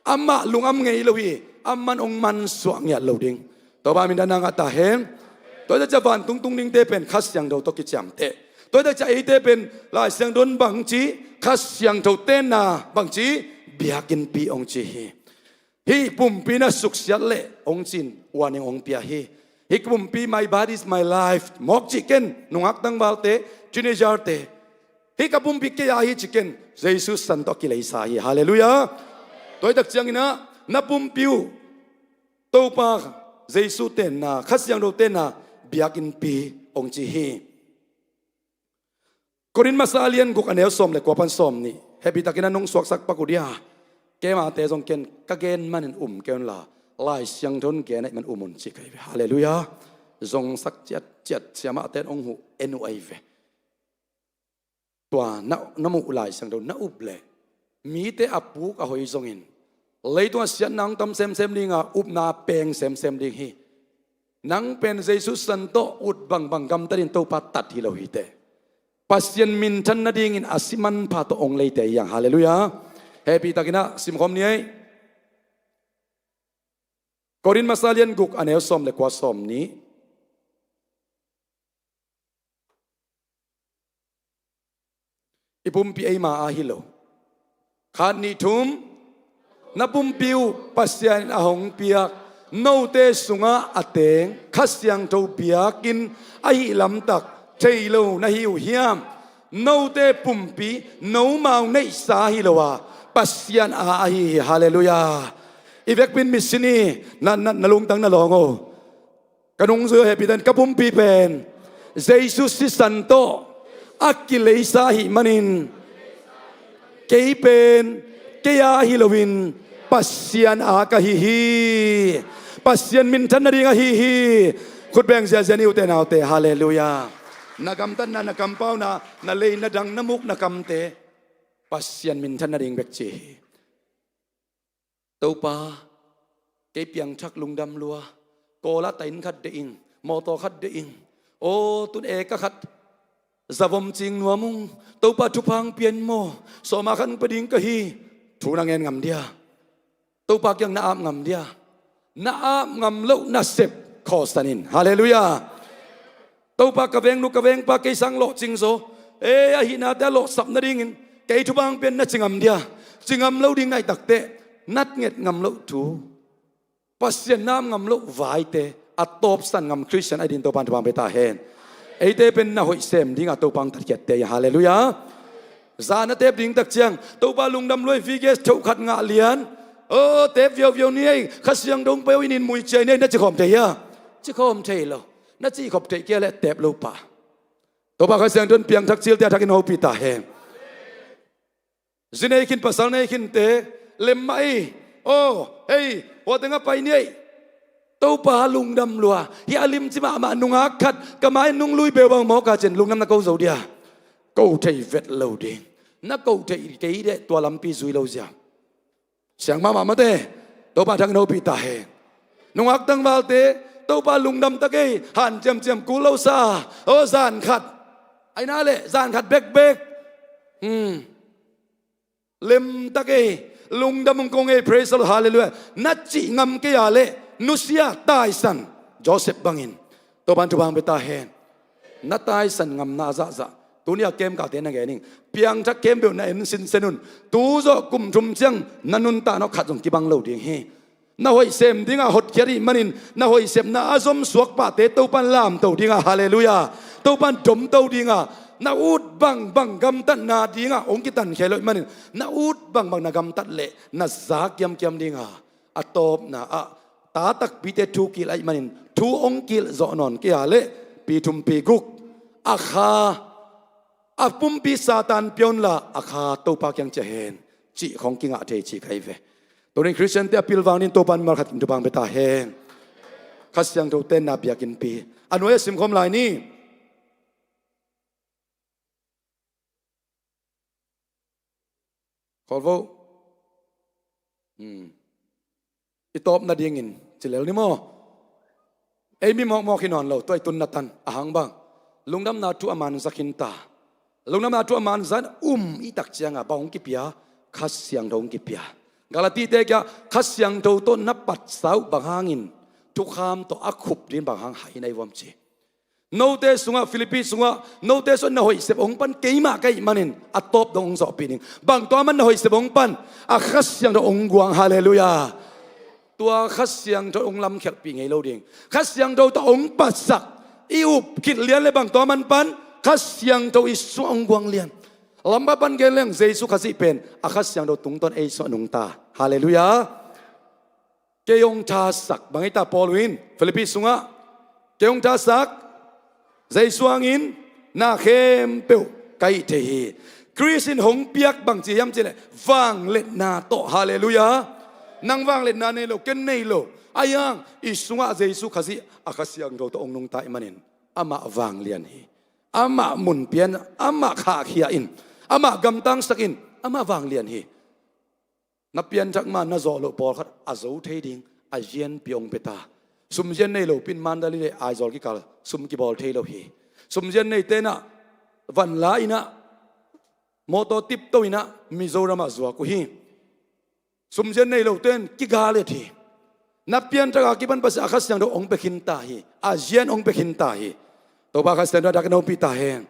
Amah lungam ngei lo hi. Aman hong mansuah ngiat lo ding. Topa min dan a ngah ta hen. Tua hi tak ciang vantung tung dingte pen Kha Siangtho tawh kiciamteh. Tua hi tak ciang eite pen Lai Siangtho in bang ci, Kha Siangtho tenna bang ci, biakinnpi hong ci hi. Hih pumpi na suksiat leh hong ci-in warning hong pia hi. Hih pumpi, my body is my life, mawk cih ken, nungak tangvalte, teenager-te. Hih ka pumpi kei a hi cih ken, Jesu san tawh kileisa hi. Halleluiah. Tua hi tak ciangin ah, na pumpi uh Topa Jesu tenna, Kha Siangtho tenna biakinnpi hong ci hi. Korin masa a lian guk a neu sawm le kua pan sawmnih. Hehpih takin ah nong suaksak pak uh dia. Keimate zong ken ka gen manin um kei un la, Lai Siangtho in gen ahih man um un ci ka hi ve. Halleluiah. Zongsak ciatciat, siamahte in hong huh en uh ahi ve. Tua na, na muh Lai Siangtho na up leh, mite a puk a hoi zongin, Leitungah siatna hong tam semsem ding a, upna peng semsem ding hi. Nang pen Jesu sisan tawh ut bangbang gamtatin Topa tat hi lo hi teh. Pasian minthan nadingin a si manpha tawh hong leite hi hang. Halleluiah. Hehpihtakin ah simkhawm ni ei. Korin masa lian guk a neu sawm le kua, sawm nih. I pumpi eima a hi lo. Khat, nih, thum. Na pumpi uh Pasian in a hong piak note sungah a teng Kha Siangtho biakinn ahih lamtak thei lo na hi uh hiam? Note pumpi nomau neihsa hi lo a, Pasian a ahi hi. Halleluiah. I vekpi in mission i na, na, na lungtang na lawng o. Ka nungzui hehpihtakin ka pumpi pen Jesu sisan tawh a kileisa ahih manin kei pen kei a hi loin Pasian a ka hi hi. Pasian minthan nading ahi hi. Khut beng ziahziah ni, ute naute. Halleluiah. Na gamtatna, na kampauna, na lei, na dang, na muk, na kamte Pasian minthan nading bek ci hi. Topa, kei piangthak lungdam lua, Kawl ah ta inn khat deih ing, mawtaw khat deih ing, aw tun eka khat zavom cing nuam ung, Topa thupha hong pia in maw, sawma khat hong pia ding ka hi, thu na ngen ngam dia? Topa kiang na ap ngam dia? Na ap ngam loh nasep khawlsan in. Halleluiah. Topa, ka vengnu ka vengpa kei sang lawhcing zaw, ei, ahihnate a lawhsap nadingin kei thupha hong pia in na ci ngam dia? Ci ngam lo ding na hih takteh, natnget ngam loh thu, Pasian na ap ngam loh vaite a tawpsan ngam Khristian a ding Topa in thupha hong pia ta hen. Eite pen na hoih sem dingah Topa hong tatkhiatte hi. Halleluiah. Zan a tep ding tak ciang, Topa lungdam lua ei, V G S thoh khat ngah lian, aw tep viauviau ni ei, Kha Siangtho hong pia uh in, in mui ciai ni ei, na ci khawm thei hia? Ci khawm thei lo. Na cih khop theih kei leh tep lo pah. Topa Kha Siangtho in piangthak cilte a thakin hopih ta hen. Zi nei khin, pasal nei khinte lem mah ei. Aw, ei, hua teng a pai ni ei. Topa lungdam lua, hih a limci mahmah nungak khat ka mai nung lui beu bang mawk a cin lungdam na ko zo dia? Ko thei vet lo ding. Na ko thei kei deh, tua lampi zui lo zia. Siang mahmah mate, Topa thakin hopih ta hen. Nungak tangvalte, Topa lungdam ta kei, han ciamciam kul lo sa, aw zan khat, aina leh zan khat bekbek. Hmm. Lem ta kei, lungdam hong kong ei, praise the Lord, halleluiah, na cih ngam kei a leh nusia, taisan, Joseph bangin. Topa in thupha hong pia ta hen. Na taisan ngamna a zahzah tuni a camp kalte na ngen ing. Piangthak khempeuh na en sinsen un. Tu zawh kum thum ciang na nuntak nawh khat zong kibang lo ding hi. Na hoih sem dingah hotkhiat ahih manin na hoih sepna a zomsuak pahte Topa in lamto dingah, halleluiah, Topa in domto dingah, na ut bangbang gamtatna dingah hong kitankhia lo ahih manin, na ut bangbang na gamtat leh na za kiamkiam dingah, a tawpna ah, ta takpite thu kilh ahih manin thu hong kilh zawh nawn kei a leh pi thum pi guk, a kha, a pumpi Satan pia unla, a kha Topa kiang ciah hen, cih khawng kingah thei ci ka hi ve. Tunin Khristiante a pilvang dingin Topa in mimal khat in thupha hong pia ta hen. Kha Siangtho tenna biakinnpi a nuai a simkhawm lai ni. Khawl vo. Hmm. I tawp nadingin ci lel ni maw? Ei mi mawkmawk hi nawn lo, tua i tunna tan a hang bang, lungdamna thu a manzak khin ta. Lungdamna thu a manzak in um i tak ciangah bang hong kipia? Kha Siangtho hong kipia. Galatite kiangah Kha Siangtho tawh na patsa uh bang hangin thukham tawh a khup dingin bang hang hai na hi vuam ci. Note sungah, Filipi sungah, note sungah na hoih sep hong pan keimah ka hih manin a tawp dong hong zawhpih ning. Bang tua man na hoih sep hong pan? A Kha Siangtho hong guang, halleluiah. Tua Kha Siangtho hong lamkhialhpih ngei lo ding. Kha Siangtho tawh hong patsak, i up khit lian le bang tua man pan? Kha Siangtho i sungah hong guang lian. Lampa pan gen leng Jesu Khazih pen a Kha Siangtho tungtawn ei sungah nungta. Halleluiah. Kei hong thasak, bang hi ta Paul in Filipi sungah, kei hong thasak, Jesu hangin na khempeuh ka hih thei hi. Khrist in hong piak bang ci hiam cih leh vangliatna tawh, halleluiah. Nang vangliatna nei lo, ken nei lo. Ahi hang i sungah Jesu Khazih a Kha Siangtho tawh hong nungta ahih manin amah vanglian hi. Amah mun pia in, amah khahkhia in, amah gamtangsak in, amah vanglian hi. Na pianthak ma na zawh loh pawlkhat a zo thei ding a zianpi hong pia ta. Sumzian nei lopi in Mandalay le Aizawl kikal sum kibawl thei lo hi. Sumzian neite in ah van la in ah, mawtaw tipto in ah Mizoram ah zuak uh hi. Sumzian nei lote in kigal et hi. Na pianthak a kipan Pasian a Kha Siangtho hong pia khin ta hi. A zian hong pia khin ta hi. Topa Kha Siangtho a dak in hong pi ta hen.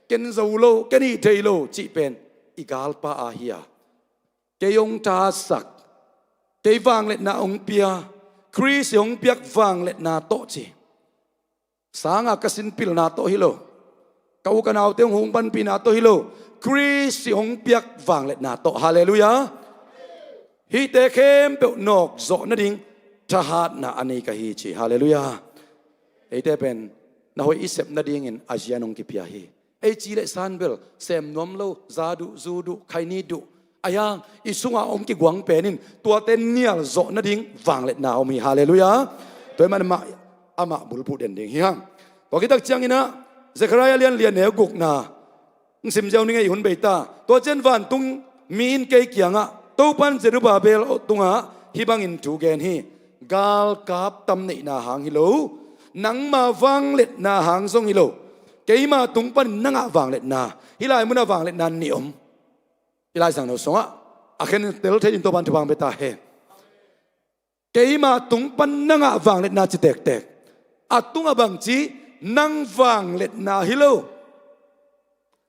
Ken zo lo, ken hih thei lo cih pen i galpa ahi a, kei hong thahatsak, kei vangliatna hong pia, Khrist hong piak vangliatna tawh ci. Sanga ka sin pilna tawh hi lo, ka u ka naute hong hung panpihna tawh hi lo, Khrist hong piak vangliatna tawh. Halleluiah. Hihte khempeuh nawk zawh nading thahatna a nei ka hi ci. Halleluiah. Eite pen na hoih i sep nadingin a zian hong kipia hi. Ei ci le san bel sem nuam lo, za duh, zu duh, khaini duh, a hiang i sunga hong kiguang pen in tuate nial zawh nading vangliatna om hi. Halleluiah. Tua hi man amah, amah bulphuh den ding hi hang. Tua khit tak ciangin ah Zechariah lian li a neu gukna hong sim ziau ning ei, hun bei ta. Tua ciang vantung mi in kei kiangah, Topa in Zerubbabel tungah hih bangin thu gen hi. Galkap tam neihna hang hi lo, nangma vangliatna hang zong hi lo, keima tung panin na ngah vangliatna, hih lai munah vangliatna nih om. Hih Lai Siangtho sungah a khen tel thei ding Topa in thupha hong pia ta hen. Keima tung pan na ngah vangliatna ci tektek, a tungah bangci, nang vangliatna hi lo,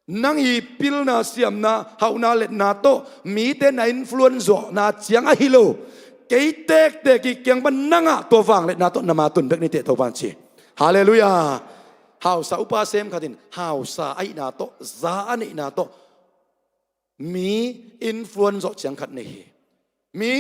nang i pilna, siamna, hauhna, liatna tawh mite na influence zawhna ciang ahi lo, kei tektek i kiang pan na ngah tua vangliatna tawh na ma tun bek ni teh, Topa in ci. Halleluiah. Hausa upa sem khat in hausa ahihna tawh, za a neihna tawh mi influence zawh ciang khat nei hi. Mi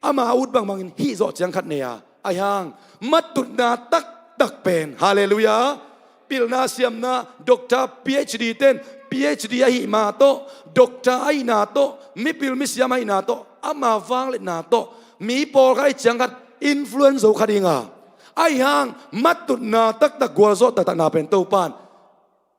ama ut bangbangin hih zawh ciang khat nei a, a hiang matutna taktak pen, halleluiah, pilna, siamna, doctor, P H D ten P H D ahih ma tawh, doctor ahihna tawh, mipil misiam ahihna tawh, ama vangliatna tawh mi pawlkhat ahih ciang khat influence zo kha ding a, a hiang matutna taktak, gualzawh taktakna pen Topa in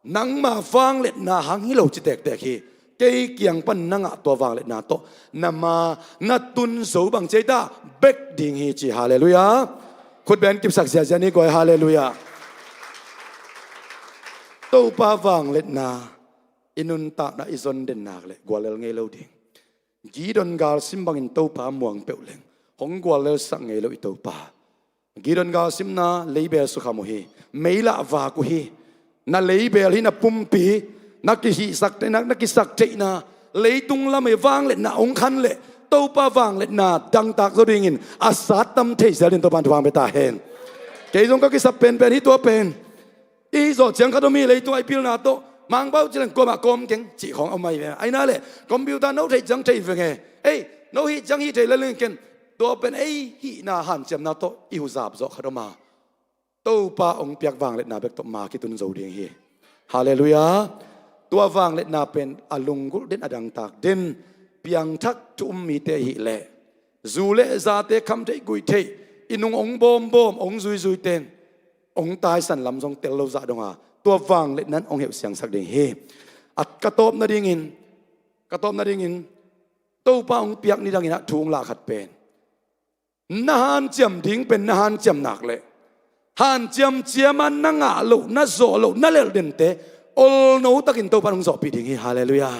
nangma vangliatna hang hi lo ci tektek hi. Kei kiang pan na ngah tua vangliatna tawh na ma na tun zo bang ci ei ta, bek ding hi ci. Halleluiah. Khut beng kipsak ziazia ni guai. Halleluiah. Topa vangliatna i nuntakna i zon den nak leh guallel ngei lo ding. Gideon galsim bangin Topa muang peuh leng hong guallelsak ngei lo i Topa. Gideon galsimna leibel sukham uh hi. Meilah vak uh hi. Na leibel hi, na pumpi, na kihihsak theihna, na kisak theihna, leitung lam i vangliatna hong khan leh Topa vangliatna dangtak zo dingin a sat tam thei zel ding Topa in thupha hong pia ta hen. Kei zong ka kisap penpen hi tua pen. I zawh ciang khat om hi, leitung a i pilna tawh Mangpau ci leng kuamah kawm keng cih khawng a om ahi ve. Ahi na leh computer no theih ciang thei veng e. Ei, no hih ciang hih thei lel ing ken. Tua pen ei hihna hanciamna tawh i huzap zawh khat om a, Topa hong piak vangliatna bek tawh ma kitun zo ding hi. Halleluiah. Tua vangliatna pen a lunggulh den, a dangtak den, piangthak thu um mite ahih leh, zu le zate kham theih guih theih, i nung hong bawmbawm, hong zuizui ten hong taisan lam zong tel lo zah dong a, tua vangliatna in hong heuh siangsak ding hi. A ka tawp nadingin, ka tawp nadingin Topa hong piak nidangin ah thu hong lah khat pen, na hanciam ding pen na hanciam nak leh hanciam ciama na ngah loh, na zawh loh, na lelh dente olno takin Topa in hong zawhpih ding hi. Halleluiah.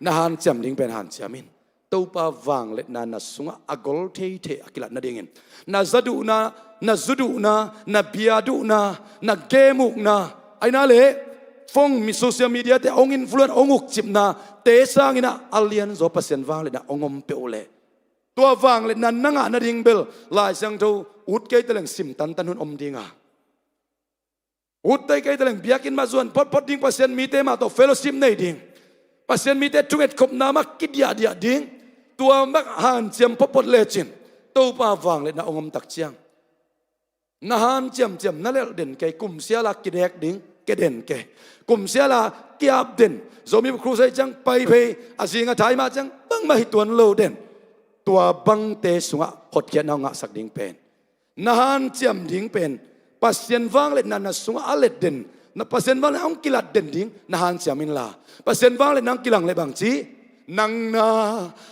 Na hanciam ding pen hanciam in. Topa vangliatna na sungah a gol theithei a kilat nadingin, na za duhna, na zu duhna, na bia duhna, na game ukna, ahi na leh phone, mi social media te hong influence, hong ukcipna te sangin ah a lianzaw Pasian vangliatna hong om peuh leh, tua vangliatna na ngah nading bel Lai Siangtho ut kei ta leng sim tantan hun om ding a, ut kei ta leng biakinn mah zuan photphot ding, Pasian mite mah tawh fellowship nei ding, Pasian mite thungetkhopna mah kidiahdiah ding, tua mah hanciam photphot lecin Topa vangliatna hong om tak ciang, na hanciamciam, na lelh den kei, kumsiala kidek ding, ke den kei, kumsiala kiap den, Zomi Crusade ciang pai phei, a zing a thai mah ciang bangmah hi tuan lo den, tua bangte sungah hotkhiatna hong ngahsak ding pen, na hanciam ding pen Pasian vangliatna na sungah a let den, na Pasian vangliatna hong kilat den ding na hanciam inla, Pasian vangliatna hong kilang leh bangci, Nang na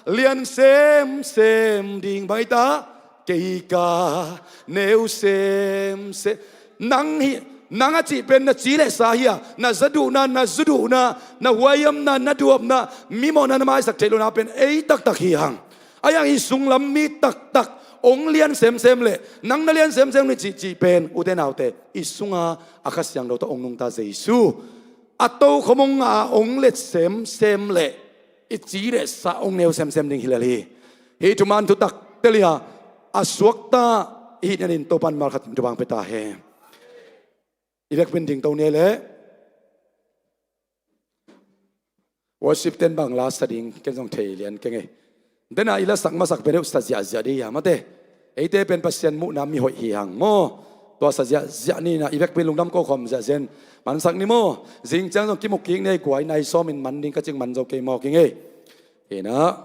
lian semsem ding bang hi ta, kei ka neu semsem. Nang hi, nang a cih pen na ci le sa hi a, na za duhna, na zu duhna, na huaihamna, na duapna, mi mawhna na maisak theih lohna pen ei taktak hi hang. Ahi hang i sunglam mi taktak ong lian semsem leh nang na lian semsem ni cihcih pen, ute naute, i sunga a Kha Siangtho tawh ong nungta Jesu a tokhom ong ngah a ong let semsem leh i ci le sa ong neu semsem ding hi lel hi. Hih thuman thutak telia a suakta i hih nanin Topan malkhat in thupha ong pia ta hen. I vekpi-in dingto ni ei leh worship ten bang la sa ding ken zong thei lian keng ei. Dena i lasak masak pen uh sa ziahziah dih hi a, mate. Eite pen Pasian muhna mi hoih hi hang maw. Tua sa ziahziah ni na, i vekpi-in lungdam ko khawm ziahziah in mansak ni maw. Zing ciang zong kimuk kik ni ei, kua i nai sawmin man ding ka cih man zo kei maw keng ei. Hi na.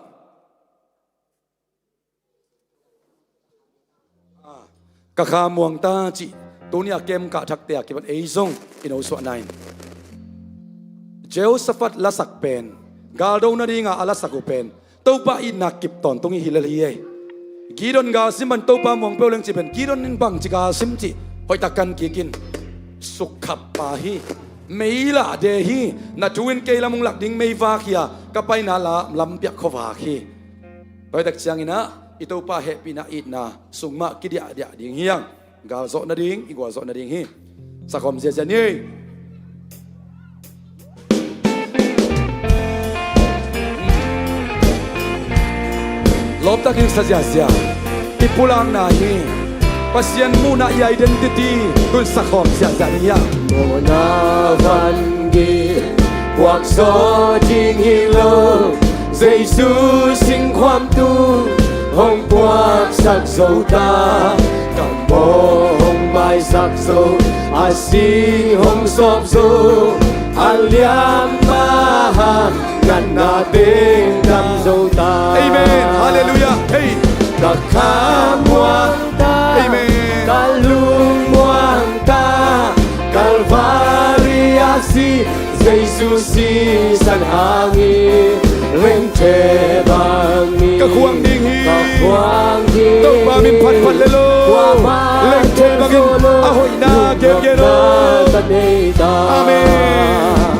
Ka kha muang ta cih tuni a kem kah thakte a kipan ei zong i nosuahna in Jehoshaphat lasak pen, galdo nadinga a lasak uh pen Topa itna kip tawntung hi lel hi ei. Gideon gal sim pan Topa muang peuh leng cih pen Gideon in bangci gal sim cih hoihtak kan kik in. Sukkhap pa hi. Mei lah de hi. Na thu in kei lam ong lak ding meivak hi a, ka paina la lampiak khuavak hi. Tua hi tak ciangin ah i Topa hehpihna itna sung mah kidiahdiah ding hi hang. Galzawh nading, i gualzawh nading hi. Sakhawm ziahziah ni ei. Lawptakin sa ziahziah. I pulakna hi. Pasian muhna i identity tun sakhawm ziahziah ni ei. Mawhna van gik puakzaw ding hi lo, Jesu singkhuam tung hong puaksak zo ta. Ka mawh hong maisak zo, a si hong sawp zo, a liam mah hang ngatna teng dam zo ta. Amen. Halleluiah. Hei. Ka kha muang ta. Amen. Ka lung muang ta. Kalvari a si Jesu sisan hangin lengthe bangin ka khuang ding hi. Ka khuang ding hi. Topa min phatphat le lo. Kuamah lengthe bangin a hoihna gengen lo. Ka nei ta. Amen.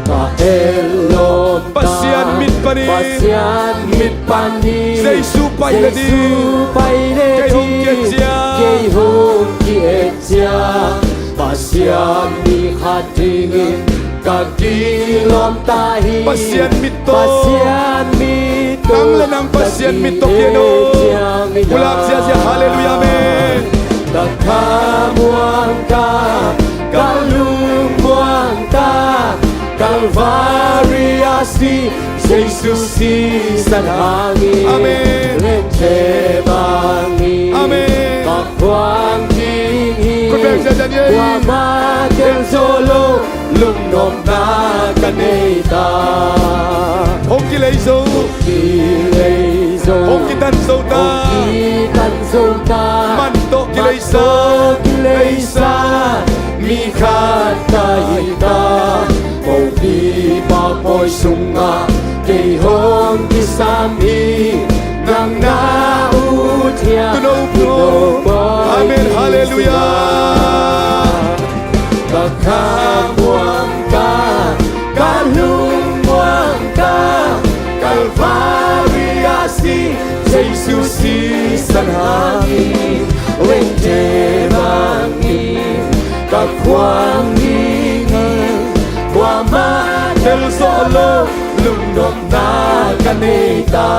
Ka et lawm ta. Pasian mit panin. Pasian mit panin. Jesu pai le ding. Jesu pai le ding. Kei hong ki-et ciang. Kei hong ki-et ciang. Pasian mi khat dingin ka kilawm ta hi. Pasian mit tawh. Pasian mit tawh. Nang le nang Pasian mit tawh ka ki-et ciang. Pulak ziahziah. Halleluiah. Amen. Ka kha muang ta, ka lung muang ta, Kalvari a si Jesu sisan hangin. Amen. Lengthe bangin. Amen. Ka khuang ding hi. Khut beng ziahziah ni ei. Kuamah tel zo lo, lungnopna ka nei ta. Hong kilei zo. Hong kilei zo. Hong kitan zo ta. Hong kitan zo ta. Man tawh kilei sa. Man tawh kilei sa. Mi khat ka hi ta. Mopi papawi sungah kei hong kisam hi. Nang na ut hiam. Tuuno pawi. Amen. Halleluiah. Ka kha muang ta, ka lung muang ta, Kalvari a si Jesu sisan hangin, lengthe bangin ka khuang ding hi. Kuamah tel zo lo, lungnopna ka nei ta.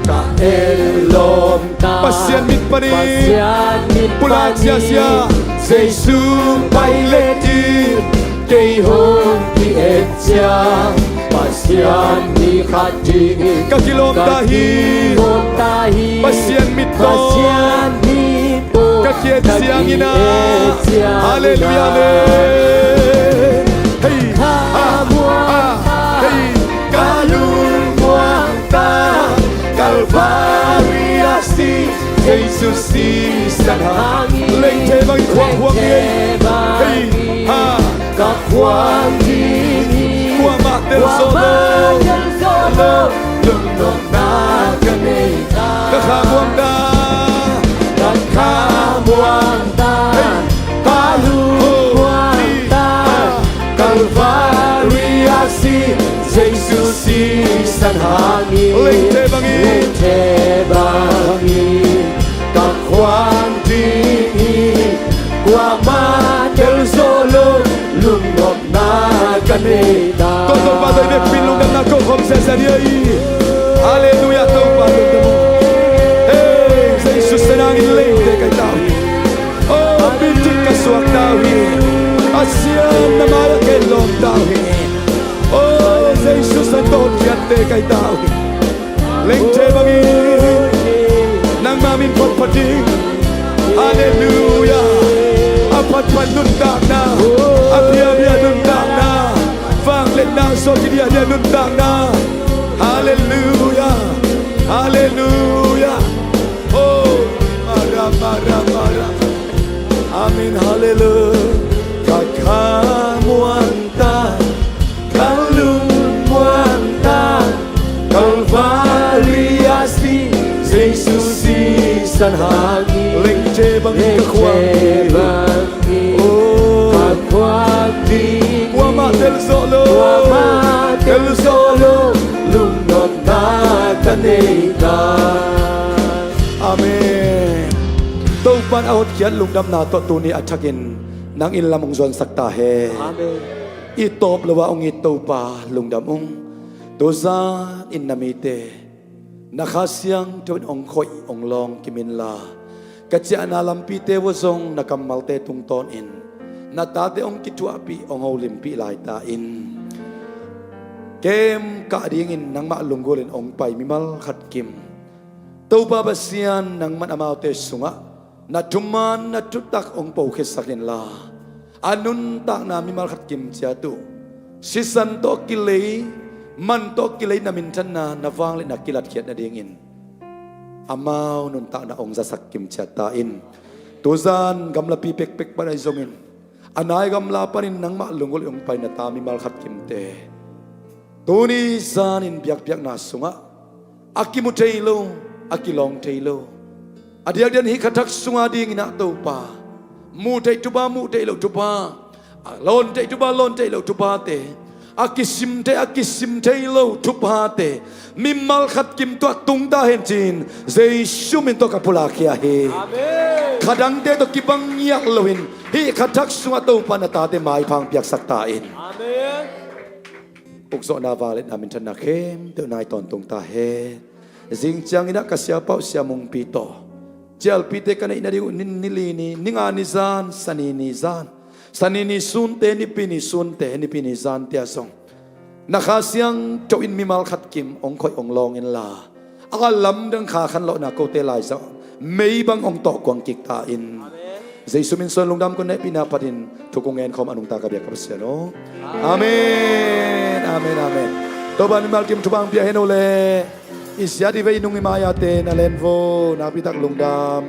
Ka et lawm ta. Pasian mit panin. Pasian mit panin. Pulak ziahziah. Jesu pai le ding. Kei hong ki-et ciang. Pasian mi khat dingin ka kilawm ta hi. Ka kilawm ta hi. Pasian mit tawh. Pasian mit tawh. Ka ki-et ciangin ah. Ka ki-et ciangin ah. Halleluiah. Amen. Hei. Ka muang ta. Hei. Ka lung muang ta, Kalvari a si Jesu sisan hangin. Lengthe bangin khuang khuang ni ei. Hei, ha. Ka khuang ding hi. Kuamah Tel zawh lo, tel zawh lo, lungnopna ka nei ta. Ka khamuang ta, ka khamuang ta, ka lungmuang ta. Kalvari a si Jesu sisan hangin, lengte bangin, lengte bangin ka khuang ding hi. Kuamah tel zawh lo, lungnop na ka nei ta. Tua Topa tawh i vekpi in lungdamna ko khawm sese ni ei. Halleluiah, Topa lungdam ung. Hei, Jesu sisan hangin lengte ka hi ta uh hi. Oh, bitik ka suak ta uh hi. Pasian na mai-ah ka lawm ta uh hi. Oh, Jesu sisan tawtkhiatte ka hi ta uh hi. Lengte bangin nangma min phatphat ding. Halleluiah. A phatphat nuntakna, a biabia nuntakna, vangliatna sawt i diahdiah nuntakna. Halleluiah. Halleluiah. Oh, mara, mara, mara. Amen. Halleluiah. Ka khamuang ta, ka lungmuang ta, Kalvari a si Jesu sisan hangin, lengte bangin ka khuang ding hi. Oh, ka khuang ding hi. Kuamah tel zawh lo, kuamah tel zawh lo, lungnopna ka nei ta. Amen. Topa in a hotkhiat lungdamna tawh tuni a thakin nang inn lam hong zuansak ta hen. Amen. I tawp lo-a hong it Topa lungdam ung. Tuzan in na mite na Kha Siangtho in hong khoih hong lawng kim inla, ka ciahna lampite uh zong na kammalte tungtawnin na tate hong kithuahpih hong holimpih lai ta in. Kem kah dingin nangmah lunggulhin hong pai mimal khat kim Topa Pasian, nangman amaute sungah na thuman na thutak hong pohkhiatsak inla, a nuntakna mimal khat kim ciat uh sisan tawh kilei, man tawh kilei na minthanna, na vangliatna kilatkhiat nadingin amau nuntakna hong zasak kim ciat ta in. Tuzan gamlapi pekpek pan ahi zongin, a nai gamla panin nangmah lunggulh hong pai na ta mimal khat kimte tuni zanin biakpiakna sungah a kimu thei lo, a kilawng thei lo, a diakdiakin hih kha thak sunga dingin ah Topa, muh theih thupha, muh theih loh thupha, a lawn theih thupha, lawn theih loh thuphate, a kisim thei, a kisim thei lo thuphate mimal khat kim tawh tung ta hen ci-in Jesu min tawh ka pulakkhia hi. Amen. Kha dangte tawh kibang ngiat loin hih kha thak sungah Topa na tate maiphang piaksak ta in. Amen. Ukzawhna, vangliatna, minthanna khempeuh nang a tawntung ta hen. Zing ciangin ah ka siapa uh Sia Mungpi tawh cialpite ka neih nading uh ni, ni li ni, ni nga ni zan, Sani ni zan, Sani ni sunte, Nipi ni sunte, Nipi ni zante ah zong na Kha Siangtho in mimal khat kim hong khoih hong lawng inla, a lamdang kha khanlawhna kote laizang mei bang hong tawh kuang kik ta in. Amen. Jesu min suang lungdam, kong hehpihna phatin thu kong ngen khawm a nungta ka biak ka Pasian aw. Amen, amen, amen. Topa in mimal kim thupha hong pia hen aw le. I siat i vei nung i mai-ate na len vo, nakpitak lungdam.